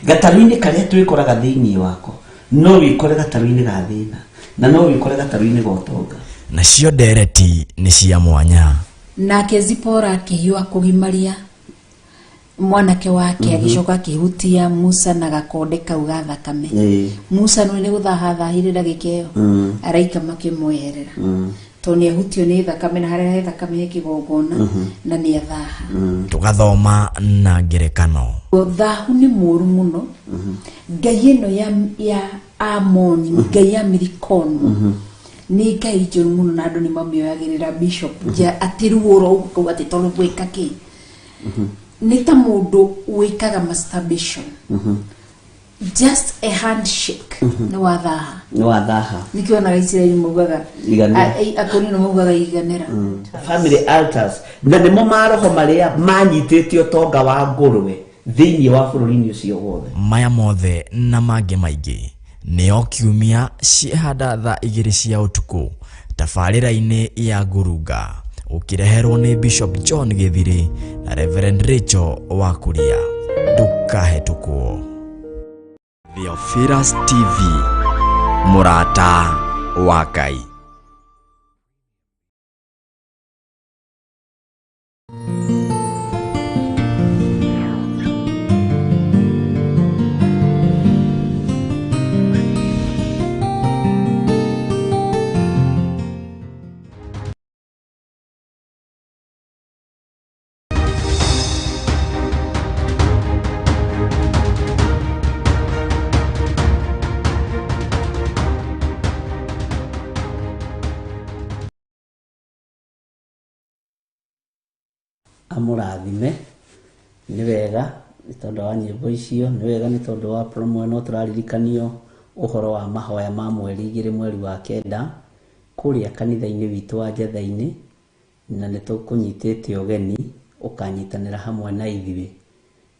Gatarũ-inĩ karĩa twĩkoraga thĩinĩ wako, no wĩkore gatarũ-inĩ ga thĩna na no wĩkore gatarũ-inĩ ga ũtonga. Nacio ndereti nĩ cia mwanya. Nake Zipora akĩhiũha kũgimaria mwanake wake, agĩcoka akĩhutia Musa na gakonde kau ga thakame. Musa nĩ gũthaha thahire ndagĩka ĩyo, araika makĩmweherera tondũ nĩ ahutio nĩ thakame, na harĩa he thakame he kĩgongona na nĩ athaha. Tũgathoma na ngerekano. Thahu nĩ mũũru mũno. Ngai ĩno ya Amoni, ngai ya Milikomu, nĩ ngai njũru mũno, na andũ nĩ mamĩoyagĩrĩra, bishop, ja atĩ ruo ũguo atĩ tondũ gwĩka kĩ nĩ ta mũndũ wĩkaga masturbation, just a handshake nĩ wathaha. Nĩ wathaha. Nĩkĩo onaga Isiraeli maugaga Iganĩra. Akorino maugaga iganĩra. Family altars na nĩmo maroho marĩa manyitĩte ũtonga wa ngũrwe thĩinĩ wa bũrũri-inĩ ũcio wothe. Maya mothe na mangĩ maingĩ nĩo kiumia ciĩhanda thaa 2 cia ũtukũ tabarĩra-inĩ ya ngurunga, ũkĩreherwo nĩ Bishop John Gĩthirĩ na Reverend Rachel wa Kuria. Ndũkahetũkwo. Theophilus TV, mũrata wa Ngai. Amũrathime. Nĩ wega nĩ tondũ wa nyĩmbo icio, nĩ wega nĩ tondũ wa promo ĩno. Tũraririkanio ũhoro wa mahoya ma mweri 2 mweri wa 9 kũrĩa kanitha-inĩ witũ wa Njetha-inĩ, na nĩ tũkũnyitĩte ũgeni ũkanyitanĩra hamwe na ithuĩ.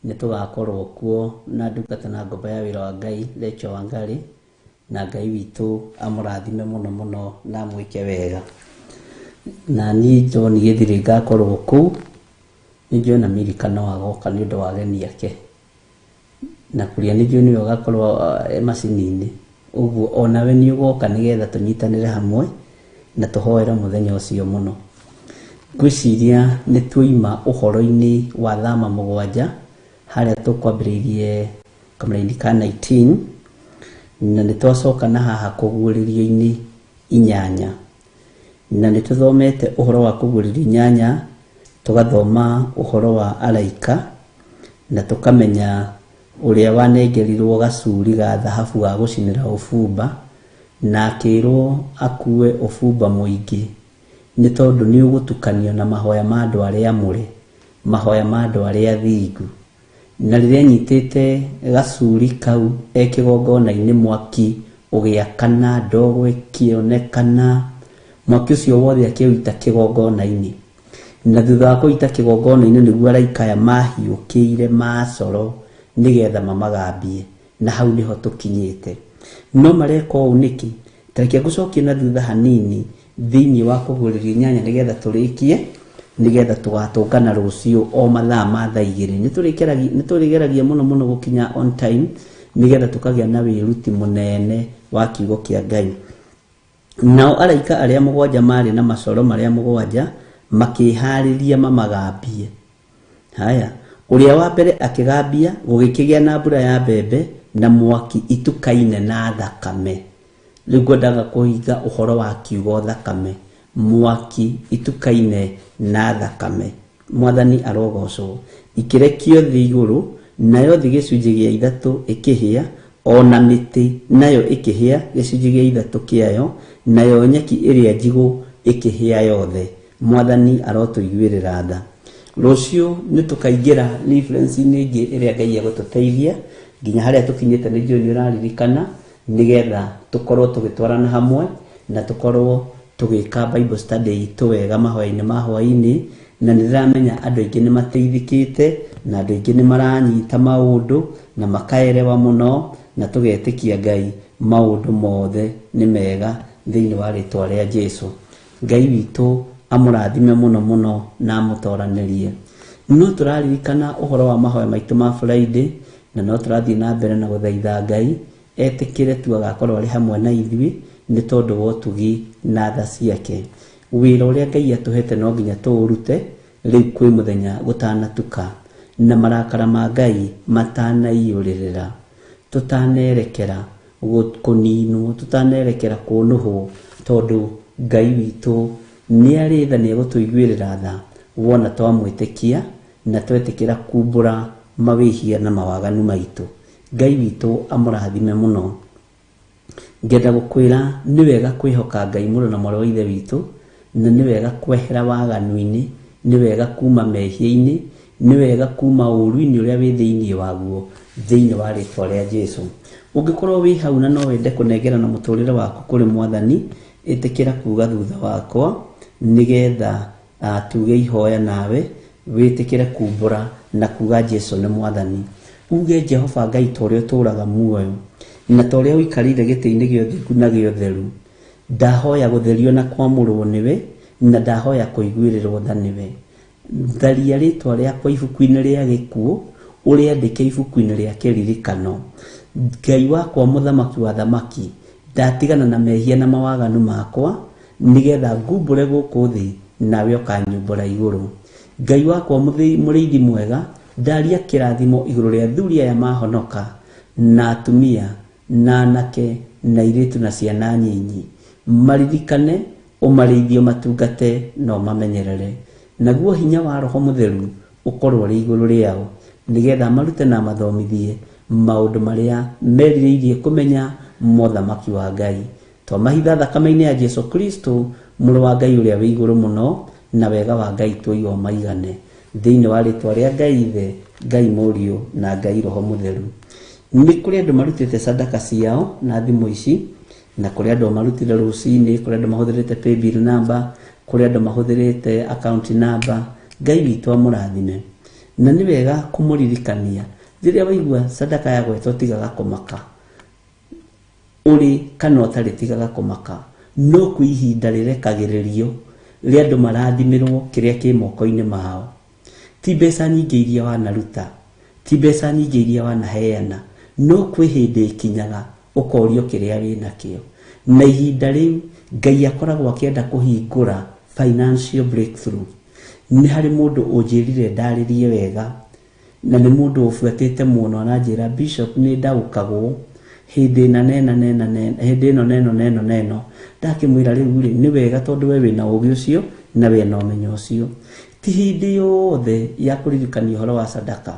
Nĩ tũgakorwo kuo na ndungata na ngombo ya wĩra wa Ngai Rachel Wangari, na Ngai witũ amũrathime mũno mũno na amwĩke wega. Na niĩ John Gĩthirĩ ngakorwo kũu, nĩ njũĩ na Milika no agoka nĩ ũndũ wa ageni ake, na kũrĩa nĩ njũĩ nĩwe ũgakorwo e macini-inĩ, ũguo onawe nĩ ũgoka nĩgetha tũnyitanĩre hamwe na tũhoere mũthenya ũcio mũno. Ngwĩciria nĩ tuoima ũhoro-inĩ wa thama 7 harĩa tũkwambĩrĩirie kamũraini ka 19, na nĩ twacoka na haha kũguũrĩrio-inĩ 8, na nĩ tũthomete ũhoro wa kũguũrĩrio 8, tũgathoma ũhoro wa araika na tũkamenya ũrĩa wanengerirwo gacuri ga thahabu ga gũcinĩra ũbumba, na akĩrwo akue ũbumba mũingĩ nĩ tondũ nĩ ũgũtukanio na mahoya ma andũ arĩa amũre, mahoya ma andũ arĩa athingu. Na rĩrĩa anyitĩte gacuri kau e kĩgongona-inĩ, mwaki ũgĩakana, ndogo ĩkĩonekana, mwaki ũcio wothe akĩũita kĩgongona-inĩ. Na thutha wa kũita kĩgongona-inĩ nĩguo araika aya mahiũkĩire macoro nĩgetha mamagambie, na hau nĩho tũkinyĩte. No mareka ũũ nĩkĩ? Ta reke ngũcokie na thutha hanini thĩinĩ wa kũguũrĩrio 8 nĩgetha tũrĩkie, nĩgetha tũgatũngana rũciũ o mathaa ma thaa 2. Nĩ tũrĩgeragia mũno mũno gũkinya on time nĩgetha tũkagĩa na wĩruti mũnene wa kiugo kĩa Ngai. Nao araika arĩa 7 marĩ na macoro marĩa 7 makĩharĩria mamagambie. Haya, ũrĩa wa mbere akĩgambia, gũgĩkĩgĩa na mbura ya mbembe na mwaki itukaine na thakame. Rĩu ngwendaga kũhinga ũhoro wa kiugo thakame, mwaki itukaine na thakame. Mwathani arogocwo. Ikĩrekio thĩ igũrũ, nayo thĩ gĩcunjĩ gĩa ithatũ ĩkĩhĩa, ona mĩtĩ nayo ĩkĩhĩa gĩcunjĩ gĩa ithatũ kĩayo, nayo nyeki ĩrĩa njigũ ĩkĩhĩa yothe. Mwathani arotũiguĩrĩra tha. Rũciũ nĩ tũkaingĩra reference-inĩ ĩngĩ ĩrĩa Ngai egũtũteithia nginya harĩa tũkinyĩte, nĩ njũĩ nĩ ũraririkana, nĩgetha tũkorwo tũgĩtwarana hamwe na tũkorwo tũgĩka Bible study itũ wega mahoya-inĩ ma hwaĩ-inĩ. Na nĩ ndĩramenya andũ aingĩ nĩ mateithĩkĩte, na andũ aingĩ nĩ maranyita maũndũ na makaerewa mũno, na tũgetĩkia Ngai maũndũ mothe nĩ mega thĩinĩ wa rĩtwa rĩa Jesu. Ngai witũ amũrathime mũno mũno na amũtoranĩrie. No tũraririkana ũhoro wa mahoya maitũ ma Friday, na no tũrathiĩ na mbere na gũthaitha Ngai etĩkĩre tu agakorwo arĩ hamwe na ithuĩ nĩ tondũ wa ũtugi na tha ciake. Wĩra ũrĩa Ngai atũhete no nginya tũũrute rĩu kwĩ mũthenya gũtanatuka, na marakara ma Ngai matanaiyũrĩrĩra, tũtanerekera kũninwo, tũtanerekera kũnũhwo, tondũ Ngai witũ nĩ arĩ tha, nĩ egũtũiguĩrĩra tha wona twamwĩtĩkia na twetĩkĩra kumbũra mawĩhia na mawaganu maitũ. Ngai witũ amũrathime mũno. Ngenda gũkwĩra nĩ wega kwĩhoka Ngai mũrũ na mwarĩ wa Ithe witũ, na nĩ wega kwehera waganu-inĩ, nĩ wega kuma mehia-inĩ, nĩ wega kuma ũũru-inĩ ũrĩa wĩ thĩinĩ waguo, thĩinĩ wa rĩtwa rĩa Jesu. Ũngĩkorwo wĩ hau na no wende kũnengerana mũtũrĩre waku kũrĩ Mwathani, ĩtĩkĩra kuga thutha wakwa, nĩgetha tuge ihoya nawe, wĩtĩkĩre kumbũra na kuga Jesu nĩ Mwathani. Uge Jehova Ngai ta ũrĩa ũtũũraga muoyo, na ta ũrĩa ũikarĩire gĩtĩ-inĩ gĩa ũthingu na gĩa ũtheru, ndahoya gũtherio na kwamũrwo nĩwe, na ndahoya kũiguĩrĩrwo tha nĩwe. Tharia rĩtwa rĩakwa ibuku-inĩ rĩa gĩkuũ, ũrĩandĩke ibuku-inĩ rĩa kĩririkano. Ngai wakwa mũthamaki wa thamaki, ndatigana na mehia na mawaganu makwa, nĩgetha ngumbũre gũkũ thĩ, nawe ũkanyumbũra igũrũ. Ngai wakwa mũrĩithi mwega, ndaria kĩrathimo igũrũ rĩa athuri aya mahonoka, na atumia, na anake, na airĩtu na ciana nyinyi. Maririkane, ũmarĩithie, ũmatungate na ũmamenyerere. Naguo hinya wa Roho Mũtheru ũkorwo ũrĩ igũrũ rĩao, nĩgetha marute na mathomithie maũndũ marĩa merirĩirie kũmenya mothamaki wa Ngai. Twamahitha thakame-inĩ ya Jesu Kristo, mũrũ wa Ngai ũrĩa wĩ igũrũ mũno, na wega wa Ngai tũigwo maigane. Thĩinĩ wa rĩtwa rĩa Ngai Ithe, Ngai Mũriũ na Ngai Roho Mũtheru. Nĩ kũrĩ andũ marutĩte sadaka ciao na thimũ ici, na kũrĩ andũ marutire rũcinĩ, kũrĩ andũ mahũthĩrĩte paybill number, kũrĩ andũ mahũthĩrĩte account number. Ngai witũ amũrathime. Na nĩ wega kũmũririkania rĩrĩa waigua sadaka ya gwetwo, tigaga kũmaka. Ũrĩ kana ũtarĩ, tigaga kũmaka. No kwĩ ihinda rĩrekagĩrĩrio rĩa andũ marathimĩrwo kĩrĩa kĩ moko-inĩ mao. Ti mbeca nyingĩ iria wanaruta, ti mbeca nyingĩ iria wanaheana, no kwĩ hĩndĩ ĩkinyaga ũkorio kĩrĩa wĩnakĩo. Na ihinda rĩu Ngai akoragwo akĩenda kũhingũra financial breakthrough. Nĩ harĩ mũndũ ũnjĩrire ndarĩrie wega, na nĩ mũndũ ũbuatĩte mũno, aranjĩra Bishop nĩ ndaũkagwo hĩndĩ ĩna nena nena nena, hĩndĩ ĩno neno neno neno. Ndakĩmwĩra rĩu rĩ, nĩ wega tondũ we wĩna ũgĩ ũcio na wĩna ũmenyo ũcio. Ti hĩndĩ yothe ya kũririkania ũhoro wa sadaka,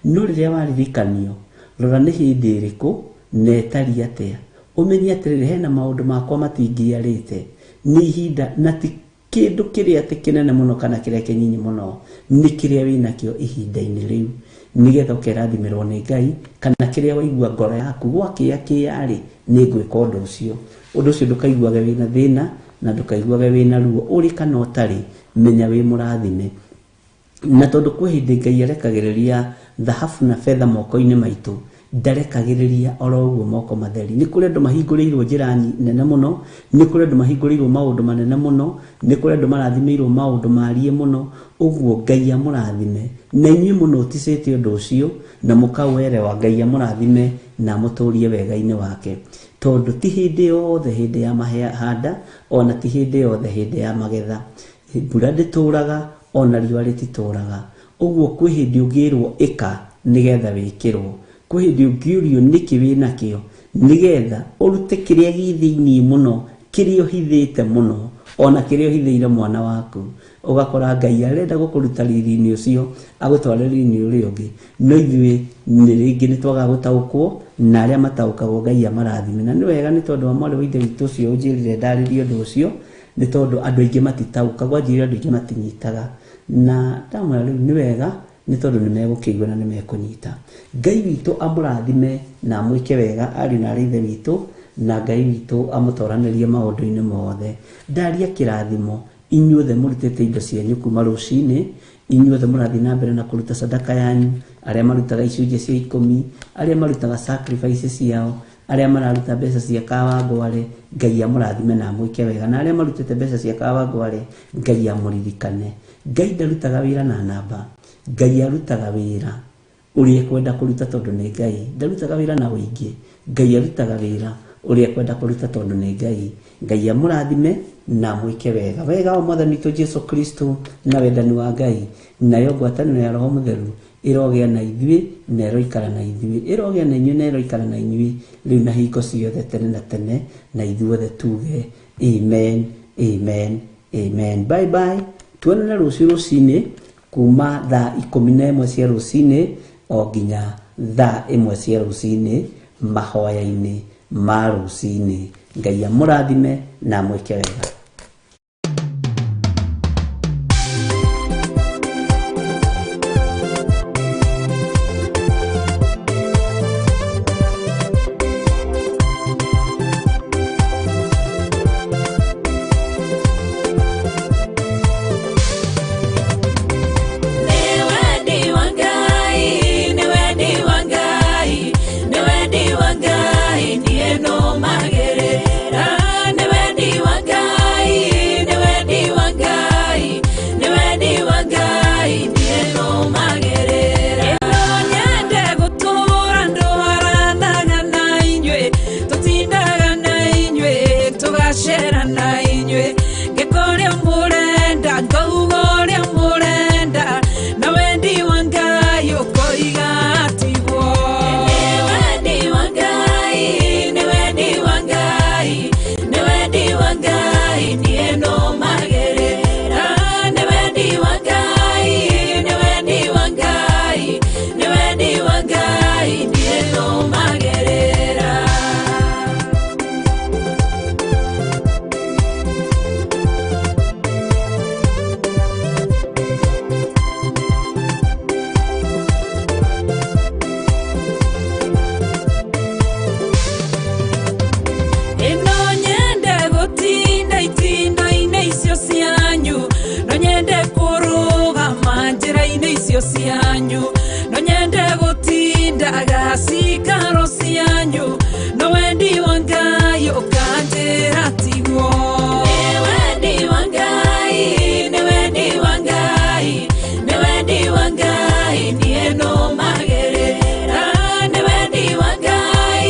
no rĩrĩa waririkanio, rora nĩ hĩndĩ ĩrĩkũ na ĩtariĩ atĩa, ũmenye atĩrĩrĩ, hena maũndũ makwa matingĩarĩte nĩ ihinda, na ti kĩndũ kĩrĩa atĩ kĩnene mũno kana kĩrĩa kĩnyinyi mũno, nĩ kĩrĩa wĩnakĩo ihinda-inĩ rĩu, nĩgetha ũkerathimĩrwo nĩ Ngai, kana kĩrĩa waigua ngoro yaku gwakĩa kĩa-rĩ, nĩ ngwĩka ũndũ ũcio. Ũndũ ũcio ndũkaiguage wĩna thĩna na ndũkaiguage wĩna ruo, ũrĩ kana ũtarĩ, menya wĩ mũrathime. Na tondũ kwĩ hĩndĩ Ngai arekagĩrĩria thahabu na betha moko-inĩ maitũ, ndarekagĩrĩria oro ũguo moko matheri. Nĩ kũrĩ andũ mahingũrĩirwo njĩra nene mũno, nĩ kũrĩ andũ mahingũrĩirwo maũndũ manene mũno, nĩ kũrĩ andũ marathimĩirwo maũndũ marie mũno. Ũguo Ngai amũrathime, na inyuĩ mũnoticĩte ũndũ ũcio na mũkawerewa, Ngai amũrathime na amũtũrie wega-inĩ wake. Tondũ ti hĩndĩ yothe hĩndĩ ya mahanda, ona ti hĩndĩ yothe hĩndĩ ya magetha. Mbura ndĩtũraga, ona riũa rĩtitũraga. Ũguo kwĩ hĩndĩ ũngĩrwo ĩka nĩgetha wĩkĩrwo, kwĩ hĩndĩ ũngĩũrio nĩkĩ wĩnakĩo Nĩgetha ũrute kĩrĩa gĩ thĩiniĩ mũno, kĩrĩa ũhithĩte mũno, ona kĩrĩa ũhithĩire mwana waku. Ũgakora Ngai arenda gũkũruta riri-inĩ ũcio, agũtware riri-inĩ ũrĩa ũngĩ. No ithuĩ nĩ rĩngĩ nĩ twagaga gũtaũkwo, na arĩa mataũkagwo Ngai amarathime. Na nĩ wega nĩ tondũ wa mwarĩ wa ithe witũ ũcio ũnjĩrire ndarĩrie ũndũ ũcio, nĩ tondũ andũ aingĩ matitaũkagwo, anjĩrire andũ aingĩ matinyitaga. Na ndamwĩra rĩu nĩ wega, nĩ tondũ nĩ megũkĩigua na nĩ mekũnyita. Ngai witũ amũrathime na amwĩke wega ariũ na aarĩ ithe witũ, na Ngai witũ amũtoranĩrie maũndũ-inĩ mothe. Ndaria kĩrathimo, inyuothe mũrutĩte indo cianyu kuma rũcinĩ, inyuothe mũrathiĩ na mbere na kũruta sadaka yanyu, arĩa marutaga icunjĩ cia ikũmi, arĩa marutaga sacrifice ciao, arĩa mararuta mbeca cia Kawangware, Ngai amũrathime na amwĩke wega, na arĩa marutĩte mbeca cia Kawangware, Ngai amũririkane. Ngai ndarutaga wĩra na namba, Ngai arutaga wĩra ũrĩa ekwenda kũruta tondũ nĩ Ngai. Ndarutaga wĩra na ũingĩ, Ngai arutaga wĩra ũrĩa ekwenda kũruta tondũ nĩ Ngai. Ngai amũrathime na amwĩke wega. Wega wa Mwathani witũ Jesu Kristo na wendani wa Ngai, nayo ngwatanĩro ya Roho Mũtheru ĩrogĩa na ithuĩ na ĩroikara na ithuĩ, ĩrogĩa na inyuĩ na ĩroikara na inyuĩ rĩu na hingo ciothe tene na tene, na ithuothe tuge amen, amen, amen. Bye bye. Tuonane rũciũ rũcinĩ kuma thaa 11 cia rũcinĩ o nginya thaa 1 cia rũcinĩ mahoya-inĩ ma rũcinĩ. Ngai amũrathime na amwĩke wega. Cianyu no nyende gutindaga cikaro cianyu, no wendi wa Ngai ũkanjĩra tiguo. Nĩ wendi wa Ngai, nĩ wendi wa Ngai, nĩ wendi wa Ngai niĩ nũmagĩrĩra. Nĩ wendi wa Ngai,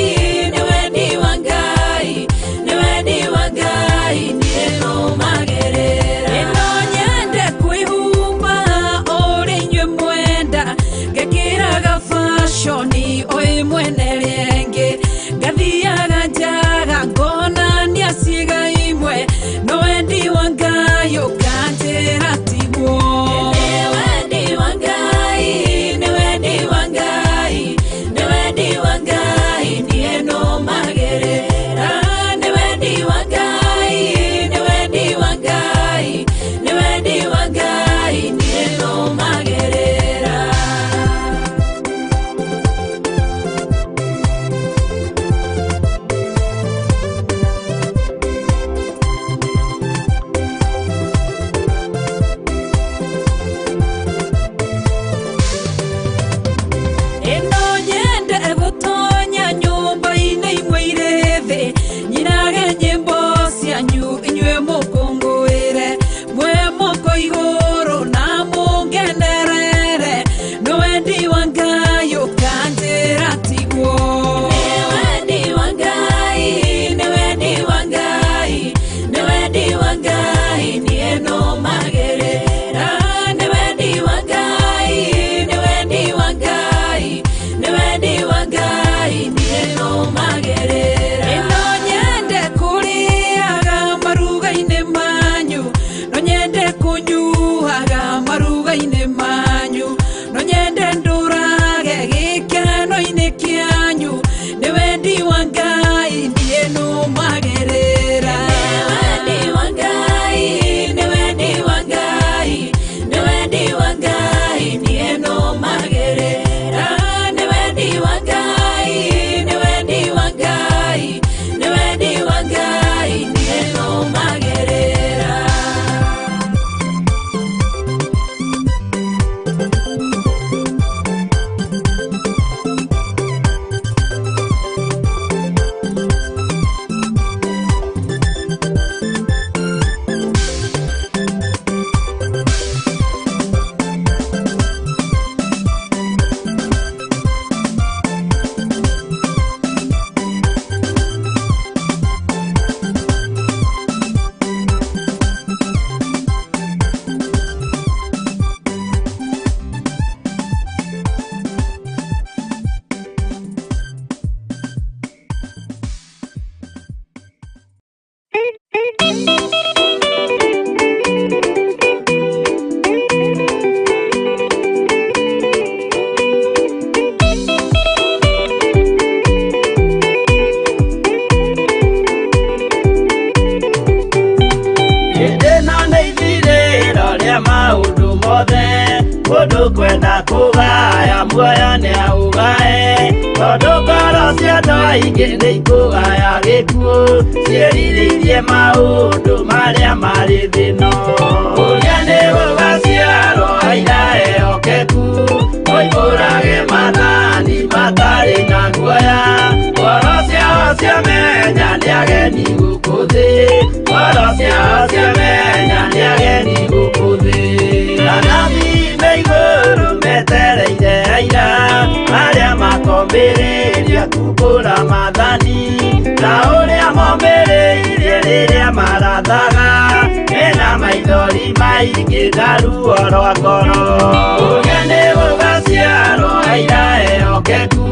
nĩ wendi wa Ngai, nĩ wendi wa Ngai niĩ nũmagĩrĩra. Ĩno nyende kwĩhumba ũrĩa inyuĩ mwenda, ngekĩraga fashion o ĩmwe na ĩrĩa ĩngĩ, Ũkwenda kũgaya muoyo nĩ aũgae, tondũ ngoro cia andũ aingĩ nĩ ikũgaya gĩkuũ, ciĩrirĩirie maũndũ marĩa marĩ thĩno. Ũrĩa nĩ gũgaciarwo aira ehokeku, moimbũrage maathani matarĩ na guoya. Ngoro ciao ciamenya nĩ ageni gũkũ thĩ, ngoro ciao ciamenya nĩ ageni gũkũ thĩ. Anabii me igũrũ metereire aira arĩa makombĩrĩria kumbũra maathani, ta ũrĩa mombĩrĩirie rĩrĩa marathaga, mena maithori maingĩ na ruo rwa ngoro. Ũrĩa nĩ gũgaciarwo aira ehokeku,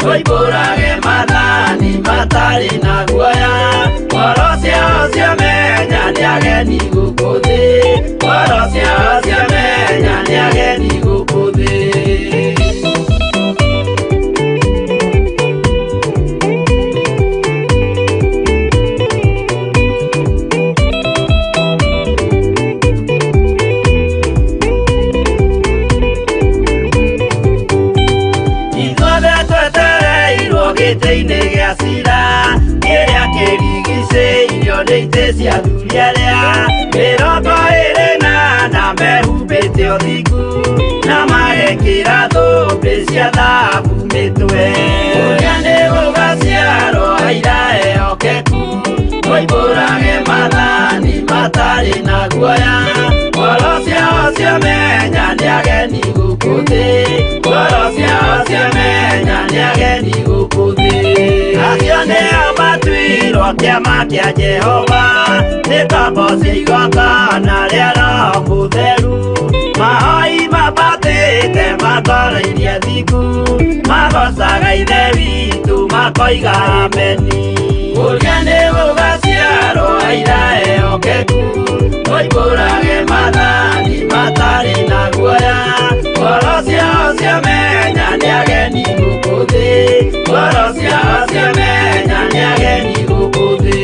moimbũrage maathani matarĩ na guoya. Ngoro ciao ciamenya nĩ ageni gũkũ thĩ, ngoro ciao ciamenya nĩ ageni gũkũ thĩ. Ithuothe twetereirwo gĩtĩ-inĩ gĩa cira, kĩrĩa kĩrigicĩirio nĩ itĩ cia athuri arĩa 24 mehumbĩte ũthingu, na magekĩra thũmbĩ cia thahabu mĩtwe. Ũrĩa nĩ gũgaciarwo aira ehokeku, moimbũrage maathani matarĩ na guoya. Ngoro ciao ciamenya nĩ ageni gũkũ thĩ, ngoro ciao ciamenya nĩ ageni gũkũ thĩ. Acio nĩo matuirwo kĩama kĩa Jehova, nĩ ngombo cia igongona rĩa Roho Mũtheru. Mahoi mambatĩte makoroirie thingu, magocaga Ithe witũ makoiga ameni. Ũrĩa nĩ gũgaciarwo aira ehokeku, moimbũrage maathani matarĩ na guoya. Ngoro ciao ciamenya nĩ ageni gũkũ thĩ, ngoro ciao ciamenya nĩ ageni gũkũ thĩ.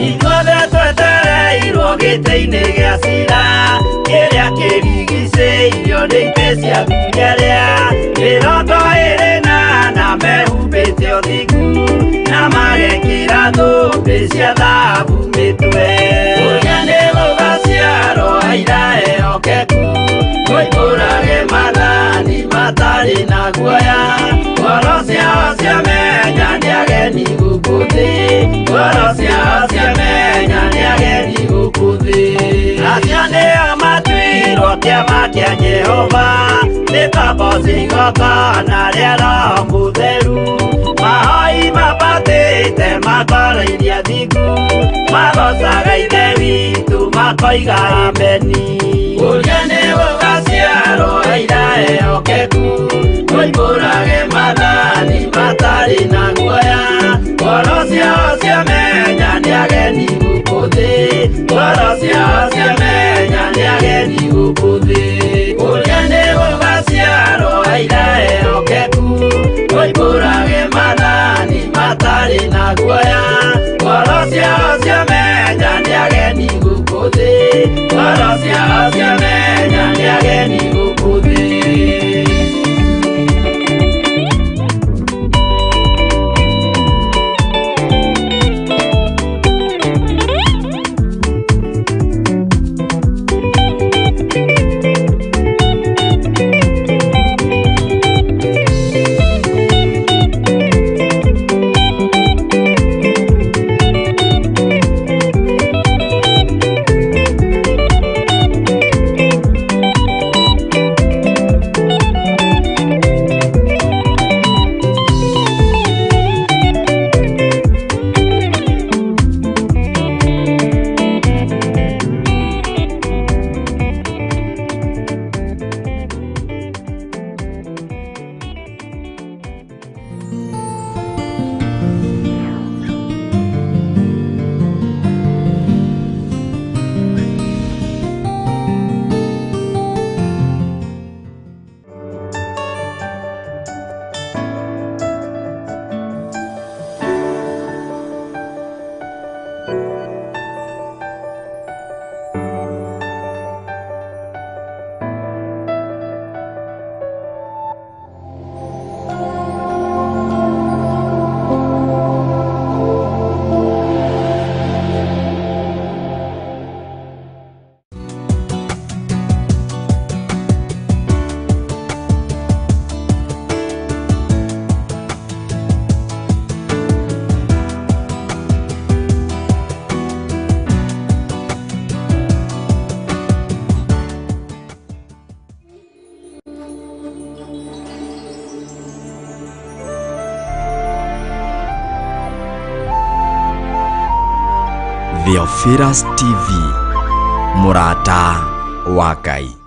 Ithuothe twetereirwo gĩtĩ-inĩ gĩa cira, kĩrĩa kĩrigicĩirio nĩ itĩ cia athuri arĩa 24 mehumbĩte ũthingu, na magekĩra thũmbĩ cia thahabu mĩtwe. Ũrĩa nĩ gũgaciarwo aira ehokeku, moimbũrage maathani matarĩ na guoya. Ngoro ciao ciamenya nĩ ageni gũkũ thĩ, ngoro ciao ciamenya nĩ ageni gũkũ thĩ. Acio nĩo matuirwo kĩama kĩa Jehova, nĩ ngombo cia igongona rĩa Roho Mũtheru. Mahoi mambatĩte makoroirie thingu, magocaga Ithe witũ makoiga ameni. Ũrĩa nĩ gũgaciarwo aira ehokeku, moimbũrage maathani matarĩ na guoya. Ngoro ciao ciamenya nĩ ageni gũkũ thĩ, ngoro ciao ciamenya nĩ ageni gũkũ thĩ. Ũrĩa nĩ gũgaciarwo aira ehokeku, moimbũrage maathani matarĩ na guoya. Ngoro ciao ciamenya nĩ ageni gũkũ thĩ, ngoro ciao ciamenya nĩ ageni. Theophilus TV, mũrata wa Ngai.